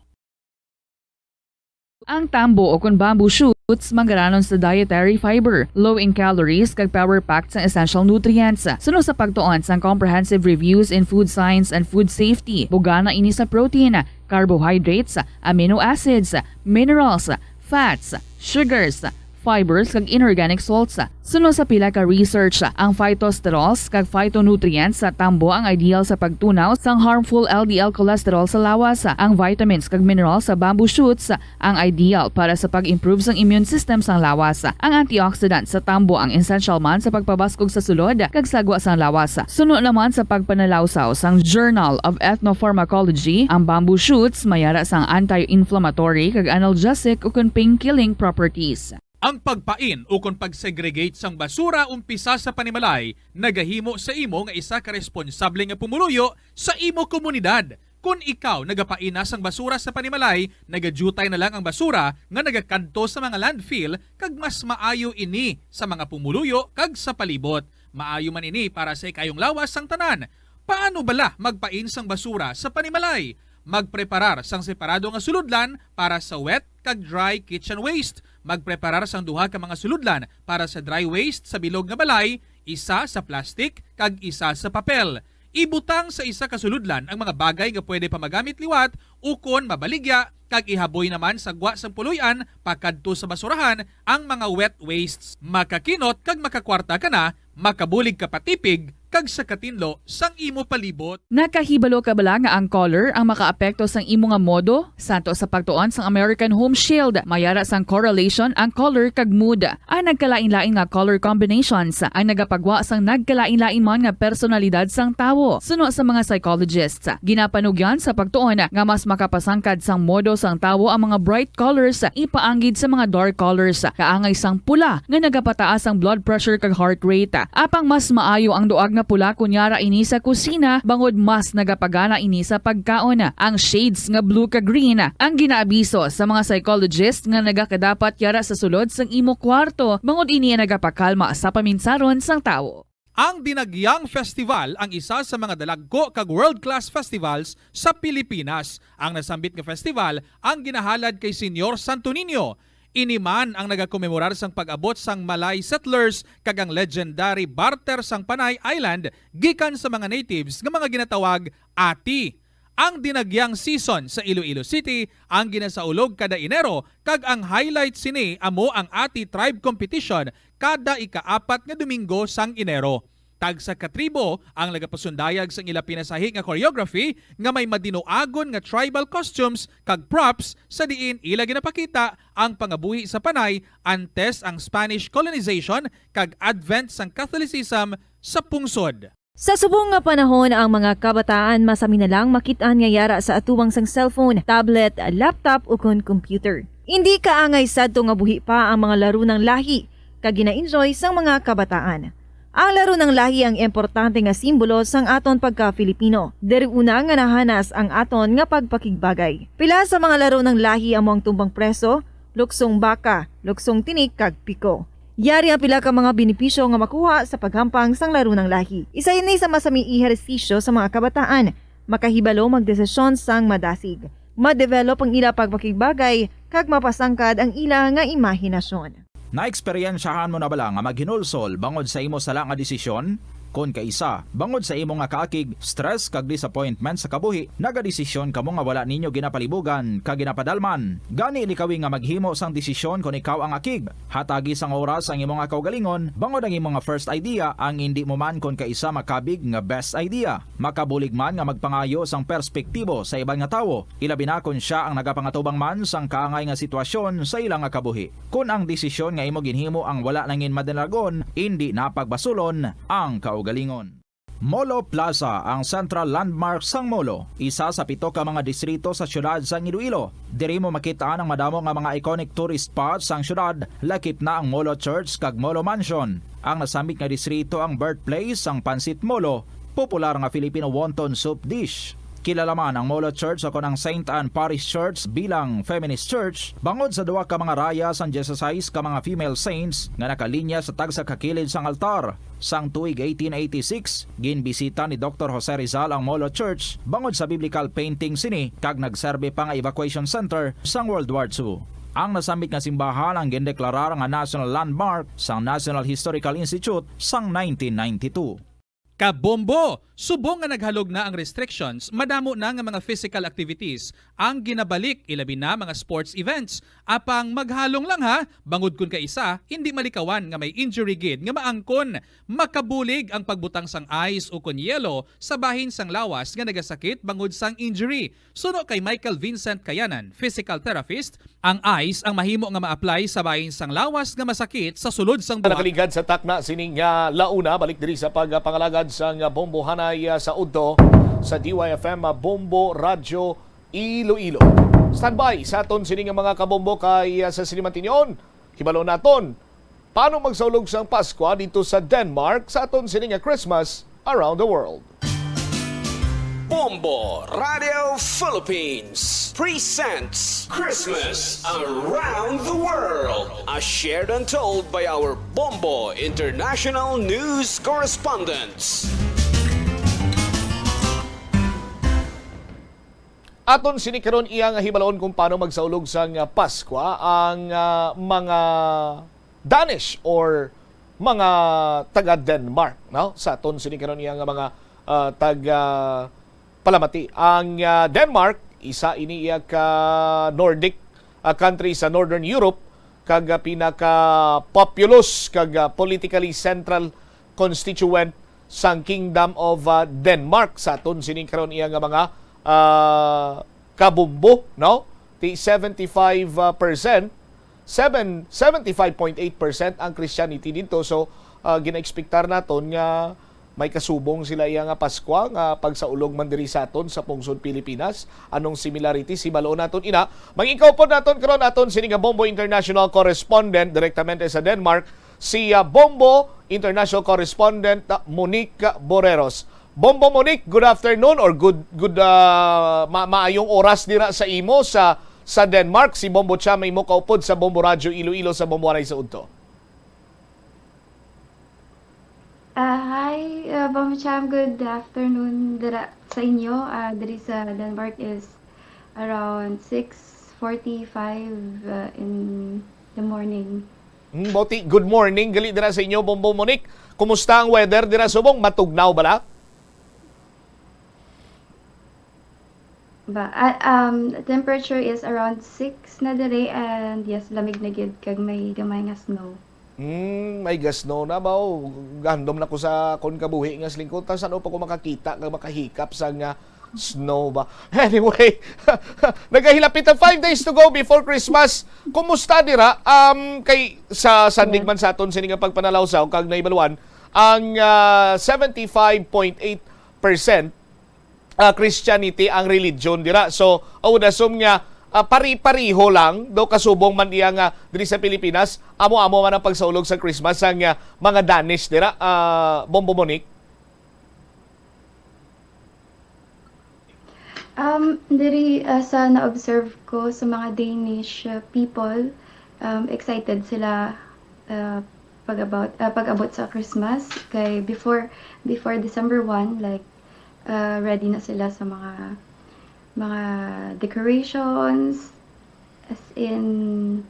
Ang tambo o kon bamboo shoots manggaranon sa dietary fiber, low in calories, kag power-packed sang essential nutrients. Suno sa pagtuon sang Comprehensive Reviews in Food Science and Food Safety, bugana ini sa protein, carbohydrates, amino acids, minerals, fats, sugars, fibers, kag inorganic salts. Suno sa pila ka research, ang phytosterols kag phytonutrients sa tambo ang ideal sa pagtunaw sang harmful L D L cholesterol sa lawas. Ang vitamins kag minerals sa bamboo shoots ang ideal para sa pag-improve sang immune system sang lawas. Ang antioxidant sa tambo ang essential man sa pagpabaskog sa sulod kag sagwa sang lawas. Suno naman sa pagpanalawsaw sang Journal of Ethnopharmacology, ang bamboo shoots may ara sang anti-inflammatory kag analgesic ukon pain-killing properties. Ang pagpain ukon pag-segregate sang basura umpisa sa panimalay nagahimo sa imo nga isa ka responsable nga pumuluyo sa imo komunidad. Kon ikaw nagapain na sang basura sa panimalay, nagadyutay na lang ang basura nga nagakadto sa mga landfill, kag mas maayo ini sa mga pumuluyo kag sa palibot. Maayo man ini para sa ikayong lawas sang tanan. Paano bala magpain sang basura sa panimalay? Magpreparar sang separado nga sulodlan para sa wet kag dry kitchen waste. Magpreparar sang duha ka mga sulodlan para sa dry waste sa bilog nga balay, isa sa plastic kag isa sa papel. Ibutang sa isa ka sulodlan ang mga bagay nga pwede pa magamit liwat ukon mabaligya, kag ihaboy naman sa gwa sang puloy-an pakadto sa basurahan ang mga wet wastes. Makakinot kag makakwarta ka na, makabulig ka pa tipig, kag sa katinlo sang imo palibot. Nakahibalo ka bala nga ang color ang makaapekto sang imo nga modo? Santo sa pagtuon sang American Home Shield, may ara sang correlation ang color kag mood. Ang nagkalain-lain nga color combinations ang nagapagwa sang nagkalain-lain man nga personalidad sang tawo. Suno sa mga psychologists, ginapanugyan sa pagtuon nga mas makapasangkad sang modo sang tawo ang mga bright colors ipaanggid sa mga dark colors, kaangay sang pula nga nagapataas ang blood pressure kag heart rate. Apang mas maayo ang duag nga pula kon yara ini sa kusina, bangod mas nagapagana ini sa pagkaon. Ang shades nga blue kag green ang ginaabiso sa mga psychologist nga nagakadapat yara sa sulod sang imo kwarto, bangod ini ang nagapakalma sa paminsaron sang tawo. Ang Dinagyang Festival ang isa sa mga dalagko kag world-class festivals sa Pilipinas. Ang nasambit nga festival ang ginahalad kay Señor Santo Niño. Ini man ang nagakomemorar sang pag-abot sang Malay settlers kag ang legendary barter sang Panay Island gikan sa mga natives nga mga ginatawag ati. Ang Dinagyang Season sa Iloilo City ang ginasaulog kada Enero, kag ang highlight sini amo ang Ati Tribe Competition kada ikaapat nga Domingo sang Enero. Tagsa ka tribo ang nagapasundayag sang ila pinasahi nga choreography nga may madinuagon nga tribal costumes kag props, sa diin ila ginapakita ang pangabuhi sa Panay antes ang Spanish colonization kag advent sang Catholicism sa pungsod. Sa subong nga panahon, ang mga kabataan masami na lang makit-an nga yara sa atubangan sang cellphone, tablet, laptop, ukon computer. Indi kaangay sadto nga buhi pa ang mga laro sang lahi kag gina-enjoy sang mga kabataan. Ang laro sang lahi ang importante nga simbolo sang aton pagka-Filipino. Diri una nga nahanas ang aton nga pagpakigbagay. Pila sa mga laro sang lahi amo ang tumbang preso, luksong baka, luksong tinik, kag piko. Yari ang pila ka mga benepisyo nga makuha sa paghampang sang laro sang lahi. Isa ini sa masami ehersisyo sa mga kabataan. Makahibalo magdesisyon sang madasig. Ma-develop ang ila pagpakigbagay kag mapasangkad ang ila nga imahinasyon. Naeksperyensyahan mo na bala nga maghinulsol bangod sa imo sala nga desisyon? Kon kaisa, bangod sa imo nga kaakig, stress kag disappointment sa kabuhi, nagadesisyon kamo nga wala ninyo ginapalibugan kag ginapadalman. Gani, likawi nga maghimo sang desisyon kon ikaw ang akig. Hatagi sang oras ang imo nga kaugalingon, bangod ang imo nga first idea ang indi mo man kon kaisa makabig nga best idea. Makabulig man nga magpangayo sang perspektibo sa iban nga tawo, ilabi na kon sia ang nagapangatubang man sang kaangay nga sitwasyon sa ila nga kabuhi. Kon ang desisyon nga imo ginhimo ang wala nangin madalagon, indi na pagbasulon ang kaugalingon. Molo Plaza, ang central landmark sang Molo, isa sa pito ka mga distrito sa siyudad sang Iloilo. Diri mo makit-an ang madamo nga mga iconic tourist spots sang siyudad, lakip na ang Molo Church kag Molo Mansion. Ang nasambit nga distrito ang birthplace sang Pancit Molo, popular nga Filipino wonton soup dish. Kilala man ang Molo Church, o kon ang Saint Anne Parish Church, bilang feminist church, bangod sa duha ka mga raya sang dieciséis ka mga female saints nga nakalinya sa tagsa ka kilid sang altar. Sang tuig eighteen eighty-six, ginbisita ni Doktor Jose Rizal ang Molo Church bangod sa biblical painting sini, kag nagserbi pa nga evacuation center sang World War Two. Ang nasambit nga simbahan ang gindeklarar nga national landmark sang National Historical Institute sang nineteen ninety-two. Kabombo! Subong nga naghalog na ang restrictions, madamo na nga mga physical activities ang ginabalik, ilabi na mga sports events. Apang maghalong lang ha, bangod kon kaisa, indi malikawan nga may injury gid nga maangkon. Makabulig ang pagbutang sang ice ukon yelo sa bahin sang lawas nga nagasakit bangod sang injury. Suno kay Michael Vincent Kayanan, physical therapist, ang ice ang mahimo nga ma-apply sa bahin sang lawas nga masakit sa sulod sang buhak. Nakaligad sa takna sining, ah, launa, balik diri sa pagpangalagad sang Bombo Hanay, ah, sa udto sa D Y F M, ah, Bombo Radyo Iloilo. Standby sa aton sini nga mga kabombo kay, ah, sa sini man tion, hibalo naton paano magsaulog sang Paskwa dito sa Denmark sa aton sini nga Christmas Around the World. Bombo Radio Philippines presents Christmas Around the World, as shared and told by our Bombo International News Correspondents. Aton sini karon iya nga hibalon kung paano magsaulog sang, ah, Paskwa ang, ah, mga Danish or mga taga Denmark, no? Sa aton sini karon iya nga mga, ah, taga palamati. Ang, ah, Denmark, isa ini iya ka Nordic, ah, country sa Northern Europe, kag, ah, pinaka-populous kag, ah, politically central constituent sang Kingdom of, ah, Denmark. Sa aton sini karon iya nga mga, ah, kabumbo, no? Ti seventy-five, ah, percent, seven, seventy-five point eight percent ang Christianity dito. So, ah, gina-expectar naton nga may kasubong sila iya nga Paskwa nga pagsaulog man diri sa aton sa pungsod Pilipinas. Anong similarities? Hibaloon naton ina. Mangikaupod naton karon aton sini nga Bombo International Correspondent direktamente sa Denmark, si, ah, Bombo International Correspondent, ah, Monique Boreros. Bombo Monique, good afternoon or good, good, ah, ma-, maayong oras dira sa imo sa, sa Denmark. Si Bombo Cham imo kaupod sa Bombo Radyo Iloilo sa Bombo Anay sa udto. Ah, hi, uh, Bombo Cham. Good afternoon dira sa inyo. Ah, diri sa Denmark is around six forty-five, uh, in the morning. Hmm, boti, good morning gali dira sa inyo, Bombo Monique. Kumusta ang weather dira subong? Matugnaw bala? Ba, ah, um, temperature is around six na diri, and yes, lamig na gid kag may gamay nga snow. Hmm, may ga-snow na ba? O, gahandom na ko sa akon kabuhi nga sa lingkod. Ta, san-o pa ko makakita kag makahikap sa nga snow ba? Anyway, nagahilapit ang five days to go before Christmas. Kumusta dira? Um, kay sa sandig man sa aton sini nga pagpanalawsaw kag nahibaluan ang, ah, seventy-five point eight percent, ah, Christianity ang religion dira. So, I would assume nga, ah, pari-pariho lang, do kasubong man iya nga diri sa Pilipinas, amo-amo man ang pagsaulog sa Christmas sang, ah, mga Danish dira, ah, Bombo Monique? Um, diri, ah, sa na-observe ko sa mga Danish, ah, people, um, excited sila, ah, pag about, ah, pag-abot sa Christmas. Kay before, before December one, like, ah, ready na sila sa mga, mga decorations, as in,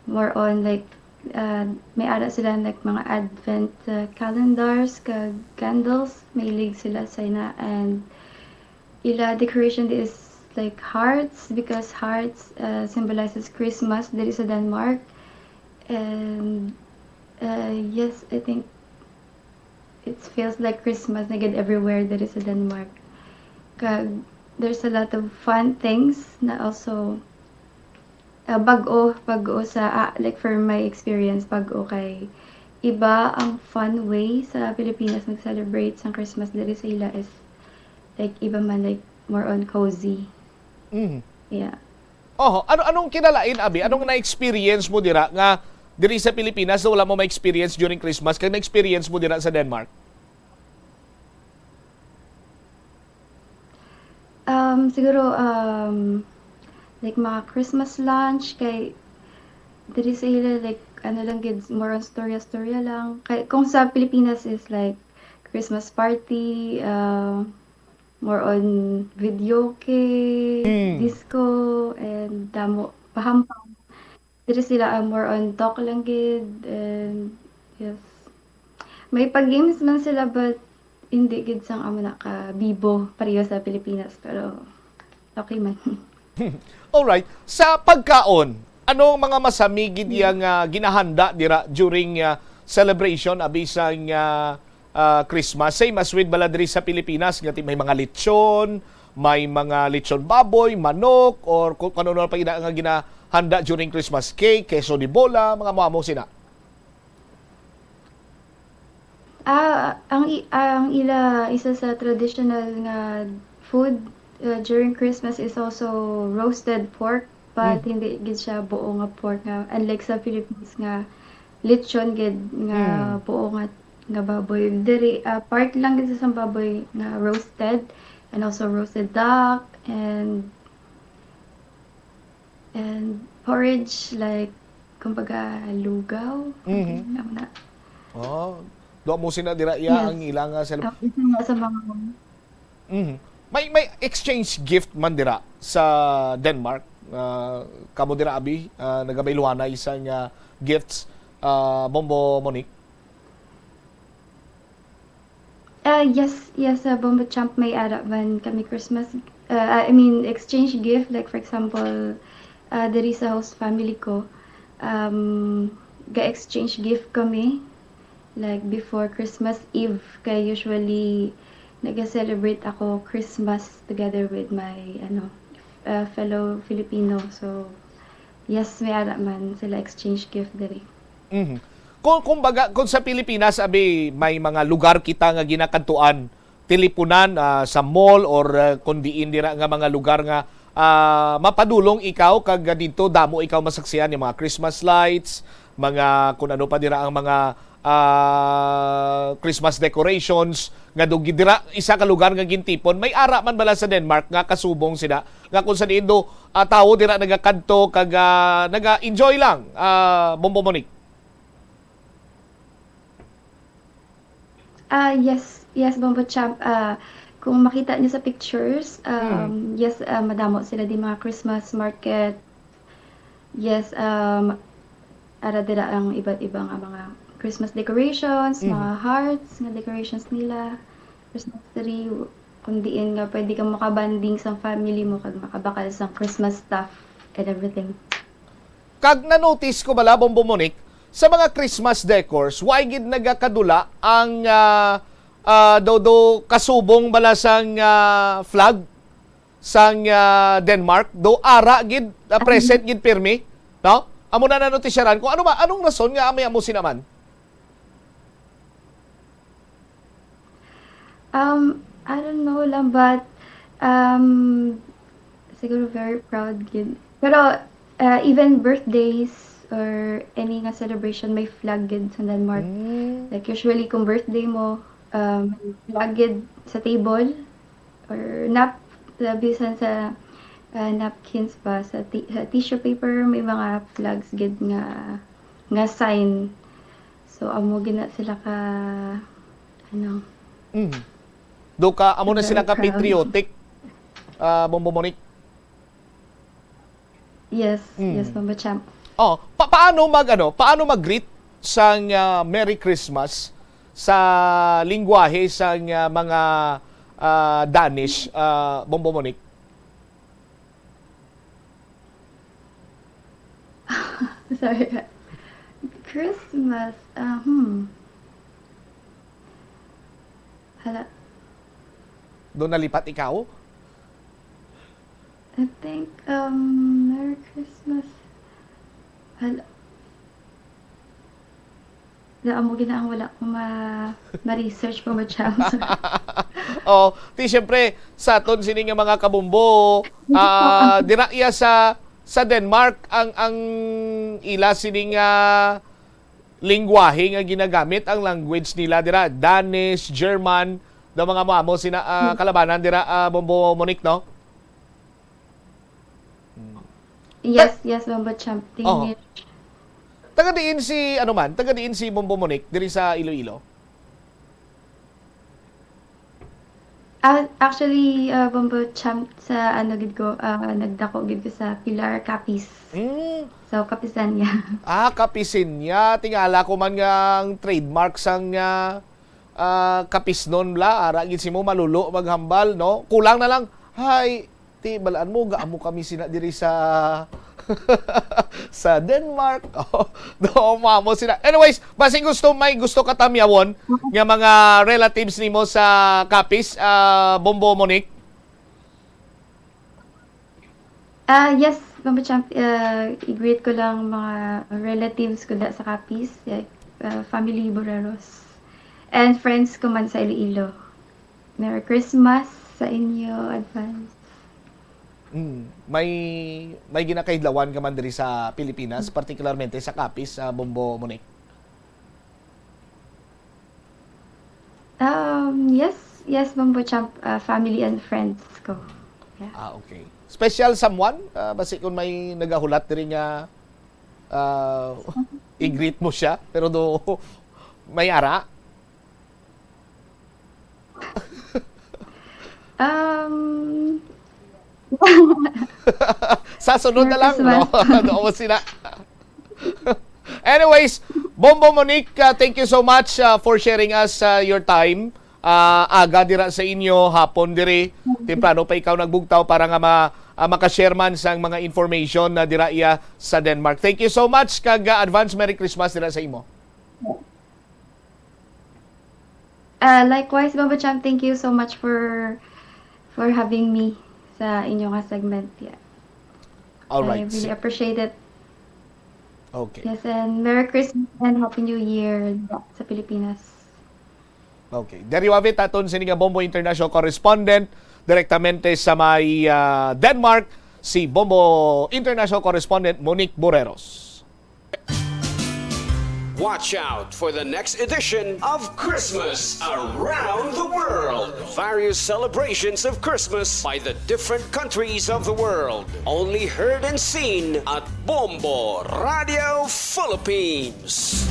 more on, like, ah, may ara sila, like, mga advent, ah, calendars kag candles. Mahilig sila sa ina, and ila decoration is, like, hearts, because hearts, ah, symbolizes Christmas diri sa Denmark. And, ah, yes, I think it feels like Christmas na gid everywhere diri sa Denmark. Kag there's a lot of fun things na also, ah, bag-o, bag-o sa, ah, like, for my experience, bag-o kay iba ang fun way sa Pilipinas mag-celebrate sang Christmas. Diri sa ila is, like, iba man, like, more on cozy. Mhm. Yeah. Oho, ano, anong kinalain, abi? Anong na-experience mo dira nga diri sa Pilipinas na wala mo ma-experience during Christmas kag na-experience mo dira sa Denmark? Um, siguro, um, like, mga Christmas lunch, kay diri sa ila, like, ano lang gid, more on storya-storya lang. Kay kung sa Pilipinas is, like, Christmas party, uh, more on videoke, Mm. disco, and damo, pahampang. Diri sila, ah, more on talk lang gid, and yes. May pag-games man sila, but hindi gid sang amo na ka bibo pareho sa Pilipinas, pero okay man. Alright. Sa pagkaon, ano ang mga masami gid iya nga ginahanda dira during, ah, celebration, abi sang, ah, ah, Christmas? Same as with bala diri sa Pilipinas, nga ti-, may mga lechon, may mga lechon baboy, manok, or kung ano na pa ina nga ginahanda during Christmas, cake, queso de bola, mga amo-amo sina. Ah, ang i-, ang ila isa sa traditional nga food, uh, during Christmas is also roasted pork, but Mm. hindi gid siya buo nga pork nga, unlike sa Philippines nga lechon gid nga Mm. buo nga, nga baboy. Diri, ah, part lang gid sa baboy nga roasted, and also roasted duck, and And porridge, like, kumbaga, lugaw. Mhm. Ano na? Oh, do mo sina dira iya Yes. ang ilang, ah, celeb- Ah, isa nga sa mga Mhm. May, may exchange gift man dira sa Denmark. Ah, kamo dira, abi, ah, nagabayluhanay sang, ah, gifts, ah, Bombo Monique? Ah, yes, yes, sa Bombo Champ may ara man kami Christmas, ah, I mean, exchange gift. Like, for example, ah, diri sa host family ko, um, ga-exchange gift kami, like, before Christmas Eve. Kay usually, naga-celebrate ako Christmas together with my, ano, uh, fellow Filipino. So, yes, may ara man sila exchange gift diri. Mhm. Kung, kumbaga, kung sa Pilipinas, abi, may mga lugar kita nga ginakadtuan, tilipunan, ah, sa mall or, ah, kung diin dira nga mga lugar nga, ah, mapadulong ikaw kag didto damo ikaw masaksihan yung mga Christmas lights, mga kung ano pa dira ang mga, ah, Christmas decorations nga do-, dira isa ka lugar nga gintipon. May ara man bala sa Denmark nga kasubong sila nga kung sa diin do, ah, tawo dira nagakadto kag, ah, naga-enjoy lang, ah, Bombo Monique? Ah, yes, yes, Bombo Champ. Ah, kung makita niyo sa pictures, Mm. um, yes, ah, madamo sila di mga Christmas market. Yes, um, ara dira ang iba't iba nga mga Christmas decorations, Mhm. mga hearts nga decorations nila, Christmas tree, kung diin nga pwede ka makabanding sa family mo kag makabakal sa Christmas stuff and everything. Kag na-notice ko bala, Bombo Monique, sa mga Christmas decors, why gid nagakadula ang, ah, ah, daw, daw kasubong bala sang, ah, flag sang, ah, Denmark? Daw ara gid, ah, Ang present gid pirmi, no? Amo na nanutisyaran ko. Ano ba, anong rason nga may amo sina man? Um, I don't know lang, but, um, siguro very proud gid. Pero, uh, even birthdays or any nga celebration, may flag gid sa Denmark. Mm. Like, usually, kung birthday mo, um, may flag gid sa table or nap-, sa, bisan sa, uh, napkins ba, sa ti-, sa tissue paper, may mga flags gid nga, nga sign. So, amo gina sila ka, ano, Mm. Do ka, amo na sila ka Very proud. patriotic, ah, Bombo Monique? Yes, Mm. yes, Bombo Champ. Oh, pa-, paano mag, ano, paano mag-greet sang, ah, Merry Christmas sa lingwahe sang, ah, mga, ah, Danish, ah, Bombo Monique? Sorry. Christmas, ah, hmm. Hala. Doon nalipat ikaw? I think, um, Merry Christmas. Hala. Na amo gid na ang wala ko ma-, ma-research pa, ma-chance. Oh, ti siyempre, sa aton sini nga mga kabombo, ah, dira iya sa, sa Denmark, ang, ang ila sini nga lingwahe nga ginagamit, ang language nila dira, Danish, German, daw mga mo amo sina, ah, Hmm. kalabanan dira, ah, Bombo Monique, no? Hmm. Yes, yes, Bombo Champ. Oho. Taga diin si, ano man, taga diin si Bombo Monique, diri sa Iloilo? Ah, actually, ah, Bombo Champ, sa ano gid ko, ah, nagdako gid ko sa Pilar, Capiz. Mm. So, Capizania. Ah, Capizania. Tingala ko man nga ang trademark sang, ah, ah, Capiznon bala. Ara gid si mo malulo maghambal, no? Kulang na lang, "Hi, ti, balaan mo, gaamo kami sina diri sa, sa Denmark." Oh, do, mamo sila. Anyways, basin gusto, may gusto ka tamyawon nga mga relatives nimo sa Capiz, ah, Bombo Monique? Ah, yes, Mama Champ, ah, i-greet ko lang mga relatives ko da sa Capiz, like, ah, family Borreros, and friends ko man sa Iloilo. Merry Christmas sa inyo, advance. Mm, may, may ginakahidlawan ka man diri sa Pilipinas, Mm. particularmente sa Capiz, sa Bombo Monique? Um, yes, yes, Bombo Champ, ah, family and friends ko. Yeah. Ah, okay. Special someone? Ah, basi kung may nagahulat diri nga, ah, i-greet mo siya, pero do, may ara? Um, Sa sunod na Merry lang, no? Christmas. Doon mo sila. Anyways, Bombo Monique, uh, thank you so much, uh, for sharing us, uh, your time. Uh, aga dira sa inyo, hapon diri. Temprano pa ikaw nagbugtaw para nga ma-, uh, makashare man sang mga information na dira iya sa Denmark. Thank you so much, kag, uh, advance Merry Christmas dira sa imo. Ah, likewise, Baba Champ, thank you so much for, for having me sa inyo nga segment. Yeah. All right. I really appreciate it. Okay. Yes, and Merry Christmas and Happy New Year sa Pilipinas. Okay. There you have it, aton sini nga Bombo International Correspondent, direktamente sa may, ah, Denmark, si Bombo International Correspondent Monique Borreros. Watch out for the next edition of Christmas Around the World. Various celebrations of Christmas by the different countries of the world. Only heard and seen at Bombo Radio Philippines.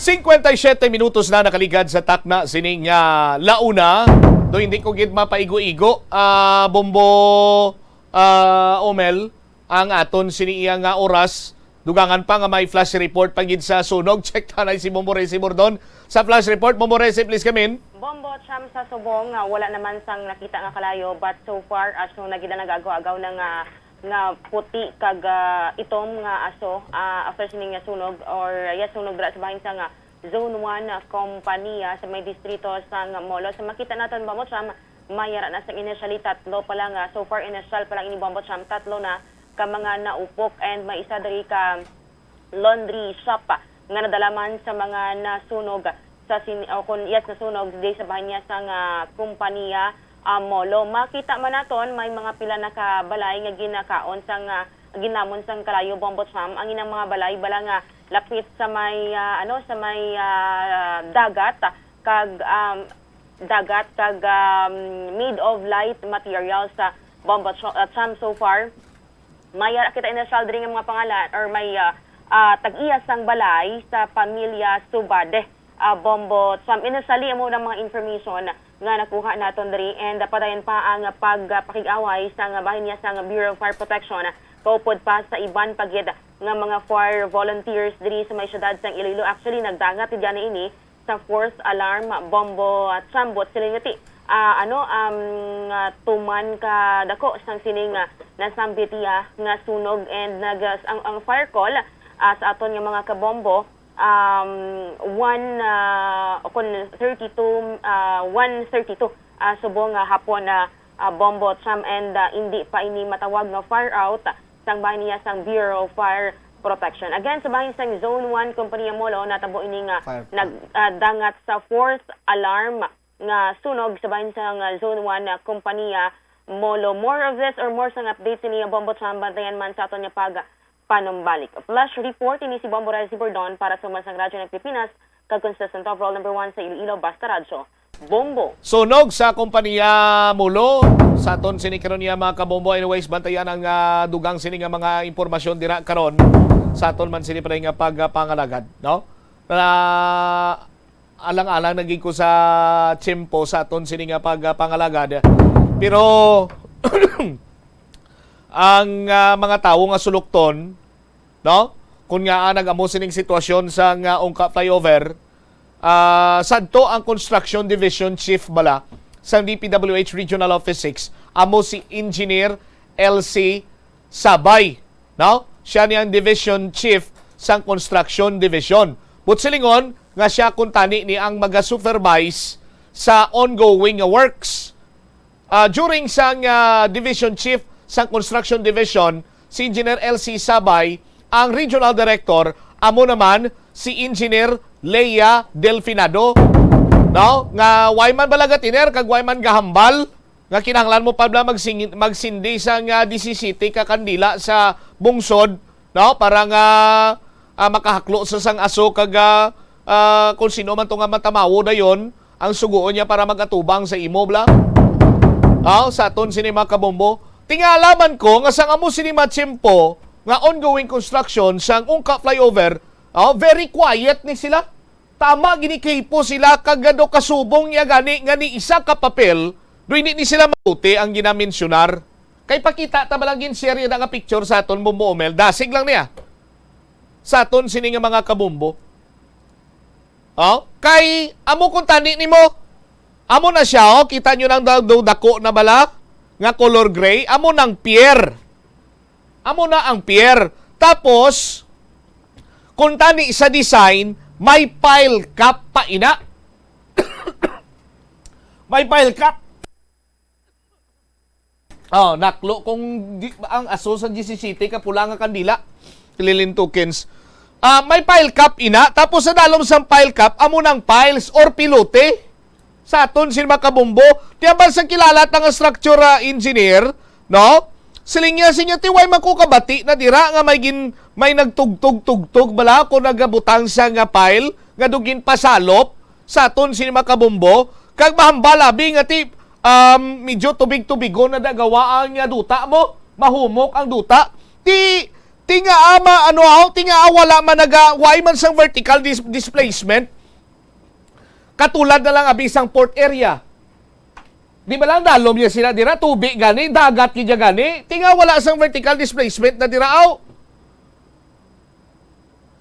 Cincuenta y siete minutos na nakaligad sa takna sining, ah, launa. Do hindi ko gid mapaigo-igo, ah, Bombo, ah, Omel, ang aton sini iya nga oras. Dugangan pa nga may flash report pa gid sa sunog. Check tanay si Bombo Resi Bordon sa flash report. Bombo Resi, please come in. Bombo Cham, sa subong nga wala naman sang nakita nga kalayo, but so far, as nung nagida nag-agaw-agaw na nga nga puti kag, ah, itom nga aso, ah, after sining nga sunog or, ah, ya sunog dira sa bahin sang, ah, Zone one, ah, kompanya sa may distrito sang Molo. Sa makita naton, Bombo Cham, may ara na sang initially tatlo pa lang, ah, so far initial pa lang ini, Bombo Cham, tatlo na ka mga naupok and may isa diri ka laundry shop, ah, nga nadala man sa mga nasunog sa sin-, o kun, yes, nasunog di sa bahin niya sang, ah, kompanya, ah, Molo. Makita man naton may mga pila na ka balay nga ginakaon sang, ah, ginamon sang kalayo, Bombo Cham. Ang inang mga balay bala nga lapit sa may, ah, ano, sa may, ah, dagat, ah, kag, um, dagat kag, um, made of light materials sa, Bombo Cho-, ah, Cham, so far. May, ah, kita initial diri nga mga pangalan or may, ah, ah, tag-iya sang balay sa pamilya Subade, ah, Bombo Cham. Initially, amo na mga information nga nakuha naton diri and, ah, padayon pa ang pagpakig-away sang bahin niya sang Bureau of Fire Protection, kaupod pa sa iban pa gid nga mga fire volunteers diri sa may siyudad sang Iloilo. Actually, nagdangat gid gani ini sa fourth alarm, Bombo, ah, Cham, buot siling nga ti, ah, ano, um, ah, tuman ka dako sang sining, ah, nasambit iya nga sunog and nag-, ang, ang fire call, ah, sa aton nga mga kabombo, um, one, ah, o kun thirty-two, ah, one thirty-two, ah, subong nga hapon, ah, ah, Bombo Cham, and, ah, indi pa ini matawag nga fire out sang bahin niya sang Bureau of Fire Protection. Again, sa bahin sang Zone one, Kompanya Molo, natabo ini nga Fire. nag-, ah, dangat sa fourth alarm nga sunog sa bahin sang, ah, Zone one, ah, Kompanya Molo. More of this or more sang updates ini, Bombo Cham, bantayan man sa aton nga pag panumbalik. Flash report, ini si Bombo Resi Bordon para sa Umasan Radyo ng Pilipinas, kag consistent overall number one sa Iloilo, Basta Radyo, Bombo. Sunog sa kompanya Molo. Sa aton sini karon niya, mga kabombo. Anyways, bantayan ang, ah, dugang sini nga mga impormasyon dira karon. Sa aton man sini pa nga pagpangalagad, no? Ah, alang-alang na gid ko sa tiyempo sa aton sini nga pagpangalagad. Pero ang, ah, mga tawo nga sulukton, no? Kung nga, ah, nag-amo sining sitwasyon sa nga Ungka Flyover, ah, sadto ang Construction Division Chief bala sang D P W H Regional Office six, amo si Engineer L C Sabay, no? Siya ni ang Division Chief sang Construction Division. But silingon nga siya kuntani ni ang maga-supervise sa ongoing nga works. Ah, during sang, ah, Division Chief sang Construction Division, si Engineer L C Sabay, ang Regional Director, amo naman si Engineer Leia Delfinado, no? Nga way man bala gatiner kag way man gahambal nga kinahanglan mo pa bala magsing-, magsindi sang, ah, disisiyete ka kandila sa bungsod, no? Para nga, ah, makahaklo sa sang aso kag, ah, ah, kung sino man to nga matamawo dayon ang sugoon niya para mag-atubang sa imo, bala. Ah, sa aton sini, mga kabombo. Tingala man ko nga sang amo sini, mga tiyempo nga ongoing construction sang Ungka Flyover, ah, very quiet ni sila. Tama, ginikipo sila kag do kasubong niya gani nga ni isa ka papel, do hindi ni sila mabuti ang ginamensyonar. Kay pakita ta ba lang gin-share na nga picture sa aton, Bombo Omel? Dasig lang niya. Sa aton sini nga mga kabombo. Oh, kay amo kung tani nimo. Amo na siya, oh. Kita nyo nang daw, daw dako na bala nga color gray. Amo nang pier. Amo na ang pier. Tapos, kung tani sa design, may pile cap pa ina. May pile cap. Oh, naklo kung di, ang aso sa disisiyete ka pula nga kandila. Lilintukins. Ah, may pile cap ina, tapos sa dalom sang pile cap, amo nang piles or pilote. Sa aton, sin makabumbo, tiyan ba sa kilala ta nga structure, ah, engineer, no? Siling niya, sinya, ti, way man ko kabati na dira nga may gin-, may nagtugtog-tugtog bala ko nagabutang siya nga pile nga dugin pasalop sa aton, sin makabumbo. Kag mahambal abi nga ti, um, medyo tubig-tubigon na dagawa ang, ah, duta mo, mahumok ang duta. Ti, Tingaa ma, ano, aw, tingaa wala man naga, why man sang vertical dis-, displacement? Katulad na lang abi sang port area. Di ba lang dalom niya sila dira, tubi gani, dagat gid gani. Tingaa wala sang vertical displacement na dira, aw.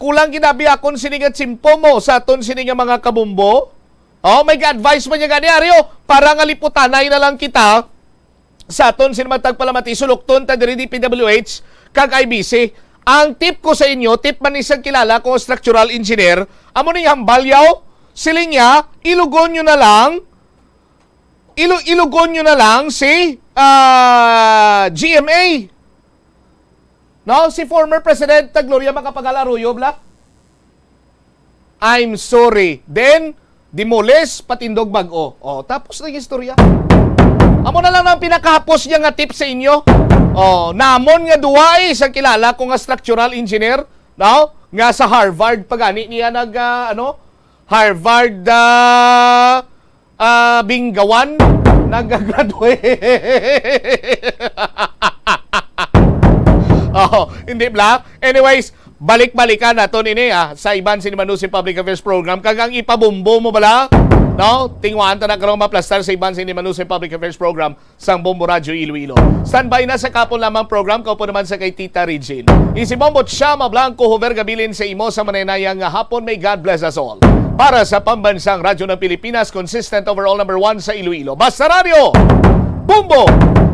Kulang gid abi akon sini nga tsimpo mo sa aton sini nga mga kabumbo. Oh, may advice man niya gani, Aryo, para nga liputanay na lang kita sa aton sini matag palamati, sulukton ta diri D P W H kag I B C. Ang tip ko sa inyo, tip man ni sang kilala ko, structural engineer, amo ning hambal yaw, siling niya, ilugon nyo na lang, ilu-, ilugon nyo na lang si, ah, G M A. No, si former President Gloria Macapagal Arroyo, bla? I'm sorry. Then, demolish, patindog bag-o. Oh, tapos na yung istorya. Amo na lang ang pinakahapos niya nga tip sa inyo. Oh, namon nga duwa eh, sa kilala ko nga structural engineer, no? Nga sa Harvard pa gani niya nag, ah, ano? Harvard, ah, ah, Binggawan, nag-graduate. Oh, hindi bla. Anyways, balik-balikan naton ini, ah, sa iban sini Manusi Public Affairs Program. Kag ang ipabumbo mo bala, no? Tingwaan ta na karong maplastar sa iban sini Manusi Public Affairs Program sang Bombo Radyo Iloilo. Standby na sa kapon lamang program, kaupo naman sa kay Tita Regine. Isi Bombo Chama Blanco, Hover Gabilin sa imo sa mananaya nga hapon. May God bless us all. Para sa Pambansang Radyo ng Pilipinas, consistent overall number one sa Iloilo. Basta Radyo, Bombo!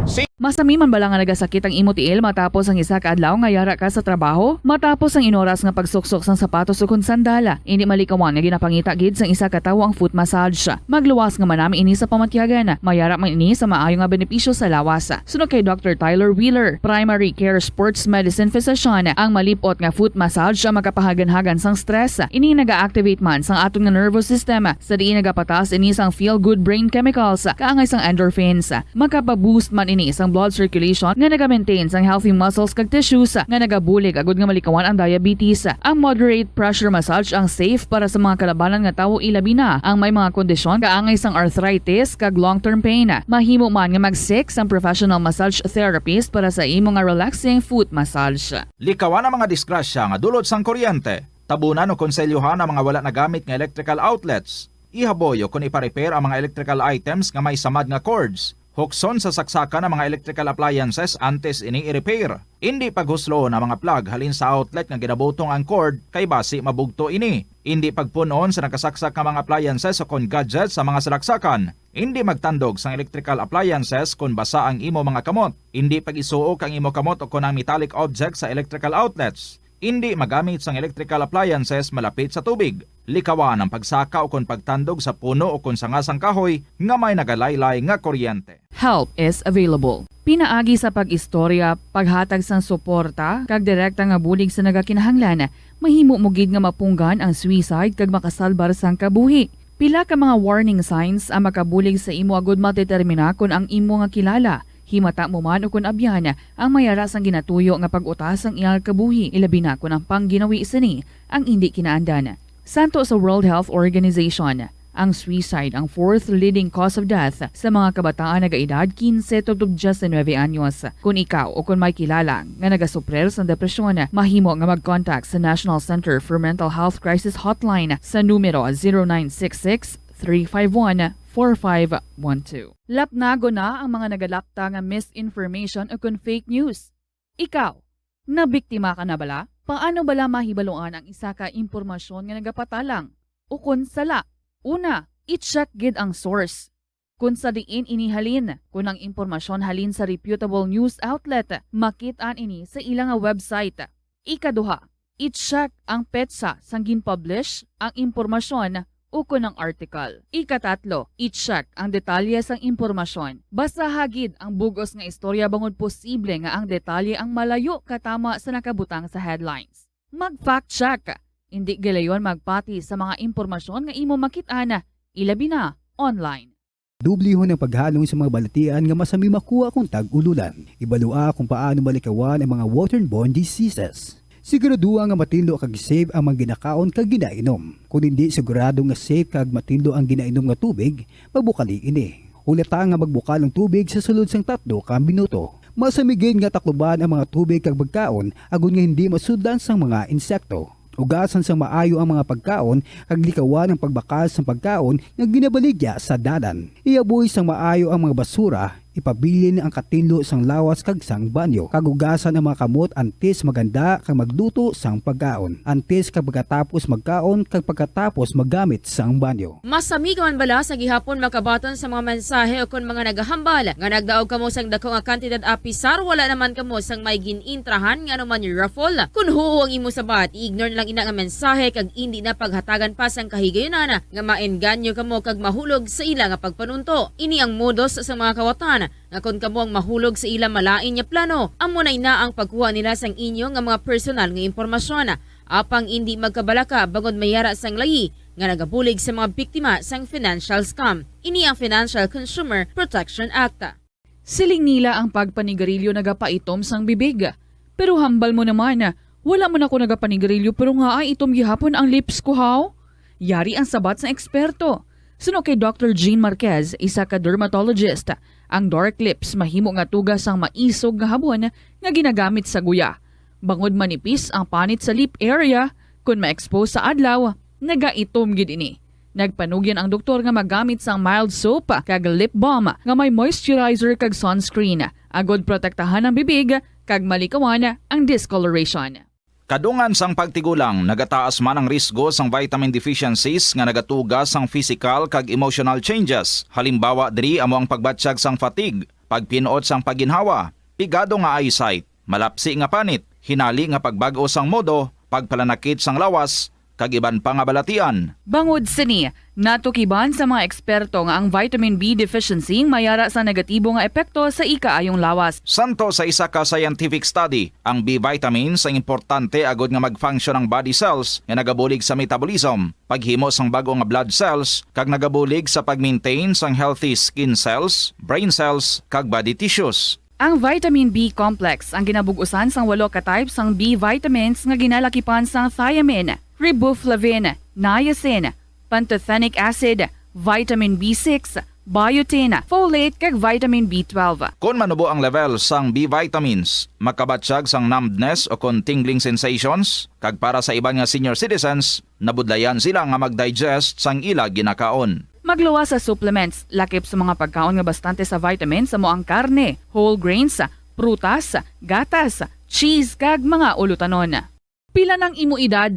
Si Masami man bala nga nagasakit ang imo tiil matapos ang isa ka adlaw nga yara ka sa trabaho? Matapos ang inoras nga pagsuksok sang sapatos ukon sandal, indi malikawan nga ginapangita gid sang isa ka tawo ang foot massage. Magluwas nga manami ini sa pamatyagan. Mayara man ini sa maayo nga benepisyo sa lawas. Suno kay Doctor Tyler Wheeler, Primary Care Sports Medicine Physician, ang malip-ot nga foot massage ang makapahaganhagan sang stress. Ini naga-activate man sang aton nga nervous system, sa diin nagapataas ini sang feel-good brain chemicals, kaangay sang endorphins. Makapa-boost man ini sang blood circulation nga naga-maintain sang healthy muscles kag tissues nga nagabulig agud nga malikawan ang diabetes. Ang moderate pressure massage ang safe para sa mga kalabanan nga tawo, ilabi na ang may mga kondisyon kaangay sang arthritis kag long-term pain. Mahimo man nga mag-seek sang professional massage therapist para sa imo nga relaxing foot massage. Likawan ang mga disgrasya nga dulot sang kuryente. Tabunan o konselyohan ang mga wala nagamit nga electrical outlets. Ihaboy o kon ipa-repair ang mga electrical items nga may samad nga cords. Hukson sa saksakan ang mga electrical appliances antes ini i-repair. Indi paghusloon ang mga plug halin sa outlet nga ginabutong ang cord, kay basi mabugto ini. Indi pagpun-on sa nakasaksak nga mga appliances o kon gadgets sa mga salaksakan. Indi magtandog sang electrical appliances kon basa ang imo mga kamot. Indi pag-isuok ang imo kamot o kon ang metallic object sa electrical outlets. Indi magamit sang electrical appliances malapit sa tubig. Likawan ang pagsaka o kon pagtandog sa puno o kon sanga sang kahoy nga may nagalaylay nga kuryente. Help is available. Pinaagi sa pag-istorya, paghatag sang suporta, kag direkta nga bulig sa nagakinahanglan, mahimo mo gid nga mapunggan ang suicide kag makasalbar sang kabuhi. Pila ka mga warning signs ang makabulig sa imo agud madetermina kon ang imo nga kilala, himata mo man ukon abyan, ang may ara sang ginatuyo nga pag-utas sang iyang kabuhi, ilabi na kon ang pangginawi sini ang indi kinaandan. Santo sa World Health Organization, ang suicide ang fourth leading cause of death sa mga kabataan nagaedad quince tubtob diecinueve anyos. Kon ikaw o kon may kilala nga nagasuprir sang depresyon, mahimo nga mag-contact sa National Center for Mental Health Crisis Hotline sa numero zero nine six six, three five one, four five one two. Lapnagon na ang mga nagalapta nga misinformation o kon fake news. Ikaw, nabiktima ka na bala? Paano bala mahibaluan ang isa ka impormasyon nga nagapatalang ukon sala? Una, i-check gid ang source. Kon sa diin ini halin, kon ang impormasyon halin sa reputable news outlet, makit-an ini sa ila nga website. Ikaduha, i-check ang petsa sang gin-publish ang impormasyon ukon ang article. Ikatatlo, i-check ang detalye sang impormasyon. Basaha gid ang bug-os nga istorya bangod posible nga ang detalye ang malayo katama sa nakabutang sa headlines. Mag-fact check. Indi gilayon magpati sa mga impormasyon nga imo makit-an, ilabi na online. Dublihon ang paghalong sa mga balatian nga masami makuha kon tag-ululan. Ibalua kung paano malikawan ang mga waterborne diseases. Siguraduha nga matinlo kag safe ang mga ginakaon kag ginainom. Kon indi sigurado nga safe kag matinlo ang ginainom nga tubig, magbukali ini. Hulata nga magbukal ang tubig sa sulod sang tatlo ka minuto. Masamigid nga takluban ang mga tubig kag pagkaon agod nga hindi masudlan sang mga insekto. Ugasan sang maayo ang mga pagkaon kag likawan ang pagbakal sang pagkaon nga ginabaligya sa dalan. Ihaboy sang maayo ang mga basura, ipabilin ang katinlo sang lawas kag sang banyo, kag ugasan ang mga kamot antes maghanda kag magluto sang pagkaon, antes kag pagkatapos magkaon kag pagkatapos maggamit sang banyo. Masamiga man bala sa gihapon makabaton sa mga mensahe ukon mga nagahambal nga nagdaog kamo sang daku nga kantidad apisar wala naman kamo sang may gin-intrahan nga anuman raffle? Kon huo ang imo sabat, i-ignore na lang ina nga mensahe kag indi na paghatagan pa sang kahigayunan nga maengganyo kamo kag mahulog sa ila nga pagpanunto. Ini ang modus sa mga kawatan nga kon kamo ang mahulog sa ila malain nga plano, amo na ina ang pagkuha nila sang inyo nga mga personal nga impormasyon. Apang indi magkabalaka bangod may ara sang layi nga nagabulig sa mga biktima sang financial scam. Ini ang Financial Consumer Protection Act. Siling nila ang pagpanigarilyo nagapaitom sang bibig. Pero hambal mo naman, wala man ako nagapanigarilyo pero ngaa itom gihapon ang lips ko, haw? Yari ang sabat sang eksperto. Suno kay Doctor Jean Marquez, isa ka dermatologist, ang dark lips mahimo nga tuga sang maisog nga habon nga ginagamit sa guya. Bangod manipis ang panit sa lip area, kon ma-expose sa adlaw, nagaitom gid ini. Nagpanugyan ang doktor nga magamit sang mild soap kag lip balm nga may moisturizer kag sunscreen, agod protektahan ang bibig kag malikawan ang discoloration. Kadungan sang pagtigulang, nagataas man ang risgo sang vitamin deficiencies nga nagatuga sang physical kag emotional changes. Halimbawa diri amo ang pagbatyag sang fatigue, pagpin-ot sang pagginhawa, pigado nga eyesight, malapsi nga panit, hinali nga pagbag-o sang modo, pagpalanakit sang lawas, kag iban pa nga balatian. Bangod sini, natukiban sa mga eksperto nga ang vitamin B deficiency may ara sa negatibo nga epekto sa ikaayong lawas. Santo sa isa ka scientific study, ang B vitamins ang importante agod nga mag-function ang body cells nga nagabulig sa metabolism, paghimo sang bag-o nga blood cells, kag nagabulig sa pag-maintain sang healthy skin cells, brain cells, kag body tissues. Ang vitamin B complex ang ginabug-usan sang walo ka type sang B vitamins nga ginalakipan sang thiamine, riboflavin, niacin, pantothenic acid, vitamin B six, biotin, folate, kag vitamin B twelve. Kon manubo ang level sang B vitamins, makabatyag sang numbness o kon tingling sensations, kag para sa iban nga senior citizens, nabudlayan sila nga mag-digest sang ila ginakaon. Magluwas sa supplements, lakip sa mga pagkaon nga bastante sa vitamins amo ang karne, whole grains, prutas, gatas, cheese, kag mga ulutanon. Pila nang imo edad?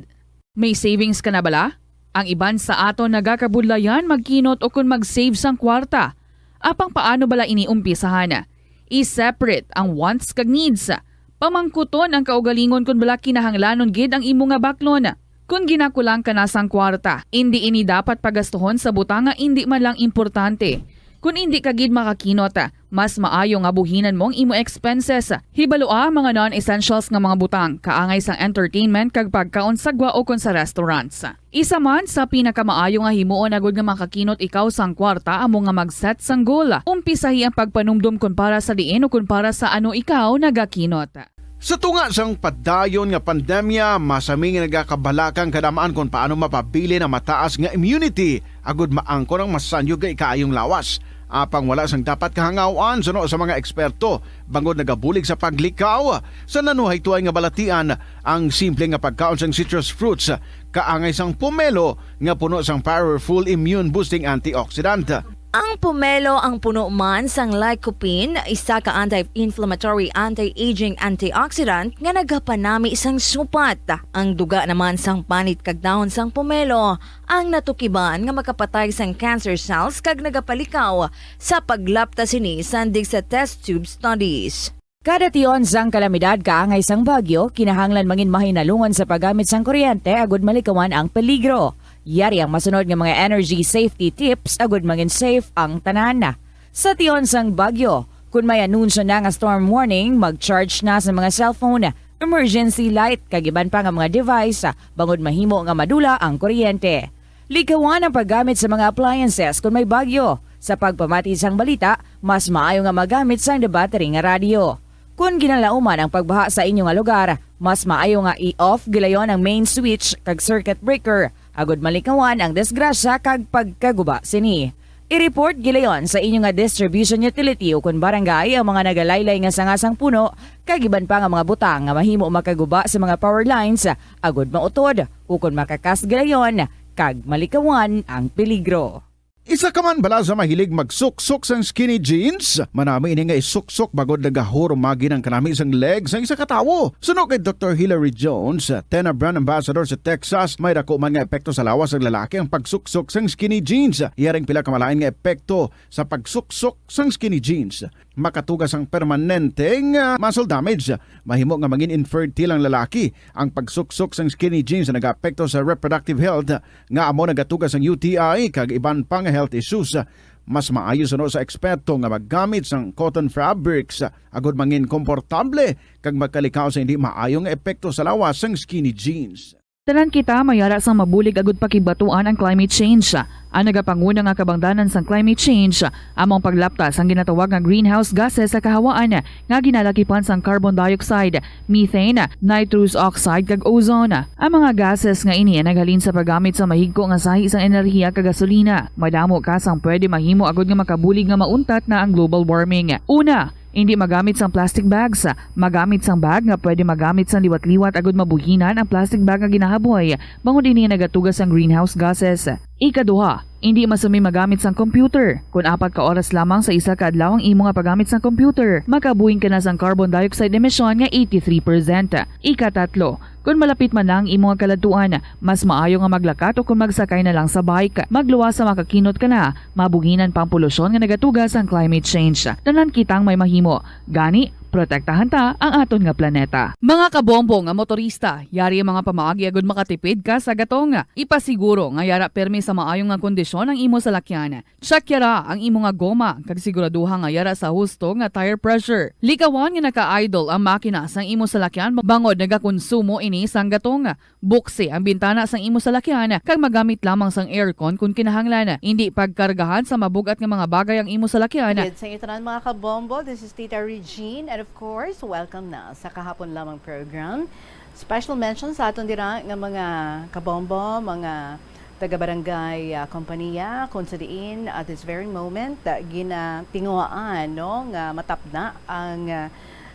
May savings ka na bala? Ang iban sa aton nagakabudlayan magkinot ukon mag-save sang kwarta. Apang paano bala ini umpisahan? I-separate ang wants kag needs. Pamangkuton ang kaugalingon kon bala kinahanglanon gid ang imo nga baklon. Kon ginakulang ka na sang kwarta, indi ini dapat pagastuhon sa butang nga indi man lang importante. Kon indi ka gid makakinot, mas maayo nga buhinan mo ang imo expenses. Hibalua ang mga non-essentials nga mga butang, kaangay sang entertainment kag pagkaon sa gwa ukon sa restaurants. Isa man sa pinakamaayo nga himuon agud nga makakinot ikaw sang kwarta amo nga mag-set sang goal. Umpisahi ang pagpanumdom kon para sa diin o kon para sa ano ikaw nagakinot. Sa tunga sang padayon nga pandemya, masami nga nagakabalaka ang kadam-an kon paano mapabilin ang mataas nga immunity agud maangkon ang masanyog nga ikaayong lawas. Apang wala sang dapat kahangaw-an suno sa mga eksperto, bangod nagabulig sa paglikaw sa nanuhay tuay nga balatian ang simple nga pagkaon sang citrus fruits, kaangay sang pomelo nga puno sang powerful immune-boosting antioxidant. Ang pomelo ang puno man sang lycopene, isa ka anti-inflammatory, anti-aging antioxidant nga nagapanami sang supat. Ang duga naman sang panit kag dahon sang pomelo ang natukiban nga makapatay sang cancer cells kag nagapalikaw sa paglapta sini sandig sa test tube studies. Kada tion sang kalamidad kaangay sang bagyo, kinahanglan mangin mahinalungon sa paggamit sang kuryente agud malikawan ang peligro. Yari ang masunod nga mga energy safety tips agud mangin safe ang tanan. Sa tion sang bagyo, kon may anunsyo na nga storm warning, mag-charge na sa mga cellphone, emergency light, kag iban pa nga mga device, bangod mahimo nga madula ang kuryente. Likawan ang paggamit sa mga appliances kon may bagyo. Sa pagpamati sang balita, mas maayo nga magamit sang debattery nga radyo. Kon ginalauman ang pagbaha sa inyo nga lugar, mas maayo nga i-off gilayon ang main switch kag circuit breaker, agud malikawan ang disgrasya kag pagkaguba sini. I-report gilayon sa inyo nga distribution utility o kon barangay ang mga nagalaylay nga sanga sang puno kag iban pa nga mga butang nga mahimo makaguba sa mga power lines, agod mautod o kon makakas gilayon kag malikawan ang peligro. Isa ka man bala sa mahilig magsuksok sang skinny jeans? Manami ini nga isuksok bangod nagahurumagi ang kanami sang leg sang isa ka tawo. Suno kay Doktor Hilary Jones, Tena brand ambassador sa Texas, may dako man nga epekto sa lawas sang lalaki ang pagsuksok sang skinny jeans. Iya ring pila ka malain nga epekto sa pagsuksok sang skinny jeans. Makatuga sang permanente nga muscle damage. Mahimo nga mangin infertile ang lalaki. Ang pagsuksok sang skinny jeans nagaapekto sa reproductive health, nga amo nagatuga sang U T I kag iban pa nga health issues. Mas maayo suno sa eksperto nga maggamit sang cotton fabrics agod mangin komportable kag magkalikaw sa hindi maayo nga epekto sa lawas sang skinny jeans. Tanan kita may ara sang mabulig agud pakigbatuan ang climate change. Ang nagapanguna nga kabangdanan sang climate change amo ang paglapta sang ginatawag nga greenhouse gases sa kahawaan nga ginalakipan sang carbon dioxide, methane, nitrous oxide, kag ozone. Ang mga gases nga ini naghalin sa paggamit sa mahigko nga sahi sang enerhiya kag gasolina. Madamo ka sang pwede mahimo agud nga makabulig nga mauntat na ang global warming. Una, hindi magamit sang plastic bags. Magamit sang bag nga pwede magamit sang liwat-liwat agud mabuhinan ang plastic bag nga ginahaboy, bangod ini nagatuga sang greenhouse gases. Ikaduha, hindi masumi magamit sang computer. Kon apat ka oras lamang sa isa ka adlaw ang imo nga paggamit sang computer, makabuhing ka na sang carbon dioxide emission nga eighty-three percent. Ikatatlo, kon malapit man na ang imo nga kaladtuan, mas maayo nga maglakat o kon magsakay na lang sa bike. Magluwas sa makakinot ka na, mabuhinan pa ang polusyon nga nagatuga sang climate change. Tanan kitang may mahimo. Gani, protektahan ta ang aton nga planeta. Mga kabombo nga motorista, yari ang mga pamaagi agud makatipid ka sa gatong. Ipasiguro nga yara permi sa maayo nga kondisyon ang imo salakyan. Check yara ang imo nga goma, kag siguraduha nga yara sa husto nga tire pressure. Likawan nga naka-idle ang makina sang imo salakyan bangod nagakonsumo ini sang gatong. Buksi ang bintana sang imo salakyan kag magamit lamang sang aircon kon kinahanglan. Indi pagkargahan sa mabug-at nga mga bagay ang imo salakyan. Good sa inyo tanan, mga kabombo. This is Tita Regine, and of course, welcome na sa Kahapon Lamang program. Special mention sa aton dira nga mga kabombo, mga taga-barangay, ah, kompanya, kung sa diin at this very moment, ah, ginatinguhaan, no, nga matapna ang, ah,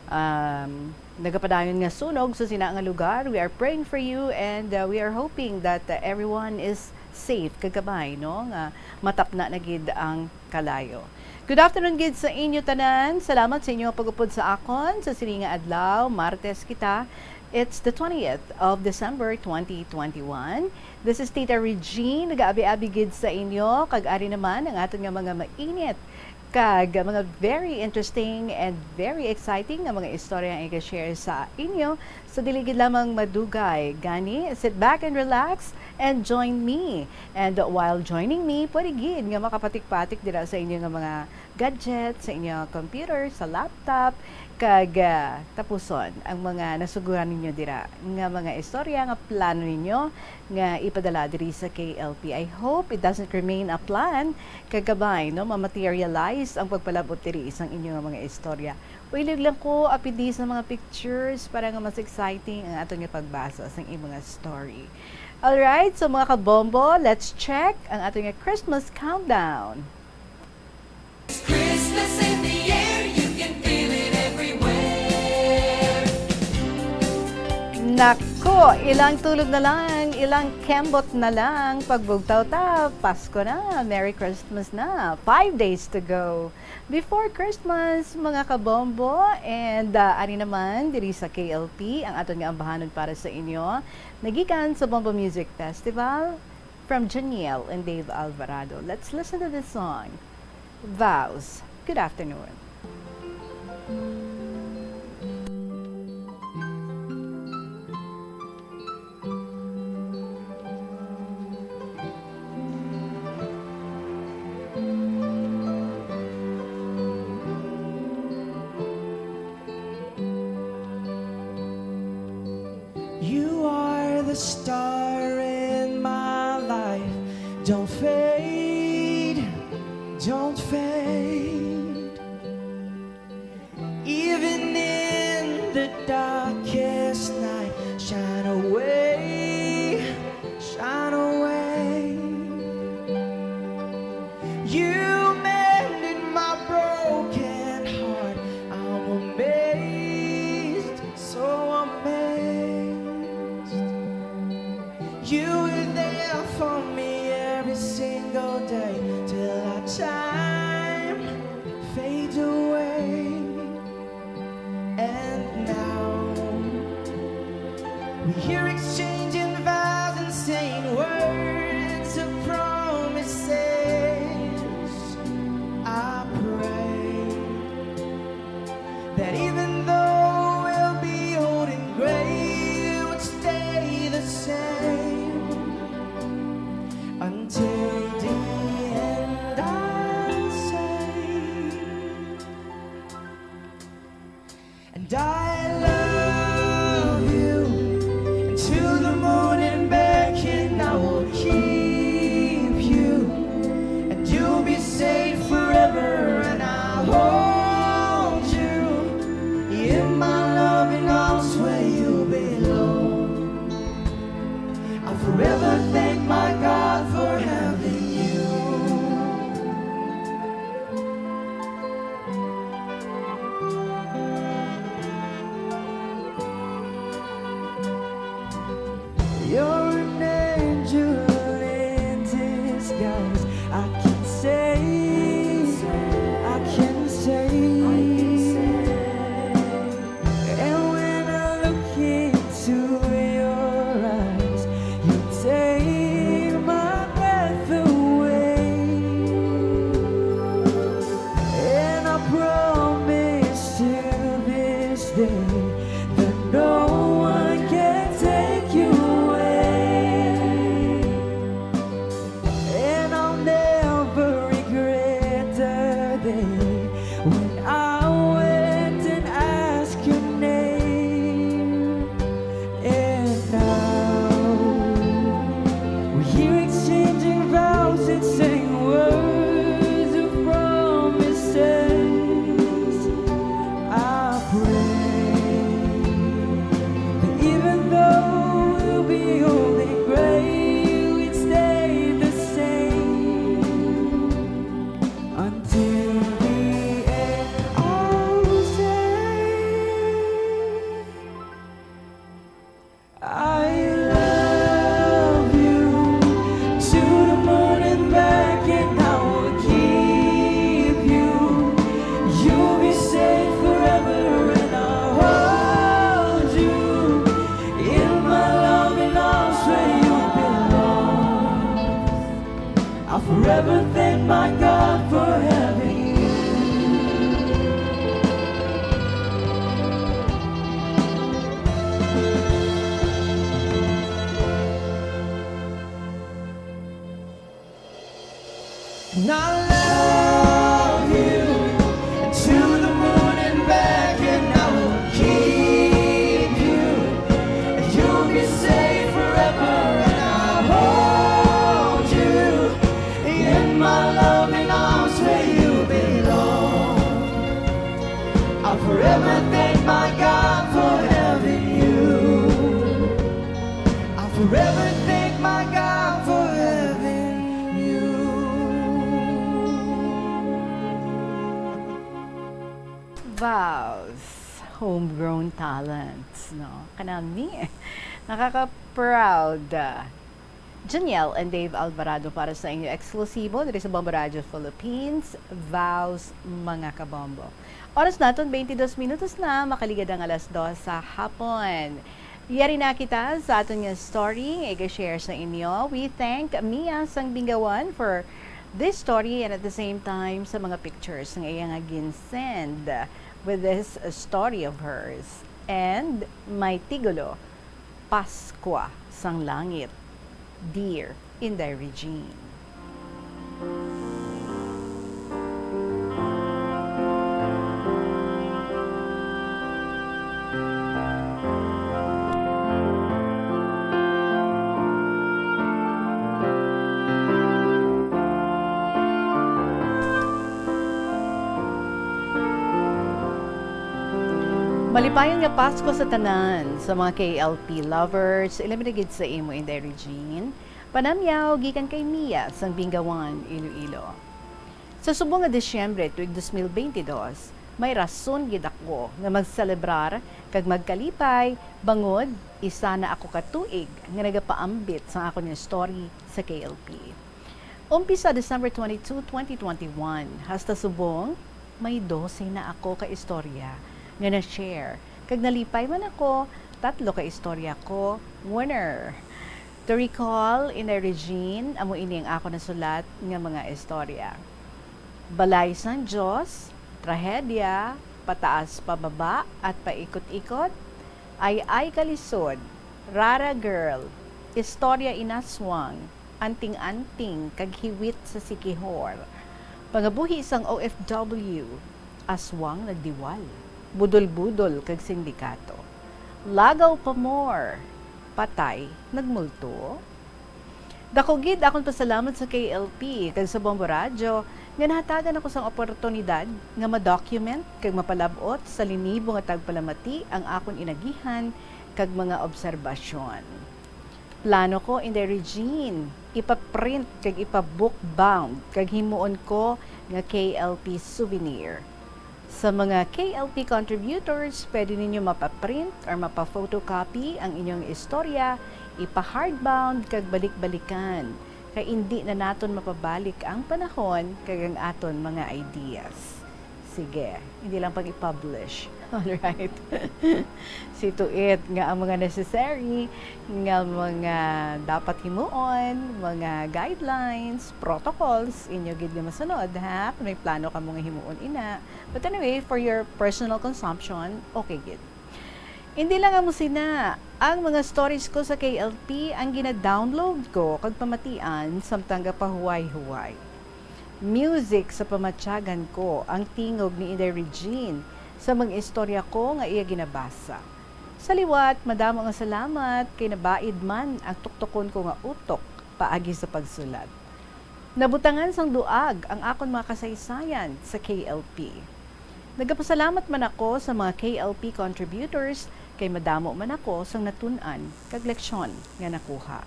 um, nagapadayon nga sunog sa sina nga lugar. We are praying for you, and, uh, we are hoping that, uh, everyone is safe, kag kabay, no, nga matapna na gid ang kalayo. Good afternoon gid sa inyo tanan. Salamat sa inyo pag-upod sa akon sa sini nga adlaw. Martes kita. It's the twentieth of December, twenty twenty-one. This is Tita Regine, nagaabi-abi gid sa inyo, kag ari naman ang aton nga mga mainit kag mga very interesting and very exciting nga mga istorya ang i-share sa inyo sa dili gid lamang madugay. Gani, sit back and relax and join me. And while joining me, pwede gid nga makapatik-patik dira sa inyo nga mga gadget, sa inyo computer, sa laptop, kag, ah, tapuson ang mga nasuguran ninyo dira nga mga istorya nga plano ninyo nga ipadala diri sa K L P. I hope it doesn't remain a plan, kag kabay, no, ma-materialize ang pagpalabot diri sang inyo nga mga istorya. Uy, liog lang ko, apidi sa mga pictures para nga mas exciting ang aton nga pagbasa sang imo nga story. Alright, so mga kabombo, let's check ang aton nga Christmas countdown. Christmas in the air, you can feel it everywhere. Nako, ilang tulog na lang, ilang kembot na lang, pagbugtaw ta, Pasko na, Merry Christmas na. Five days to go before Christmas, mga kabombo. And, ah, ani naman, diri sa K L P, ang aton nga ambahanon para sa inyo, nagikan sa Bombo Music Festival, from Janiel and Dave Alvarado. Let's listen to this song. Vows. Good afternoon. You are the star in my life. Don't fade, don't fade. Even in the darkest night, shine away, shine away. You That even though we'll be old and gray, we'll stay the same until the end, I say. And I love you until the morning back, and I will keep you, and you'll be safe forever, and I'll hold you in my loving arms where you belong. I'll forever thank my God for having you. You're an angel in disguise. I can say, I can say. And when I look into your eyes, you take my breath away. And I promise to this day that no one can take you away. And I'll never regret the day when I went and asked your name. And now we're here exchanging vows and saying words of promises. I pray that even though we'll be old and gray, we'd stay the same until the end. I'll say, I love you to the moon and back, and I will keep you. You'll be safe forever, and I'll hold you in my loving arms where you belong. I'll forever thank my God for having you. And I love you to the moon and back, and I will keep you. You'll be safe forever, and I'll hold you in my loving arms where you belong. I'll forever thank my God for having you. I'll forever thank my God for having you. Vows, homegrown talents, no? Kanami. Nakaka-proud. Janiel and Dave Alvarado para sa inyo eksklusibo diri sa Bombo Radyo Philippines, Vows, mga kabombo. Oras naton, twenty-dos minutos na, makaligad ang alas dos sa hapon. Yari na kita sa aton nga story nga i-share sa inyo. We thank Mia sang Bingawan for this story and at the same time sa mga pictures nga iya nga gin-send with this story of hers. And may titulo, Paskwa sang Langit. Dear Inday Regine. Malipayon nga Pasko sa tanan, sa mga K L P lovers, ilabi na gid sa imo, Inday Regine. Panamyaw gikan kay Mia sang Bingawan, Iloilo. Sa subong nga Disyembre tuig dos mil beintidos, may rason gid ako nga magselebrar kag magkalipay bangod isa na ako ka tuig nga nagapaambit sang akon nga story sa K L P. Umpisa December twenty-two, twenty twenty-one, hasta subong may dose na ako ka istorya nga na-share, kag nalipay man ako, tatlo ka istorya ko winner. To recall, Inday Regine, amo ini ang ako nasulat nga mga istorya. Balay sang Dios, Trahedya, Pataas, pababa, at paikot-ikot, ay-ay kalisod, rara girl, istorya inaswang, anting-anting, kag hiwit sa sikihor. Pangabuhi sang O F W, aswang nagdiwal, budol-budol kag sindikato. Lagaw pa more, patay nagmulto. Dako gid akon pasalamat sa K L P kag sa Bombo Radyo nga nahatagan ako sang oportunidad nga ma-document kag mapalab-ot sa linibo nga tagpalamati ang akon inagihan kag mga obserbasyon. Plano ko, Inday Regine, ipaprint kag ipa-book bound kag himuon ko nga K L P souvenir. Sa mga K L P contributors, pwede ninyo mapaprint or mapa-photocopy ang inyong istorya, ipa-hardbound kag balik-balikan, kay indi na naton mapabalik ang panahon kag ang aton mga ideas. Sige, hindi lang pag i-publish. Alright. See to it nga ang mga necessary nga mga dapat himuon, mga guidelines, protocols, inyo gid nga masunod, ha? Kung may plano kamo nga himuon ina. But anyway, for your personal consumption, okay gid. Hindi lang amo sina, ang mga stories ko sa K L P ang gina-download ko kag pamatian samtang gapahuway-huway. Music sa pamatyagan ko ang tingog ni Inday Regine sa mga istorya ko nga iya ginabasa. Sa liwat, madamo nga salamat kay nabaid man ang tuktukon ko nga utok paagi sa pagsulat. Nabutangan sang duag ang akon mga kasaysayan sa K L P. Nagapasalamat man ako sa mga K L P contributors kay madamo man ako sang natun-an kag leksyon nga nakuha.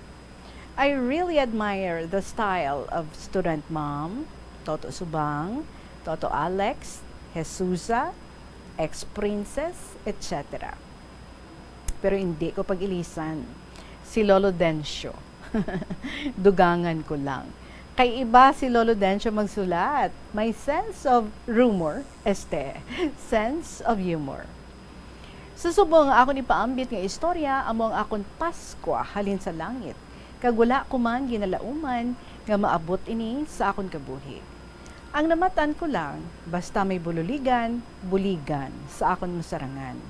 I really admire the style of Student Mom, Toto Subang, Toto Alex, Jesusa, Ex-Princess, et cetera. Pero hindi ko pag-ilisan si Lolo Dencio. Dugangan ko lang. Kay iba si Lolo Dencio magsulat. May sense of rumor, este, sense of humor. Sa subong nga akon ipaambit nga istorya, amo ang akon Paskwa halin sa langit, kag wala ko man ginalauman nga maabot ini sa akon kabuhi. Ang namatan ko lang, basta may bululigan, buligan sa akon masarangan.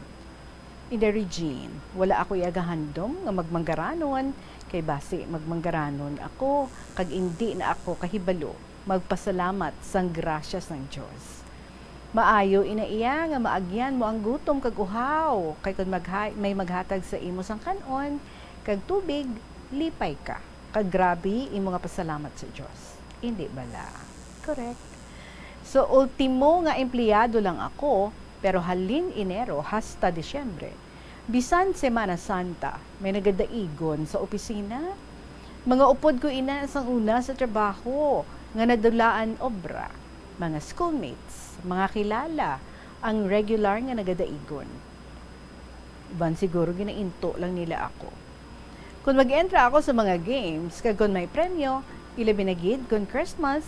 Inday Regine, wala ako igahandom nga magmanggaranon, kay basi magmanggaranon ako, kag indi na ako kahibalo magpasalamat sang grasya sang Dios. Maayo ina iya nga maagyan mo ang gutom kag uhaw, kay kon magha-, may maghatag sa imo sang kan-on kag tubig, lipay ka, kag grabe imo nga pasalamat sa Dios. Indi bala? Correct. So, ultimo nga empleyado lang ako, pero halin Enero hasta Disyembre, bisan Semana Santa, may nagadaigon sa opisina. Mga upod ko ina sang una sa trabaho nga nadulaan obra, mga schoolmates, mga kilala, ang regular nga nagadaigon. Iban siguro ginainto lang nila ako. Kon mag-entra ako sa mga games, kag kon may premyo, ilabi na gid kon Christmas,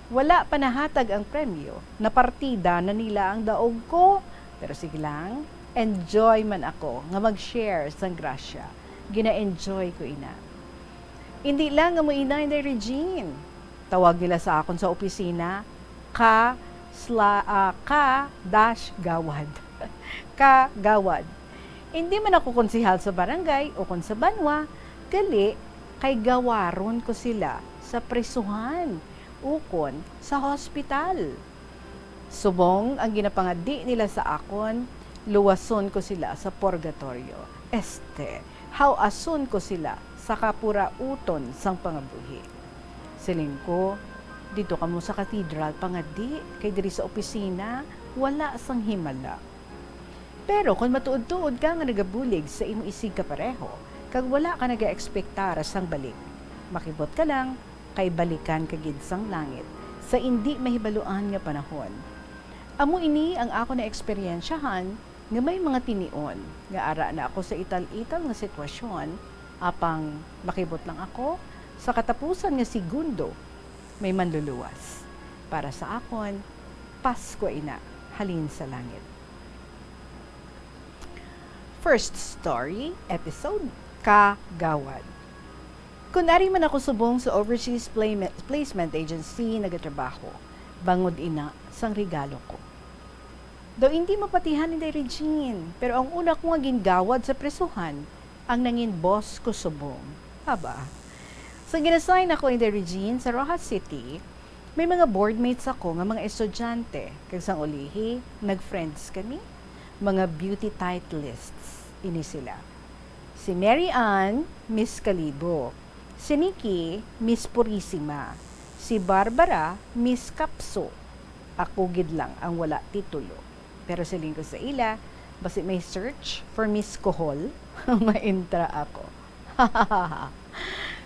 wala pa nahatag ang premyo, napartida na nila ang daog ko. Pero sige lang, enjoy man ako nga mag-share sang grasya. Gina-enjoy ko ina. Indi lang amo ina, Inday Regine. Tawag nila sa akon sa opisina, ka, sla-, ah, ka dash gawad. Ka gawad. Indi man ako konsehal sa barangay ukon sa banwa, gali kay gawaron ko sila sa prisuhan ukon sa hospital. Subong ang ginapangadi nila sa akon, luwason ko sila sa purgatorio. Este, haw-ason ko sila sa kapurauton sang pangabuhi. Siling ko, didto kamo sa katedral pangadi, kay diri sa opisina, wala sang himala. Pero kon matuod-tuod ka nga nagabulig sa imo isigkapareho, kag wala ka nagaekspektar sang balik, makibot ka lang, kay balikan ka gid sang langit sa indi mahibaluan nga panahon. Amo ini ang akon naeksperyensyahan nga may mga tinion nga ara na ako sa ital-ital nga sitwasyon, apang makibot lang ako, sa katapusan nga segundo, may manluluwas. Para sa akon, Paskwa ina halin sa langit. First story, episode, Kagawad. Kun ari man ako subong sa Overseas Plame-, Placement Agency nagatrabaho, bangod ina sang regalo ko. Daw indi mapatihan ni Regine, pero ang una ko nga gingawad sa prisuhan, ang nangin boss ko subong. Aba. Sa ginasign ako ni Regine sa Roxas City, may mga boardmates ako nga mga estudyante, kag sang ulihi, nag-friends kami. Mga beauty titleists ini sila. Si Mary Ann, Miss Kalibo. Si Nikki, Miss Purisima. Si Barbara, Miss Kapso. Ako gid lang ang wala titulo. Pero siling ko sa ila, basi may search for Miss Kuhol, maintra ako.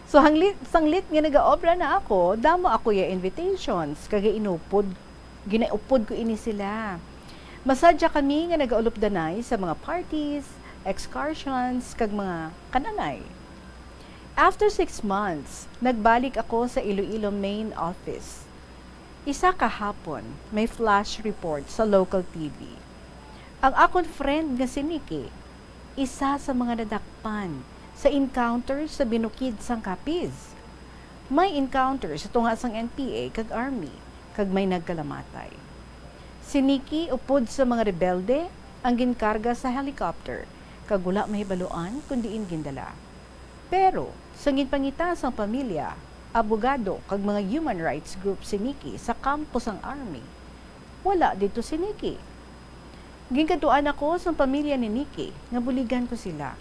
So, hanglit, sanglit nga nagaobra na ako, damo ako ya invitations, kag inupod, ginaupod ko ini sila. Masadya kami nga nagaulupdanay sa mga parties, excursions, kag mga kananay. After six months, nagbalik ako sa Iloilo main office. Isa ka hapon, may flash report sa local T V. Ang akon friend nga si Nikki, isa sa mga nadakpan sa encounter sa binukid sang Capiz. May encounter sa tunga sang N P A kag Army, kag may nagkalamatay. Si Nikki upod sa mga rebelde ang ginkarga sa helicopter, kag wala mahibaluan kon diin gindala. Pero, sa ginpangita sang pamilya, abogado, kag mga human rights group si Nikki sa kampo sang Army, wala didto si Nikki. Ginkadtuan ako sang pamilya ni Nikki nga buligan ko sila.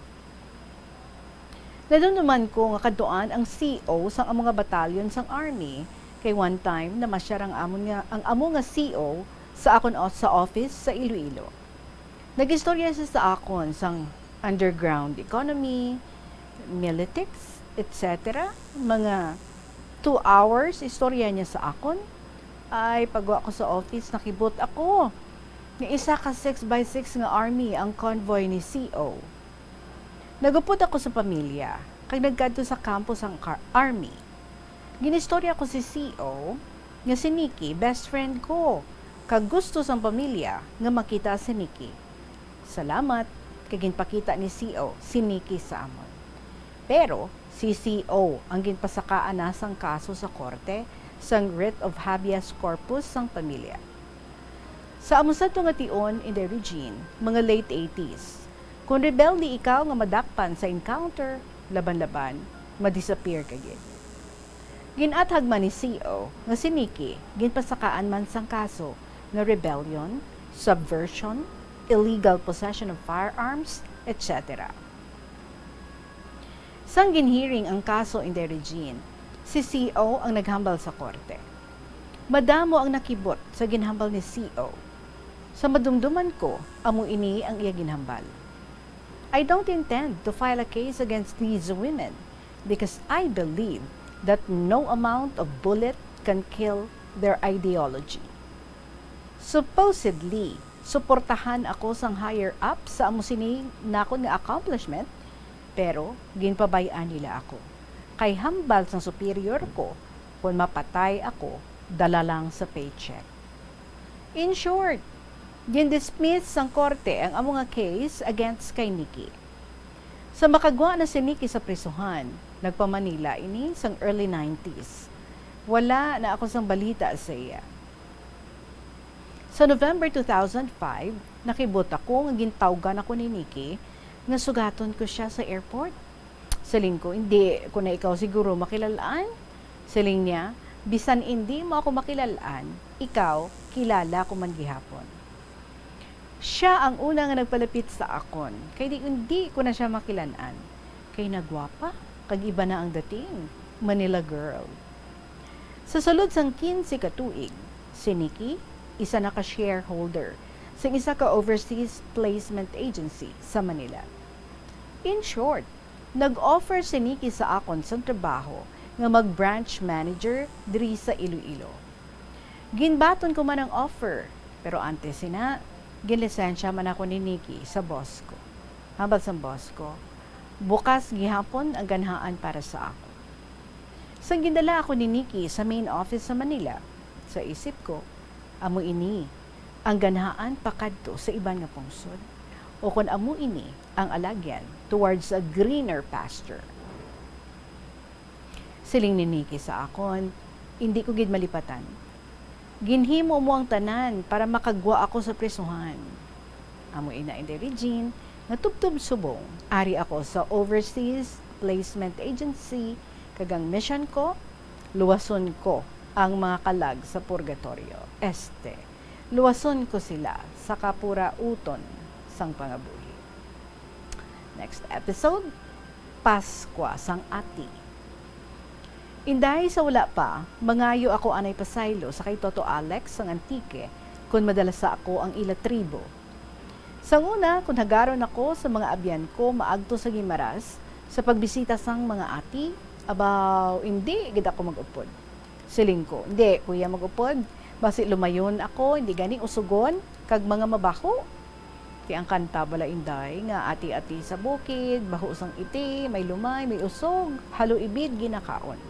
Nadumduman ko nga kadtuan ang C O sang amo nga batalyon sang Army, kay one time namasyar ang amon nga, ang amo nga C O sa akon o-, sa office sa Iloilo. Nag-istorya siya sa akon sang underground economy, militics, et cetera. Mga two hours, istorya niya sa akon. Ay, pagwa ko sa office, nakibot ako nga isa ka six by six nga army ang convoy ni C O. Nagupod ako sa pamilya, kag nagkadto sa kampo sang kar-, army. Ginistorya ko si C O nga si Nikki, best friend ko, kag gusto sang pamilya nga makita si Nikki. Salamat, kay ginpakita ni C O si Nikki sa amon. Pero si C O ang ginpasakaan na sang kaso sa korte sang writ of habeas corpus sang pamilya. Sa amo sadto nga tion, Inday Regine, mga late eighties, kon rebelde ikaw nga madakpan sa encounter, laban-laban, ma-disappear ka gid. Gin-athag man ni C O nga si Nikki ginpasakaan man sang kaso nga rebellion, subversion, illegal possession of firearms, et cetera. Sang ginhearing ang kaso, Inday Regine, si C O ang naghambal sa korte. Madamo ang nakibot sa ginhambal ni C O. Sa madumduman ko, amo ini ang iya ginhambal. I don't intend to file a case against these women because I believe that no amount of bullet can kill their ideology. Supposedly, suportahan ako sang higher up sa amo sini nakon nga accomplishment, pero ginpabay-an nila ako. Kay hambal sang superior ko, kon mapatay ako, dala lang sa paycheck. In short, gindismiss sang korte ang amo nga case against kay Nikki. Sa makagwa na si Nikki sa prisuhan, nagpa-Manila ini sang early nineties. Wala na ako sang balita sa iya. Sa November two thousand five, nakibot ako nga gintawgan ako ni Nikki nga sugaton ko siya sa airport. Siling ko, "Indi ko na ikaw siguro makilal-an." Siling niya, "Bisan indi mo ako makilal-an, ikaw, kilala ko man gihapon." Siya ang una nga nagpalapit sa akon, kay di, indi ko na siya makilan-an, kay nagwapa, kag iba na ang dating, Manila girl. Sa sulod sang quince ka tuig, si Nikki, isa na ka shareholder sang isa ka overseas placement agency sa Manila. In short, nag-offer si Nikki sa akon sang trabaho nga mag-branch manager diri sa Iloilo. Ginbaton ko man ang offer, pero antes sina, ginlisensya man ako ni Nikki sa boss ko. Hambal sang boss ko, bukas gihapon ang ganhaan para sa akon. Sang gindala ako ni Nikki sa main office sa Manila, sa isip ko, amo ini ang ganhaan pakadto sa iban nga pungsod, o kon amo ini ang alagyan towards a greener pasture. Siling ni Nikki sa akon, "Indi ko gid malipatan. Ginhimo mo ang tanan para makagwa ako sa prisuhan. Amo ina, Inday Regine, nga tubtob subong, ari ako sa Overseas Placement Agency, kag ang mission ko, luwason ko ang mga kalag sa purgatorio. Este, luwason ko sila sa kapurauton sang pangabuhi. Next episode, Paskwa sang Ati. Inday, sa wala pa, mangayo ako anay pasaylo sa kay Toto Alex sang Antique, kon madala sa ako ang ila tribo. Sang una, kon hagaron ako sa mga abyan ko maagto sa Guimaras, sa pagbisita sang mga ati, abaw, indi gid ako mag-upod. Siling ko, "Indi ko iya mag-upod, basi lumayon ako, indi gani usugon kag mga mabaho." Ti ang kanta bala, Inday, nga ati-ati sa bukid, baho sang iti, may lumay, may usog, halo ibid ginakaon.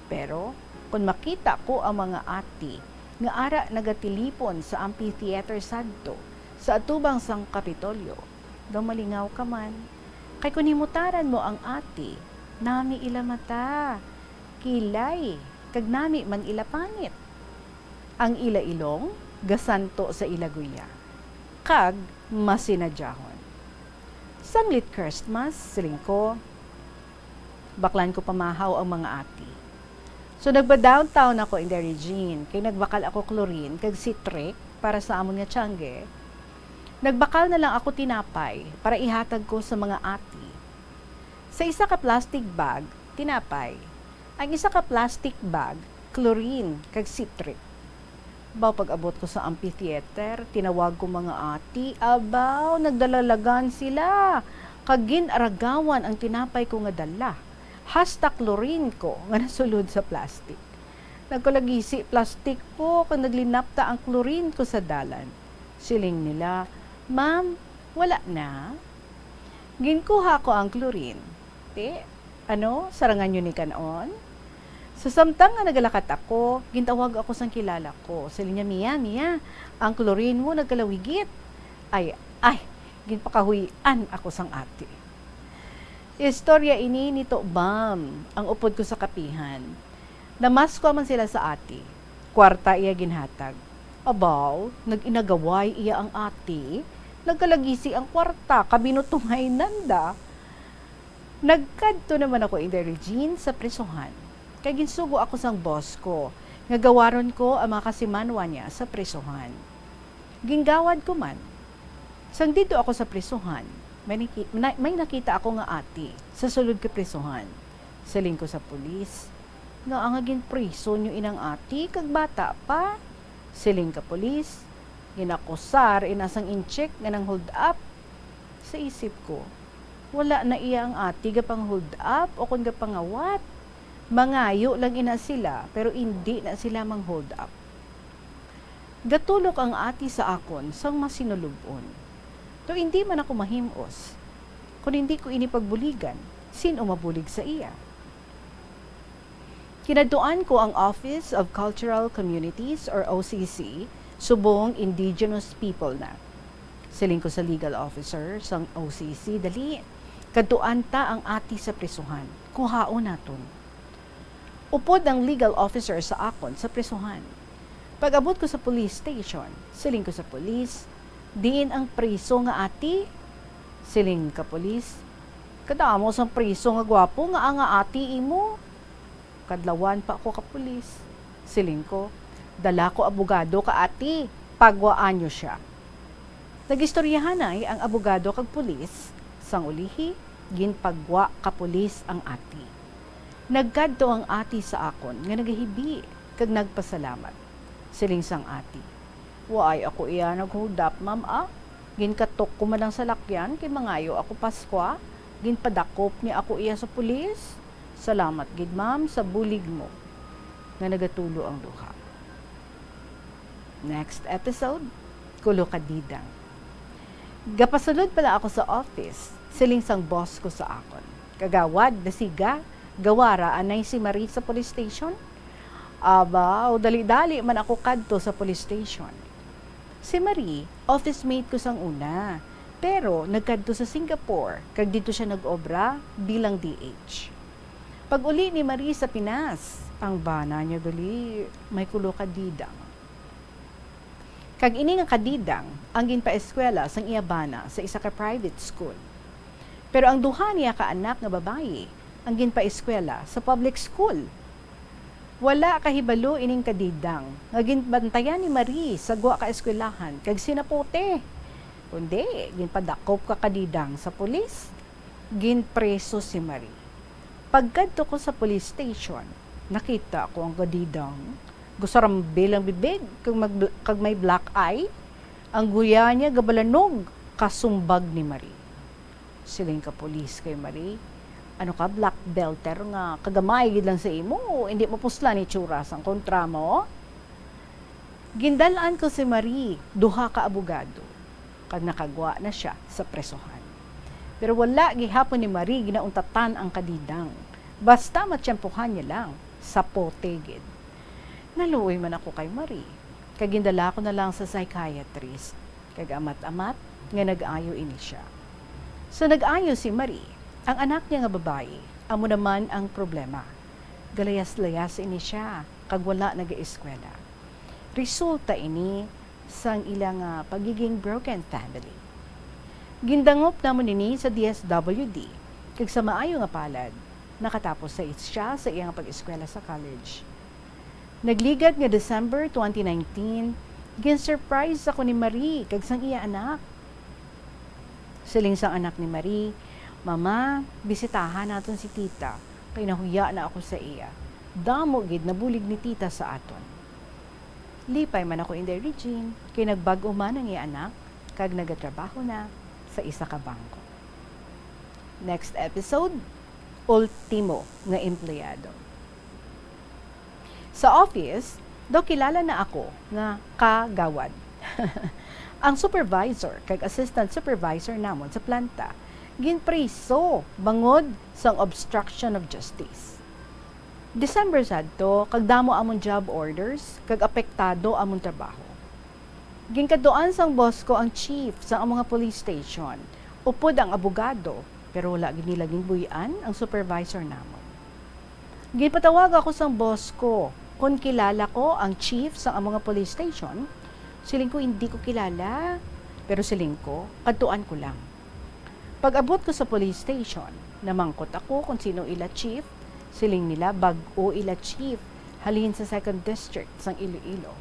Pero kon makita ko ang mga ati nga ara nagatilipon sa amphitheater sadto sa atubang sang Kapitolyo, daw malingaw ka man. Kay kon himutaran mo ang ati, nami ila mata, kilay, kag nami man ila pangit. Ang ila ilong gasanto sa ila guya, kag masinadyahon. Sanglit Christmas, siling ko, baklan ko pamahaw ang mga ati. So, nagba-downtown ako, Inday Regine, kay nagbakal ako chlorine kag citric para sa amon nga tiangge. Nagbakal na lang ako tinapay para ihatag ko sa mga ati. Sa isa ka plastic bag, tinapay. Ang isa ka plastic bag, chlorine kag citric. Baw, pag-abot ko sa amphitheater, tinawag ko mga ati, abaw, nagdalalagan sila. Kag gin-aragawan ang tinapay ko nga dala. Hasta chlorine ko nga nasulod sa plastic. Nagkalagisi plastic ko, kag naglinapta ang chlorine ko sa dalan. Siling nila, "Ma'am, wala na?" Ginkuha ko ang chlorine. Ti, ano, sarangan niyo ni kan-on? Sa samtang nga nagalakat ako, gintawag ako sang kilala ko. Siling niya, "Mia, Mia, ang chlorine mo nagkalawigit." Ay, ay, ginpakahuy-an ako sang ati. Istorya ini ni Tobam, ang upod ko sa kapihan. Namaskwa man sila sa ati. Kwarta iya ginhatag. Abaw, nag-inagaway iya ang ati. Nagkalagisi ang kwarta, kabinutungay nanda. Nagkadto naman ako, Inday Regine, sa prisuhan. Kay ginsugo ako sang boss ko, nga gawaron ko ang mga kasimanwa niya sa prisuhan. Ginggawad ko man. Sang didto ako sa prisuhan, may naki-, na-, may nakita ako nga ati sa sulod ka prisuhan. Siling ko sa pulis, "Ngaa nga ginpriso niyo inang ati kag bata pa?" Siling ka pulis, "Ginakusar ina sang inchik nga nang-hold up." Sa isip ko, wala na iya ang ati gapang-hold up o kon gapangawat. Mangayo lang ina sila, pero indi na sila mang-hold up. Gatulok ang ati sa akon sang masinulub-on. Daw indi man ako mahim-os. Kon indi ko ini pagbuligan, sin-o mabulig sa iya? Kinadtuan ko ang Office of Cultural Communities or O C C, subong indigenous people na. Siling ko sa legal officer sang O C C, "Dali, kadtuan ta ang ati sa prisuhan. Kuhaon naton." Upod ang legal officer sa akon sa prisuhan. Pag-abot ko sa police station, siling ko sa pulis, "Diin ang priso nga ati?" Siling ka pulis, "Kadamo sang priso nga gwapo nga, nga ati imo." Kadlawan pa ako ka pulis. Siling ko, "Dala ko abogado ka ati, pagwaan niyo sia." Nagistoryahanay ang abogado kag pulis, sang ulihi, ginpagwa ka pulis ang ati. Nagkadto ang ati sa akon nga nagahibi kag nagpasalamat. Siling sang ati, "Waay ako iya nag-hold up, ma'am, ah. Ginkatok ko man ang salakyan kay mangayo ako Paskwa. Ginpadakop niya ako iya sa pulis. Salamat gid, ma'am, sa bulig mo." Nga nagatulo ang duha. Next episode, Kulo ka Didang. Gapasulod pala ako sa office, siling sang boss ko sa akon, "Kagawad, dasiga, gawara anay si Marie sa police station?" Aba, o dali-dali man ako kadto sa police station. Si Marie, office mate ko sang una, pero nagkadto sa Singapore, kag didto sia nag-obra bilang D H. Pag-uli ni Marie sa Pinas, ang bana niya gali may kulo ka didang. Kag ini nga kadidang ang ginpaeskwela sang iya bana sa isa ka private school. Pero ang duha niya ka anak nga babayi ang ginpaeskwela sa public school. Wala kahibalo ining kadidang nga ginbantayan ni Marie sa gwa ka eskwelahan kag sinapote, kundi ginpadakop ka kadidang sa pulis. Ginpreso si Marie. Pagkadto ko sa police station, nakita ko ang kadidang. Gusarambil ang bibig kag, mag, kag may black eye. Ang guya niya gabalanog kasumbag ni Marie. Siling ka pulis kay Marie, "Ano ka, black belter nga kagamay gid lang sa imo, hindi mo puslan itsura sang kontra mo?" Gindal-an ko si Marie, duha ka abogado, kag nakagwa na sia sa presohan. Pero wala gihapon ni Marie ginauntatan ang kadidang. Basta matyempohan niya lang, sapote gid. Naluoy man ako kay Marie, kag gindala ko na lang sa psychiatrist, kag amat-amat nga nag-ayo ini sia. Sa nag-ayo si Marie, ang anak niya nga babayi, amo naman ang problema. Galayas-layas ini sia, kag wala nagaeskwela. Resulta ini sang ila nga pagiging broken family. Gindangop namon ini sa D S W D, kag sa maayo nga palad, nakatapos sa siya sa iyang pag-eskwela sa college. Nagligad nga December twenty nineteen, gin-surprise ako ni Marie kag sang iya anak. Siling sang anak ni Marie, "Mama, bisitahan naton si tita, kay nahuya na ako sa iya. Damo gid nabulig ni tita sa aton." Lipay man ako, Inday Regine, kay nagbag-o man ang iya anak kag nagatrabaho na sa isa ka bangko. Next episode, ultimo nga empleyado. Sa office, daw kilala na ako nga kagawad. Ang supervisor kag assistant supervisor namon sa planta ginpriso bangod sang obstruction of justice. December sadto, kag damo amon job orders kag apektado amon trabaho. Ginkadtuan sang boss ko ang chief sang among nga police station, upod ang abogado, pero wala gid nila ginbuy-an ang supervisor namon. Ginpatawag ako sang boss ko kon kilala ko ang chief sang among nga police station. Siling ko, "Hindi ko kilala." Pero siling ko, "Kadtuan ko lang." Pag-abot ko sa police station, namangkot ako kon sino ila chief. Siling nila, bag-o ila chief, halin sa second district sang Iloilo.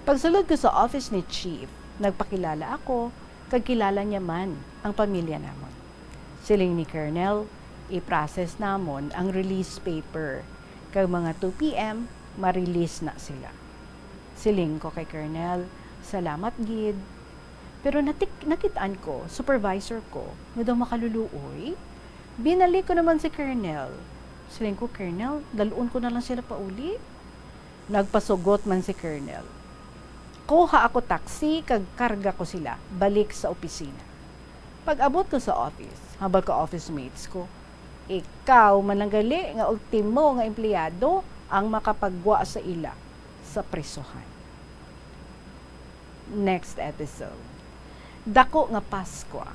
Pagsulod ko sa office ni chief, nagpakilala ako, kag kilala niya man ang pamilya namon. Siling ni Colonel, "I-process namon ang release paper, kag mga two P M, ma-release na sila." Siling ko kay Colonel, "Salamat gid." Pero natik-, nakit-an ko, supervisor ko, nga daw makaluluoy. Binalik ko naman si Colonel. Siling ko, "Colonel, dal-on ko na lang sila pauli." Nagpasugot man si Colonel. Kuha ako taxi kag karga ko sila balik sa opisina. Pag-abot ko sa office, hambal ka office mates ko, "Ikaw man lang gali nga ultimo nga empleyado ang makapagwa sa ila sa prisohan." Next episode. Dako nga Paskwa.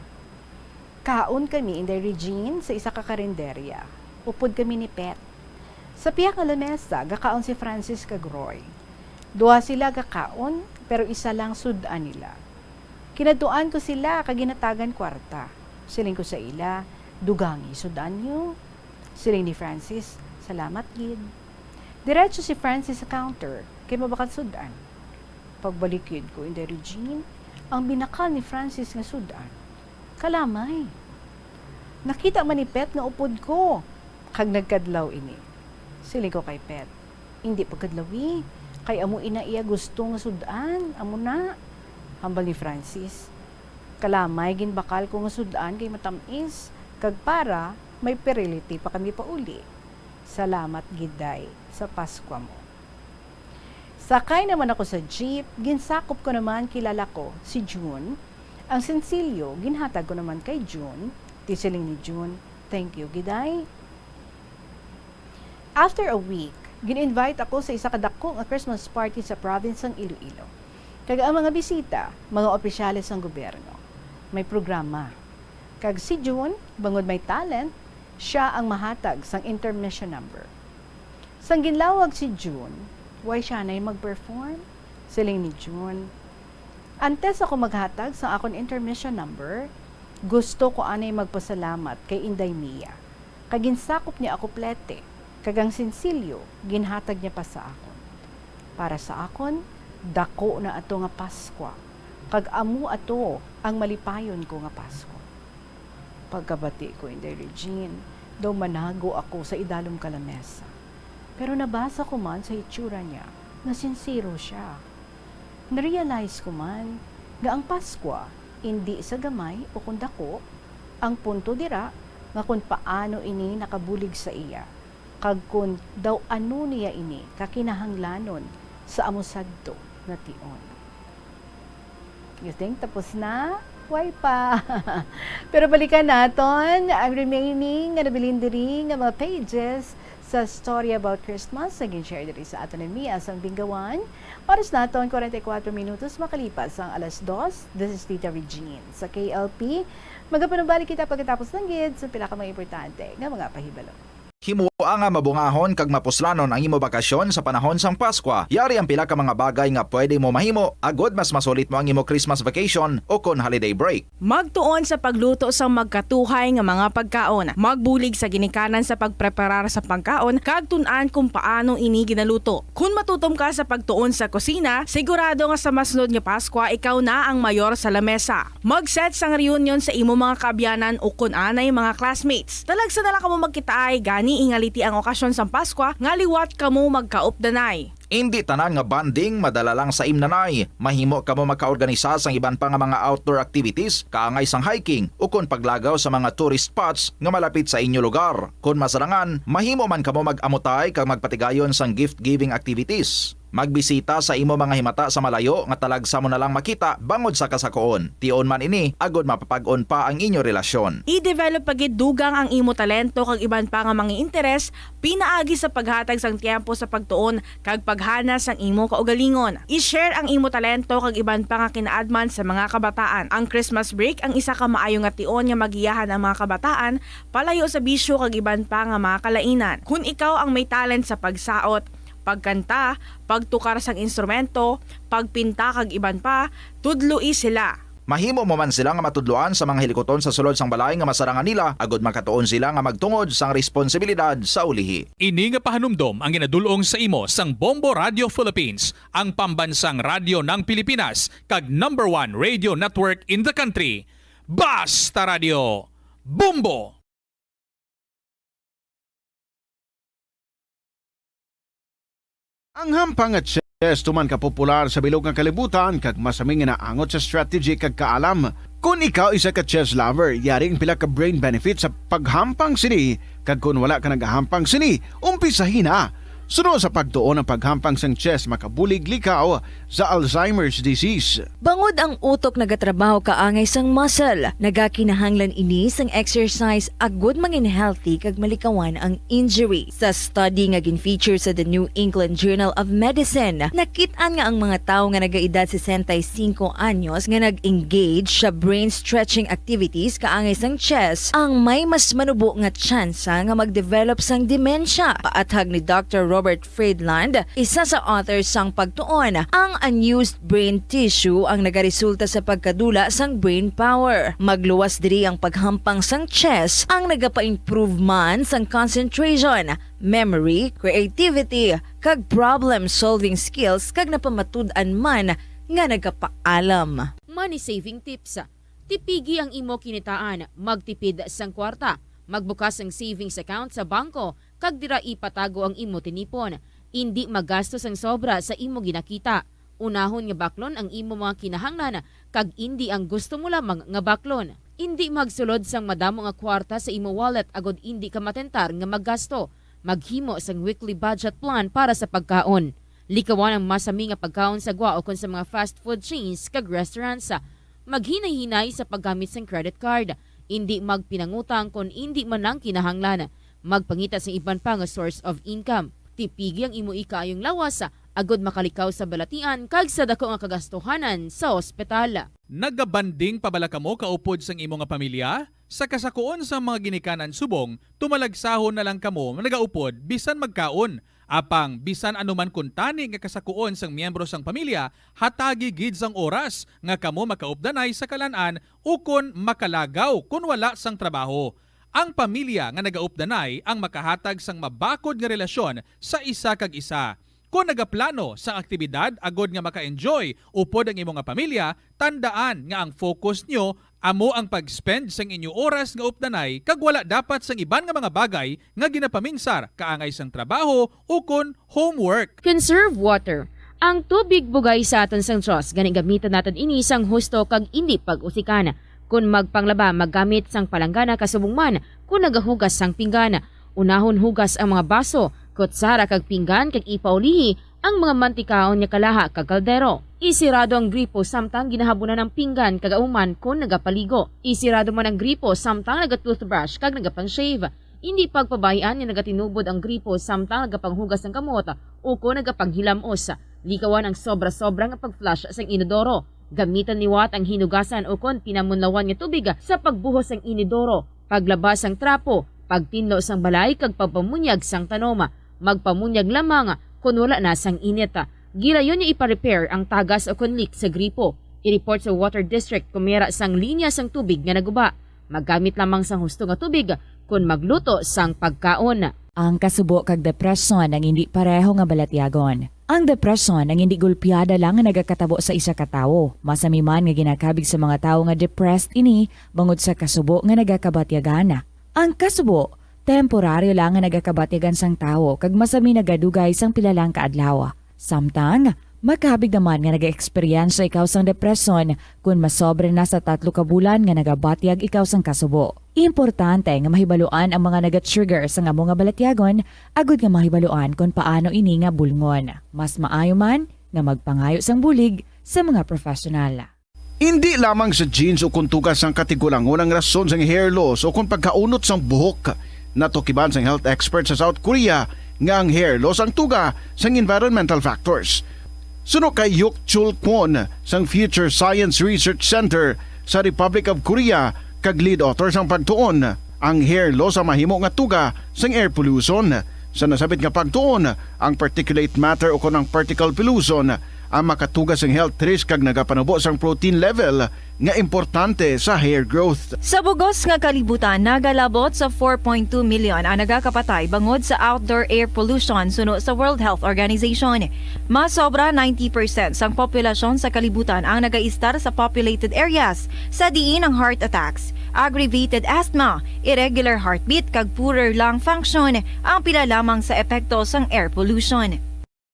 Kaon kami, Inday Regine, sa isa ka karinderya. Upod kami ni Pet. Sa pihak nga lamesa, gakaon si Francis kag Roy. Duha sila gakaon, pero isa lang sud-an nila. Kinadtuan ko sila kag ginhatagan kwarta. Siling ko sa ila, "Dugangi sud-an niyo." Siling ni Francis, "Salamat gid." Diretso si Francis sa counter, kay mabakal sud-an. Pagbalik gid ko, Inday Regine, ang binakal ni Francis nga sud-an, kalamay. Nakita man ni Pet nga upod ko, kag nagkadlaw ini. Siling ko kay Pet, "Indi pagkadlawi, kay amo ina iya gusto nga sud-an, amo na." Hambal ni Francis, "Kalamay ginbakal ko nga sud-an kay matamis, kag para may virility pa kami pauli. Salamat gid, Day, sa Paskwa mo." Sakay naman ako sa jeep, ginsakop ko naman kilala ko si June. Ang sensilyo, ginhatag ko naman kay June. Ti siling ni June, "Thank you gid, Day." After a week, gin-invite ako sa isa ka dako nga Christmas party sa province sang Iloilo. Kag ang mga bisita, mga opisyales sang gobyerno. May programa. Kag si June, bangod may talent, sia ang mahatag sang intermission number. Sang ginlawag si June, "Why siya nay mag-perform?" Siling ni June, Antes ako maghatag sa akon intermission number, gusto ko anay magpasalamat kay Inday Mia, kag ginsakop niya ako plete, kag ang sinsilyo ginhatag niya pa sa akon. Para sa akon, dako na ato nga Paskwa, kag amo ato ang malipayon ko nga Pasko. Pagkabati ko, Inday Regine, daw manago ako sa idalom ka lamesa. Pero nabasa ko man sa hitsura niya nga sinsero sia. Narealize ko man nga ang Paskwa indi sa gamay o kon dako, ang punto dira nga kon paano ini nakabulig sa iya, kag kon daw ano niya ini kakinahanglanon sa amo sadto nga tion. You think tapos na? Wala pa. Pero balikan naton ang remaining nga nabilin diri nga mga pages sa Story About Christmas nga gin-share diri sa aton ni Mia sang Binggawan. Oras naton, forty-four minutos makalipas ang alas dos. This is Tita Regine sa K L P. Magapanumbalik kita pagkatapos lang gid sa pila ka mga importante nga mga pahibalo. Himoa nga mabungahon kag mapuslanon ang imo bakasyon sa panahon sang Paskwa. Yari ang pila ka mga bagay nga pwede mo mahimo agod mas masulit mo ang imo Christmas vacation o kon holiday break. Magtuon sa pagluto sang magkatuhay nga mga pagkaon. Magbulig sa ginikanan sa pagpreparar sa pagkaon kag tun-an kung paano ini ginaluto. Kon matutom ka sa pagtuon sa kusina, sigurado nga sa masunod nga Paskwa ikaw na ang mayor sa lamesa. Mag-set sang reunion sa imo mga kaabyanan ukon anay mga classmates. Talagsa na lang kamo magkitaay, gani hingaliti ang okasyon sang Paskwa nga liwat kamo magkaupdanay. Indi tanan nga bonding madala lang sa imnanay. Mahimo kamo magkaorganisa sang iban pa nga mga outdoor activities, kaangay sang hiking, ukon paglagaw sa mga tourist spots nga malapit sa inyo lugar. Kon masarangan, mahimo man kamo mag-amutay kag magpatigayon sang gift-giving activities. Magbisita sa imo mga himata sa malayo nga talagsa mo na lang makita bangod sa kasakoon. Tion man ini agod mapapag-on pa ang inyo relasyon. I-develop pa gid dugang ang imo talento kag iban pa nga mga interes pinaagi sa paghatag sang tiyempo sa pagtuon kag paghana sang imo kaugalingon. I-share ang imo talento kag iban pa nga kinaadman sa mga kabataan. Ang Christmas break ang isa ka maayo nga tion nga magiyahan ang mga kabataan palayo sa bisyo kag iban pa nga mga kalainan. Kon ikaw ang may talent sa pagsaot, pagkanta, pagtukar sang instrumento, pagpinta kag iban pa, tudloi sila. Mahimo mo man sila nga matudloan sa mga hilikuton sa sulod sang balay nga masarangan nila, agod makatuon sila nga magtungod sang responsibilidad sa ulihi. Ini nga pahanumdom ang ginadul-ong sa imo sang Bombo Radio Philippines, ang pambansang radyo ng Pilipinas, kag number one radio network in the country. Basta Radio, Bombo! Ang hampang nga chess tuman ka popular sa bilog nga kalibutan kag masami nga naangot sa strategy kag kaalam. Kon ikaw isa ka chess lover, yari ang pila ka brain benefits sa paghampang sini, kag kon wala ka nagahampang sini, umpisahi na. Suno sa pagtuon, ang paghampang sang chess makabulig likaw sa Alzheimer's disease. Bangod ang utok nagatrabaho kaangay sang muscle, nagakinahanglan ini sang exercise agud mangin healthy kag malikawan ang injury. Sa study nga gin-feature sa The New England Journal of Medicine, nakit-an nga ang mga tawo nga nagaedad sesenta y cinco anyos nga nag-engage sa brain stretching activities kaangay sang chess ang may mas manubo nga tsansa nga mag-develop sang dementia. Paathag ni Doctor Robert Friedland, isa sa author sang pagtuon, ang unused brain tissue ang nagaresulta sa pagkadula sang brain power. Magluwas diri ang paghampang sang chess, ang nagapa-improve man sang concentration, memory, creativity, kag problem-solving skills, kag napamatud-an man nga nagapaalam. Money saving tips. Tipigi ang imo kinitaan, magtipid sang kwarta, magbukas sang savings account sa bangko, kag dira ipatago ang imo tinipon. Indi maggasto sang sobra sa imo ginakita. Unahon nga baklon ang imo mga kinahanglan, kag indi ang gusto mo lamang nga baklon. Indi magsulod sang madamo nga kwarta sa imo wallet agod indi ka matentar nga maggasto. Maghimo sang weekly budget plan para sa pagkaon. Likawan ang masami nga pagkaon sa gwa ukon sa mga fast food chains kag restaurants. Maghinay-hinay sa paggamit sang credit card. Indi magpinangutang kon indi man lang kinahanglan. Magpangita sang iban pa nga source of income. Tipigi ang imo ikaayong lawas agud makalikaw sa balatian kag sa daku nga kagastuhanan sa ospital. Nagabanding pa bala kamo kaupod sang imo nga pamilya? Sa kasakoon sang mga ginikanan subong, tumalagsahon na lang kamo nagaupod bisan magkaon. Apang bisan ano man kuntani nga kasakuon sang miyembro sang pamilya, hatagi gid sang oras nga kamo makaupdanay sa kalan-an ukon makalagaw kon wala sang trabaho. Ang pamilya nga nagaupdanay ang makahatag sang mabakod nga relasyon sa isa kag isa. Kon nagaplano sang aktibidad agod nga maka-enjoy upod ang imo nga pamilya, tandaan nga ang focus nyo amo ang pag-spend sang inyo oras nga updanay kag wala dapat sang iban nga mga bagay nga ginapaminsar kaangay sang trabaho ukon homework. Conserve water. Ang tubig bugay sa aton sang Dios, gani gamiton naton ini sang husto kag indi pag-usikan. Kon magpanglaba, maggamit sang palanggana kasubong man kon nagahugas sang pinggan. Unahon hugas ang mga baso, kutsara kag pinggan kag ipaulihi ang mga mantikaon nga kalaha kag kaldero. Isirado ang gripo samtang ginahabunan ang pinggan kag auman kon nagapaligo. Isirado man ang gripo samtang naga-toothbrush kag nagapang-shave. Indi pagpabay-an nga nagatinubod ang gripo samtang nagapanghugas sang kamot ukon nagapanghilamos. Likawan ang sobra-sobra nga pag-flush sang inodoro. Gamitan liwat ang hinugasan ukon pinamunlawan nga tubig sa pagbuhos sang inodoro, paglaba sang trapo, pagtinlo sang balay kag pagpamunyag sang tanom. Magpamunyag lamang kon wala na sang init. Gilayon nga ipa-repair ang tagas ukon leak sa gripo. I-report sa water district kon may ara sang linya sang tubig nga naguba. Maggamit lamang sang husto nga tubig kon magluto sang pagkaon. Ang kasubo kag depresyon ang indi pareho nga balatyagon. Ang depresyon ang indi gulpiada lang nga nagakatabo sa isa ka tawo. Masami man nga ginakabig sa mga tawo nga depressed ini bangod sa kasubo nga nagakabatyagan. Ang kasubo, temporaryo lang nga nagakabatyagan sang tawo kag masami nagadugay sang pila lang ka adlaw. Samtang, makabig naman nga nag-eksperyensya ikaw sang depresyon kon masobra na sa tatlo ka bulan nga nagabatyag ikaw sang kasubo. Importante nga mahibaluan ang mga naga-trigger sang amo nga balatyagon agud nga mahibaluan kon paano ini nga bulngon. Mas maayo man nga magpangayo sang bulig sa mga professional. Indi lamang sa genes o kon tuga sang katigulangon ang rason sang hair loss o kon pagkaunot sang buhok. Natukiban sang health expert sa South Korea nga ang hair loss ang tuga sang environmental factors. Suno kay Hyuk Chul Kwon sang Future Science Research Center sa Republic of Korea kag lead author sang pagtuon, ang hair loss ang mahimo nga tuga sang air pollution. Sa nasabit nga pagtuon, ang particulate matter ukon ang particle pollution ang makatuga sang health risk kag nagapanubo sang protein level nga importante sa hair growth. Sa bugos nga kalibutan, nagalabot sa four point two million ang nagakapatay bangod sa outdoor air pollution suno sa World Health Organization. Mas sobra ninety percent sang populasyon sa kalibutan ang nagaistar sa populated areas, sa diin ang heart attacks, aggravated asthma, irregular heartbeat kag poorer lung function ang pila lamang sa epekto sang air pollution.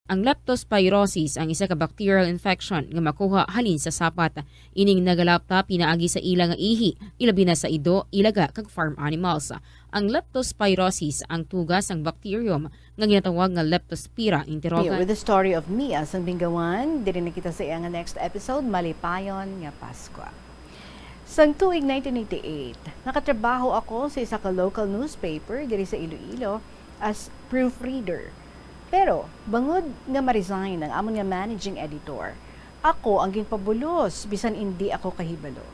Ang leptospirosis ang isa ka bacterial infection nga makuha halin sa sapat. Ining nagalapta pinaagi sa ila nga ihi, ilabi na sa ido, ilaga, kag farm animals. Ang leptospirosis ang tuga sang bacterium nga ginatawag nga Leptospira enterogon. With the story of Mia sang Bingawan, diri na kita sa iya nga next episode, Malipayon nga Paskwa. Sang tuig nineteen eighty-eight, nakatrabaho ako sa isa ka local newspaper diri sa Iloilo as proofreader. Pero bangod nga ma-resign ang amon nga managing editor, ako ang ginpabulos bisan indi ako kahibalo.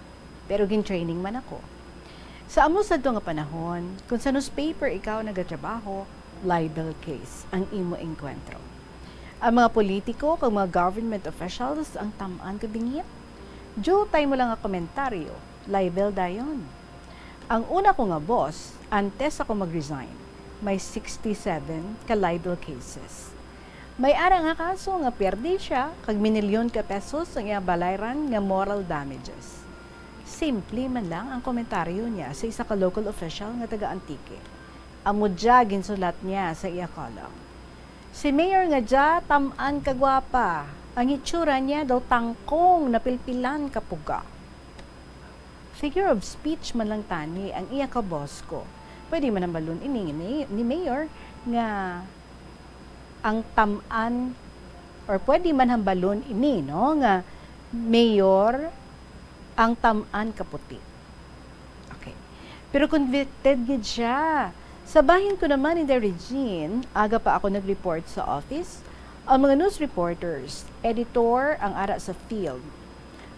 Pero gin-training man ako. Sa amo sadto nga panahon, kung sa newspaper ikaw nagatrabaho, libel case ang imo engkwentro. Ang mga politiko kag mga government officials ang tam-an ka bingit. Diutay mo lang nga komentaryo, libel dayon. Ang una ko nga boss, antes ako mag-resign, may sixty-seven ka libel cases. May ara nga kaso nga pierde siya kag minilyon ka pesos ang iya balayran nga moral damages. Simple man lang ang komentaryo niya sa isa ka local official nga taga Antique. Amo dya ginsulat niya sa iya column. Si Mayor nga dya, tam-an ka gwapa. Ang itsura niya daw tangkong napilpilan ka puga. Figure of speech man lang tani ang iya ka boss ko. Pwede man hambalon ini ni, ni Mayor nga ang tam-an, or pwede man hambalon ini, no, nga Mayor ang tam-an ka puti. Okay. Pero convicted gid siya. Sa bahin ko naman in the Regine, aga pa ako nag-report sa office, ang mga news reporters, editor ang ara sa field.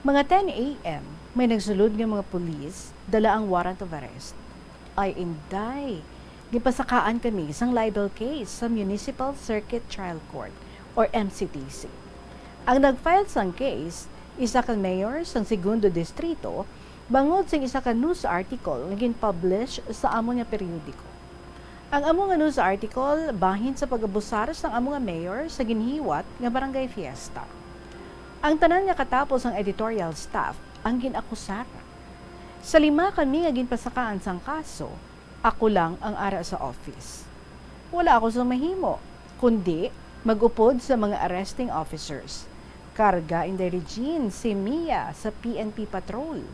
Mga ten a m, may nagsulod nga mga pulis, dala ang warrant of arrest. Ay, inday, Gipasakaan kami sang libel case sa Municipal Circuit Trial Court or M C T C. Ang nag-file sang case, isa ka mayor sang Segundo Distrito, bangod sing isa ka news article nga gin-publish sa amo nga periodiko. Ang amo nga news article bahin sa pag-abusar sang amo nga mayor sa ginhiwat nga barangay fiesta. Ang tanan nga katapos sang editorial staff ang gin-akusar. Sa lima kami nga ginpasakaan sang kaso, ako lang ang ara sa office. Wala ako sa mahimo, kundi mag-upod sa mga arresting officers. Karga, Inday Regine, si Mia sa P N P patrol.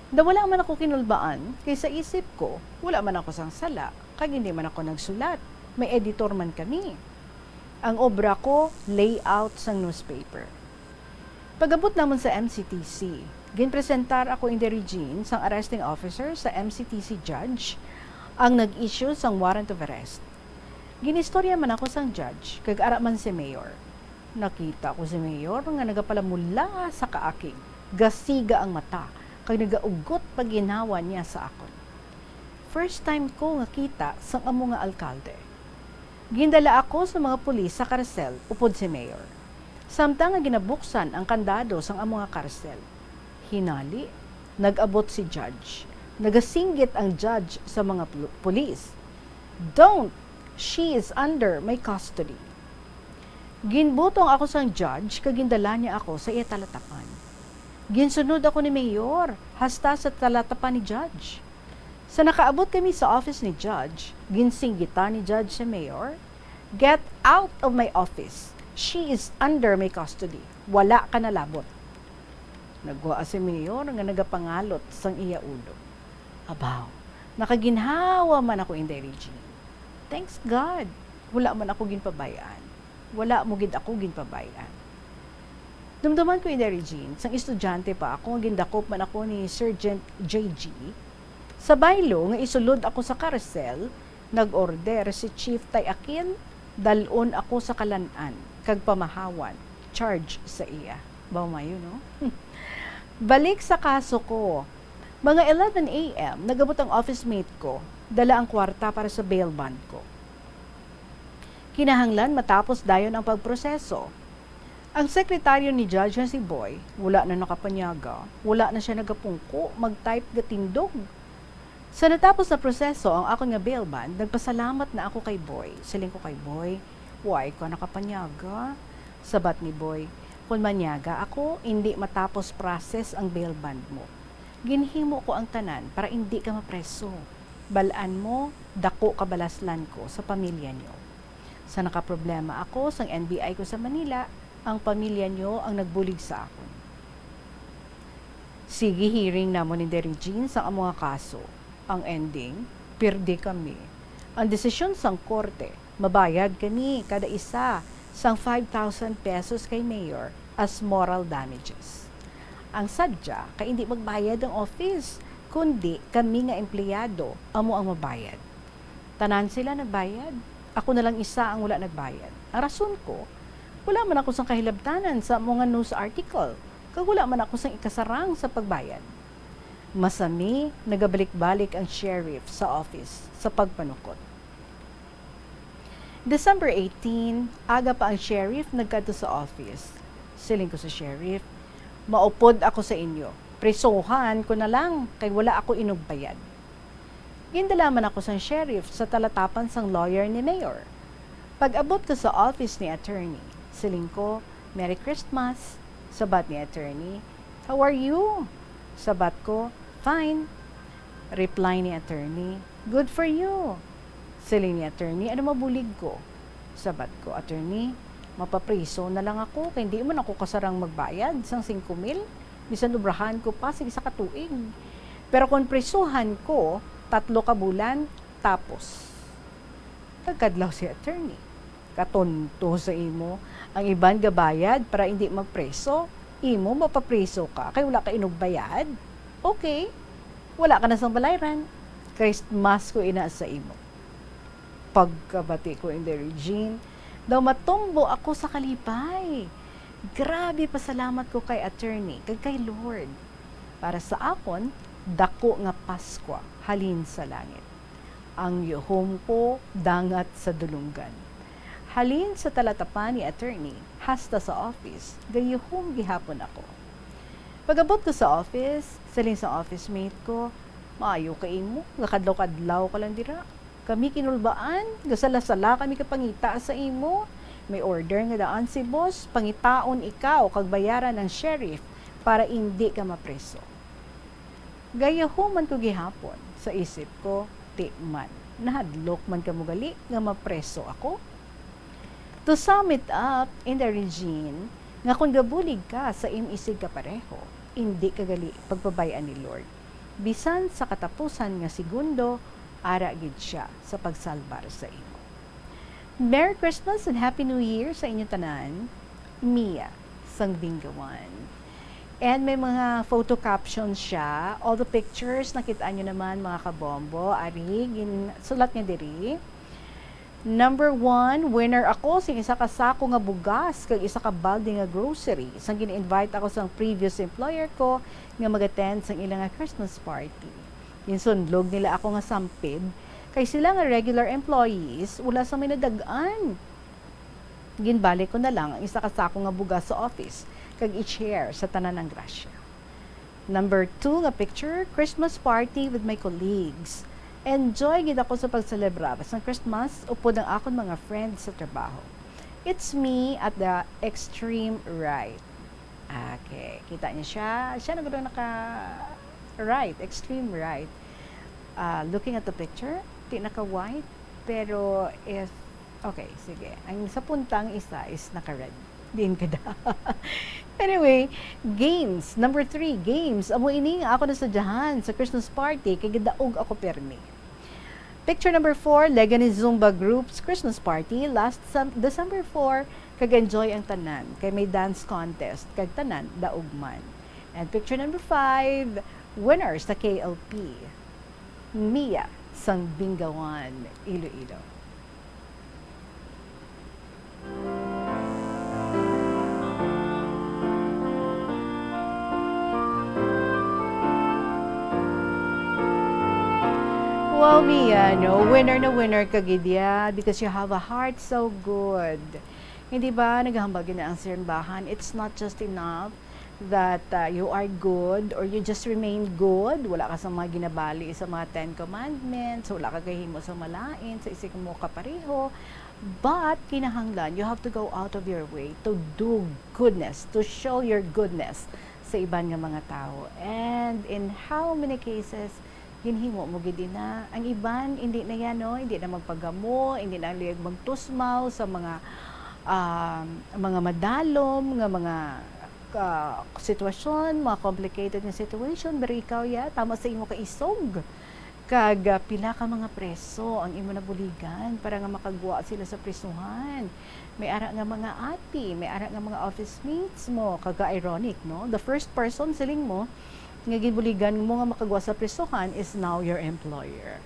Daw wala man ako kinulbaan, kay sa isip ko, wala man ako sang sala, kag hindi man ako nagsulat. May editor man kami. Ang obra ko, layout sang newspaper. Pag-abot namon sa M C T C, ginpresentar ako, Inday Regine, sang arresting officer sa M C T C judge ang nag-issue sang warrant of arrest. Ginistorya man ako sang judge, kag ara man si Mayor. Nakita ko si Mayor nga nagapalamula sa kaakig, gasiga ang mata, kag nagaugot pa ginhawa niya sa akon. First time ko nga kita sang amo nga alkalde. Gindala ako sa mga pulis sa karsel upod si Mayor, samtang nga ginabuksan ang kandado sang amo nga karsel. Hinali, nag-abot si judge. Nagasinggit ang judge sa mga pul-, pulis, "Don't! She is under my custody." Ginbutong ako sang judge kag gindala niya ako sa iya talatapan. Ginsunod ako ni Mayor hasta sa talatapan ni judge. Sa nakaabot kami sa office ni judge, ginsinggitan ni judge si Mayor, "Get out of my office. She is under my custody. Wala ka nalabot." Nagwa si Mayor nga nagapangalot sang iya ulo. Abaw, nakaginhawa man ako, Inday Regine. Thanks God, wala man ako ginpabay-an. Wala mo gid ako ginpabay-an. Dumduman ko, Inday Regine, sang estudyante pa ako, nga gindakop man ako ni Sergeant J G. Sa baylo nga isulod ako sa karsel, nag-order si Chief Tay Akin, dal-on ako sa kalan-an kag pamahawan, charge sa iya. Baw mayo, no? Balik sa kaso ko. Mga eleven A M, nag-abot ang office mate ko. Dala ang kwarta para sa bail bond ko. Kinahanglan matapos dayon ang pagproseso. Ang sekretaryo ni Judge nga si Boy, wala na nakapanyaga, wala na sia nagapungko, mag-type gatindog. Sa natapos na proseso ang akon nga bail bond, nagpasalamat na ako kay Boy. Siling ko kay Boy, "Why ka nakapanyaga?" Sabat ni Boy, "Kon manyaga ako, indi matapos process ang bail bond mo. Ginhimo ko ang tanan para indi ka mapreso. Bal-an mo, dako kabalaslan ko sa pamilya niyo. Sa nakaproblema ako sang N B I ko sa Manila, ang pamilya niyo ang nagbulig sa akon." Sige, hearing namon ni Regine sang amo nga kaso. Ang ending, pirdi kami. Ang desisyon sang korte, mabayad kami kada isa sang five thousand pesos kay Mayor as moral damages. Ang sadya kay indi magbayad ang office, kundi kami nga empleyado amo ang mabayad. Tanan sila nagbayad. Ako na lang isa ang wala nagbayad. Ang rason ko, wala man ako sang kahilabtanan sa amo nga news article, kag wala man ako sang ikasarang sa pagbayad. Masami, nagabalik-balik ang sheriff sa office sa pagpanukot. December eighteen, aga pa ang sheriff nagkadto sa office. Siling ko sa sheriff, "Maupod ako sa inyo. Prisohan ko na lang kay wala ako inugbayad." Gindala man ako sang sheriff sa talatapan sang lawyer ni Mayor. Pag-abot ko sa office ni attorney, siling ko, "Merry Christmas." Sabat ni attorney, "How are you?" Sabat ko, "Fine." Reply ni attorney, "Good for you." Siling ni attorney, "Ano mabulig ko?" Sabat ko, "Attorney, mapapriso na lang ako kay hindi man ako kasarang magbayad sang singko mil. Bisan obrahan ko pa sing isa ka tuig. Pero kung prisuhan ko, tatlo ka bulan, tapos." Nagkadlaw si attorney. "Katonto sa imo. Ang iban gabayad para hindi magpreso. Imo mapapriso ka kay wala ka inugbayad? Okay. Wala ka na sang balayran. Christmas ko ina sa imo." Pagkabati ko, Inday Regine, daw matumbo ako sa kalipay. Grabe pasalamat ko kay attorney kag kay Lord. Para sa akon, dako nga Paskwa halin sa langit. Ang yuhom ko dangat sa dulonggan. Halin sa talatapan ni attorney hasta sa office, gayuhom gihapon ako. Pag-abot ko sa office, siling sa office mate ko, "Maayo ka imo, gakadlaw-kadlaw ka lang dira. Kami kinulbaan, gasala-sala kami ka pangita sa imo. May order nga daan si boss, pangitaon ikaw kag bayaran ang sheriff para indi ka mapreso." Gayahuman ko gihapon sa isip ko, "Ti man, nahadlok man kamo gali nga mapreso ako?" To sum it up, Inday Regine, nga kon gabulig ka sa im isig kapareho, indi ka gali pagpabay-an ni Lord. Bisan sa katapusan nga segundo, ara gid siya sa pagsalbar sa imo. Merry Christmas and Happy New Year sa inyo tanan. Mia, sang Bingawan. And may mga photo captions siya. All the pictures, nakita nyo naman, mga kabombo. Ari, gin-, sulat niya diri. "Number one, winner ako sing isa ka sako nga bugas kag isa ka balde nga grocery sang gin-invite ako sang previous employer ko nga mag-attend sang ila nga Christmas party. Ginsunlog nila ako nga sampid, kay sila nga regular employees, wala sang may nadag-an. Ginbalik ko na lang ang isa ka sako nga bugas sa office kag i-share sa tanan ang grasya." Number two nga picture, Christmas party with my colleagues. Enjoy gid ako sa pagselebrar sang Christmas upod ang akon mga friends sa trabaho. It's me at the extreme right. Okay, kita niya siya. Siya na gud ang naka right, extreme right. Ah, looking at the picture, di naka white, pero if, okay, sige. Ang sa punta, ang isa is naka red. Diin ka da. Anyway, games. Number three, games. Amo ini nga ako nasadyahan sa Christmas party, kay gidaog ako permi. Picture number four, Leganes Zumba Group's Christmas Party last Sam-, December four, kag enjoy ang tanan, kay may dance contest, kag tanan daog man. And picture number five, winner sa K L P, Mia sang Bingawan, Iloilo. Wow, Mia, no? Winner na winner ka gid ya, because you have a heart so good. Hindi ba, naghahambal gid na ang simbahan, it's not just enough that, uh, you are good or you just remain good, wala ka sa mga ginabali sa mga Ten Commandments, wala ka gahimo sa malain, sa isig mo kapareho, but kinahanglan, you have to go out of your way to do goodness, to show your goodness sa iban nga mga tawo. And in how many cases, ginhimo mo gid ina? Ang iban, hindi na yan, no? Hindi na magpagamo, hindi na luyag magtusmaw sa mga, um, mga madalom nga mga ka-, sitwasyon, mga complicated nga situation, pero ikaw, ya, tama sa imo kaisog. Kag, ah, pila ka mga preso ang imo nabuligan para nga makagwa sila sa prisuhan. May ara nga mga ati, may ara nga mga office mates mo. Kaga-ironic, no? The first person, siling mo, nga ginbuligan mo nga makagwa sa prisuhan is now your employer.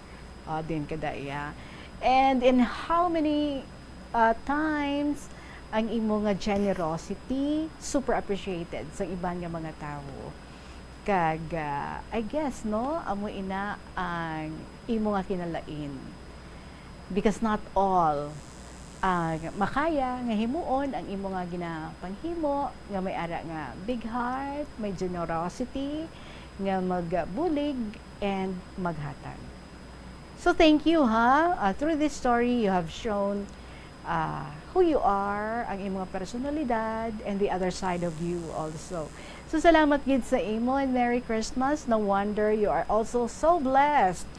Ah, din kada iya. And in how many, ah, times ang imo nga generosity super appreciated sa iban nga mga tawo? Kag, ah, I guess, no, amo ina ang imo nga kinalain. Because not all ang makaya nga himuon ang imo nga ginapanghimo, nga may ara nga big heart, may generosity, nga magbulig and maghatag. So thank you, ha. Ah, through this story, you have shown, ah, who you are, ang imong personalidad, and the other side of you also. So salamat gid sa imo, and Merry Christmas. No wonder you are also so blessed.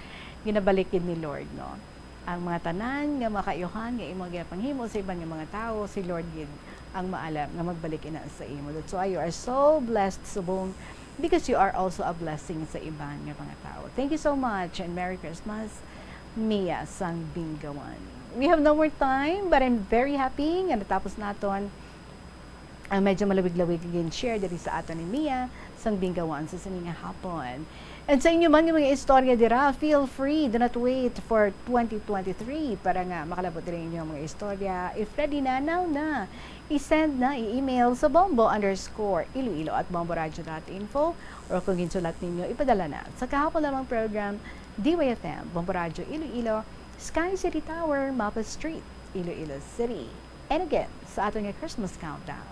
Ginabalik gid ni Lord, no? Ang mga tanan nga makaayuhan nga imo ginapanghimo sa iban nga mga tawo, si Lord gid ang maalam nga magbalik ina sa imo. That's why you are so blessed subong, because you are also a blessing sa iban nga mga tawo. Thank you so much and Merry Christmas, Mia sang Bingawan. We have no more time, but I'm very happy nga natapos naton ang medyo malawig-lawig nga gin-share diri sa aton ni Mia sang Bingawan sa sini nga hapon. And sa inyo man nga mga istorya dira, feel free, do not wait for twenty twenty-three para nga makalabot diri inyo mga istorya. If ready na, now na. I-send na, i-email sa bombo underscore iloilo at bomboradio dot info, or kung ginsulat ninyo, ipadala na sa kahapon lamang program, D Y F M, Bombo Radyo Iloilo, Sky City Tower, Mapa Street, Iloilo City. And again, sa aton nga Christmas countdown.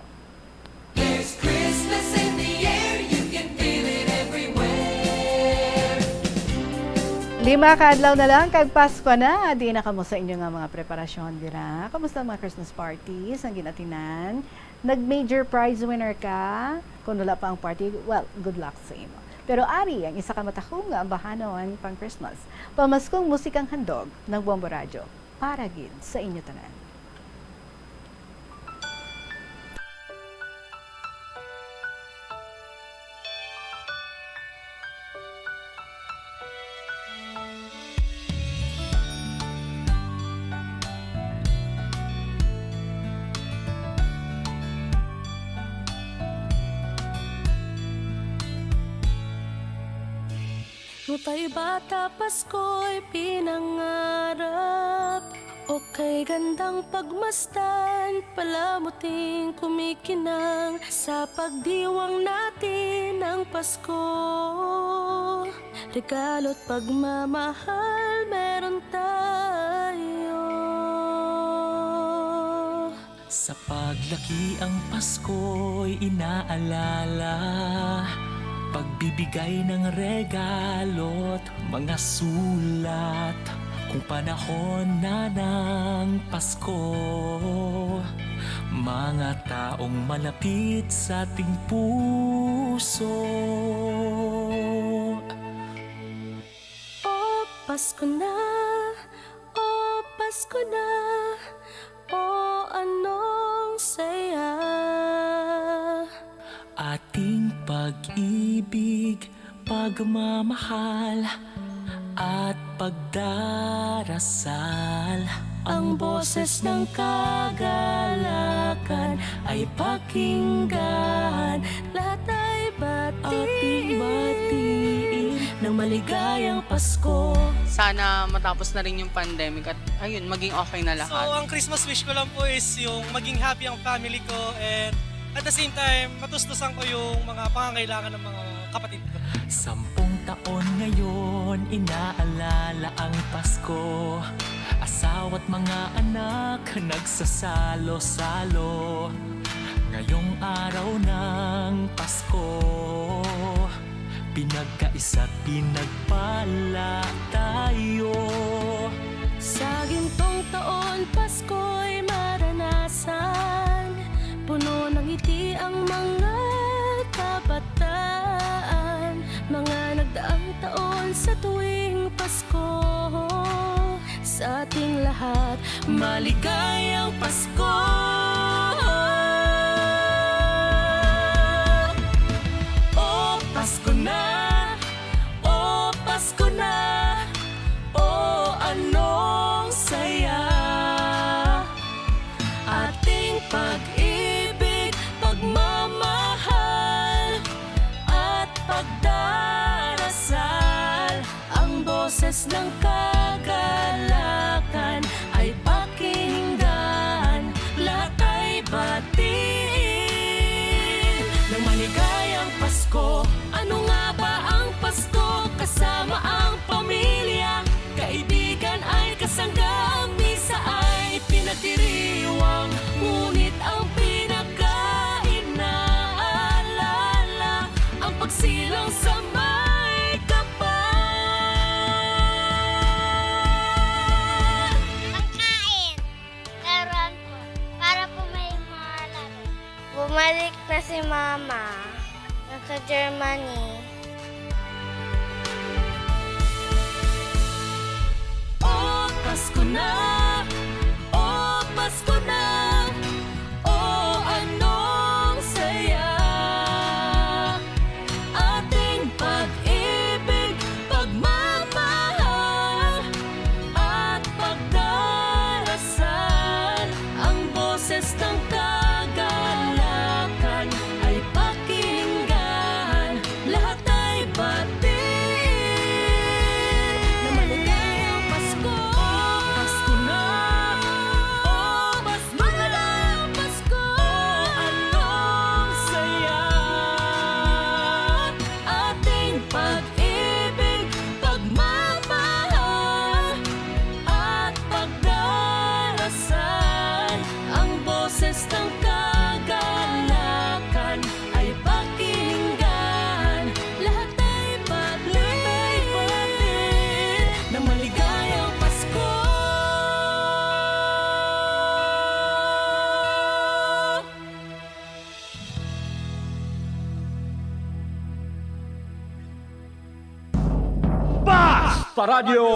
There's Christmas in the air, you can feel it everywhere. Lima ka adlaw na lang kag Pasko na. Diin na kamo sa inyo nga mga preparasyon dira? Kamusta ang mga Christmas parties ang gin-atinan? Nag-major prize winner ka? Kung wala pa ang party, well, good luck sa imo. Pero ari ang isa ka matahom nga ambahanon pang Christmas. Pamaskong musikang handog ng Bombo Radyo para gid sa inyo tanan. Nung tayo bata, Pasko'y pinangarap. O kay gandang pagmasdan, palamuting kumikinang sa pagdiwang natin ng Pasko. Regalo't pagmamahal meron tayo. Sa paglaki ang Pasko'y inaalala, pagbibigay ng regalo't mga sulat. Kung panahon na ng Pasko, mga taong malapit sa ating puso. O Pasko na, o Pasko na, o anong saya. Ating pag-ibig, pagmamahal, at pagdarasal. Ang boses ng kagalakan ay pakinggan. Lahat ay batiin. Ating batiin ng maligayang Pasko. Sana matapos na rin yung pandemic at, ayun, maging okay na lahat. So, ang Christmas wish ko lang po is yung maging happy ang family ko and at the same time, matustusan ko yung mga pangangailangan ng mga kapatid ko. Sampung taon ngayon, inaalala ang Pasko. Asawa't mga anak, nagsasalo-salo. Ngayong araw ng Pasko, pinagkaisa't pinagpala tayo. Sa gintong taon, Pasko'y maranasan. Puno ng ngiti ang mga kabataan. Mga nagdaang taon sa tuwing Pasko. Sa ating lahat, maligayang Pasko. O Pasko na, o Pasko na, o anong saya. Ating pag-ibig, pagmamahal, at pagdarasal. Ang boses ng kagalakan ay pakinggan, lahat ay batiin ng maligayang Pasko. Ano nga ba ang Pasko? Kasama ang pamilya, kaibigan ay kasangga, ang misa ay pinagdiriwang, ngunit ang pinakainaalala ang pagsilang sa may kapal. Pagkain. Laruan po. Para po may mga laro. Bumalik na si Mama. Nasa Germany. O Pasko na, o Pasko na, o anong saya. Ating pag-ibig, pagmamahal, at pagdarasal. Ang boses ng kagalakan ay pakinggan. Lahat Paradyo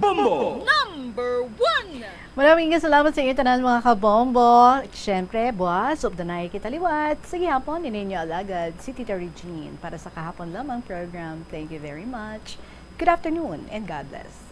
Bombo! Number one! Maraming salamat sa inyo tanan, mga kabombo. Siyempre, buwas, updanay kita liwat. Sa gihapon, ini inyo alagad, si Tita Regine, para sa Kahapon Lamang program. Thank you very much. Good afternoon and God bless.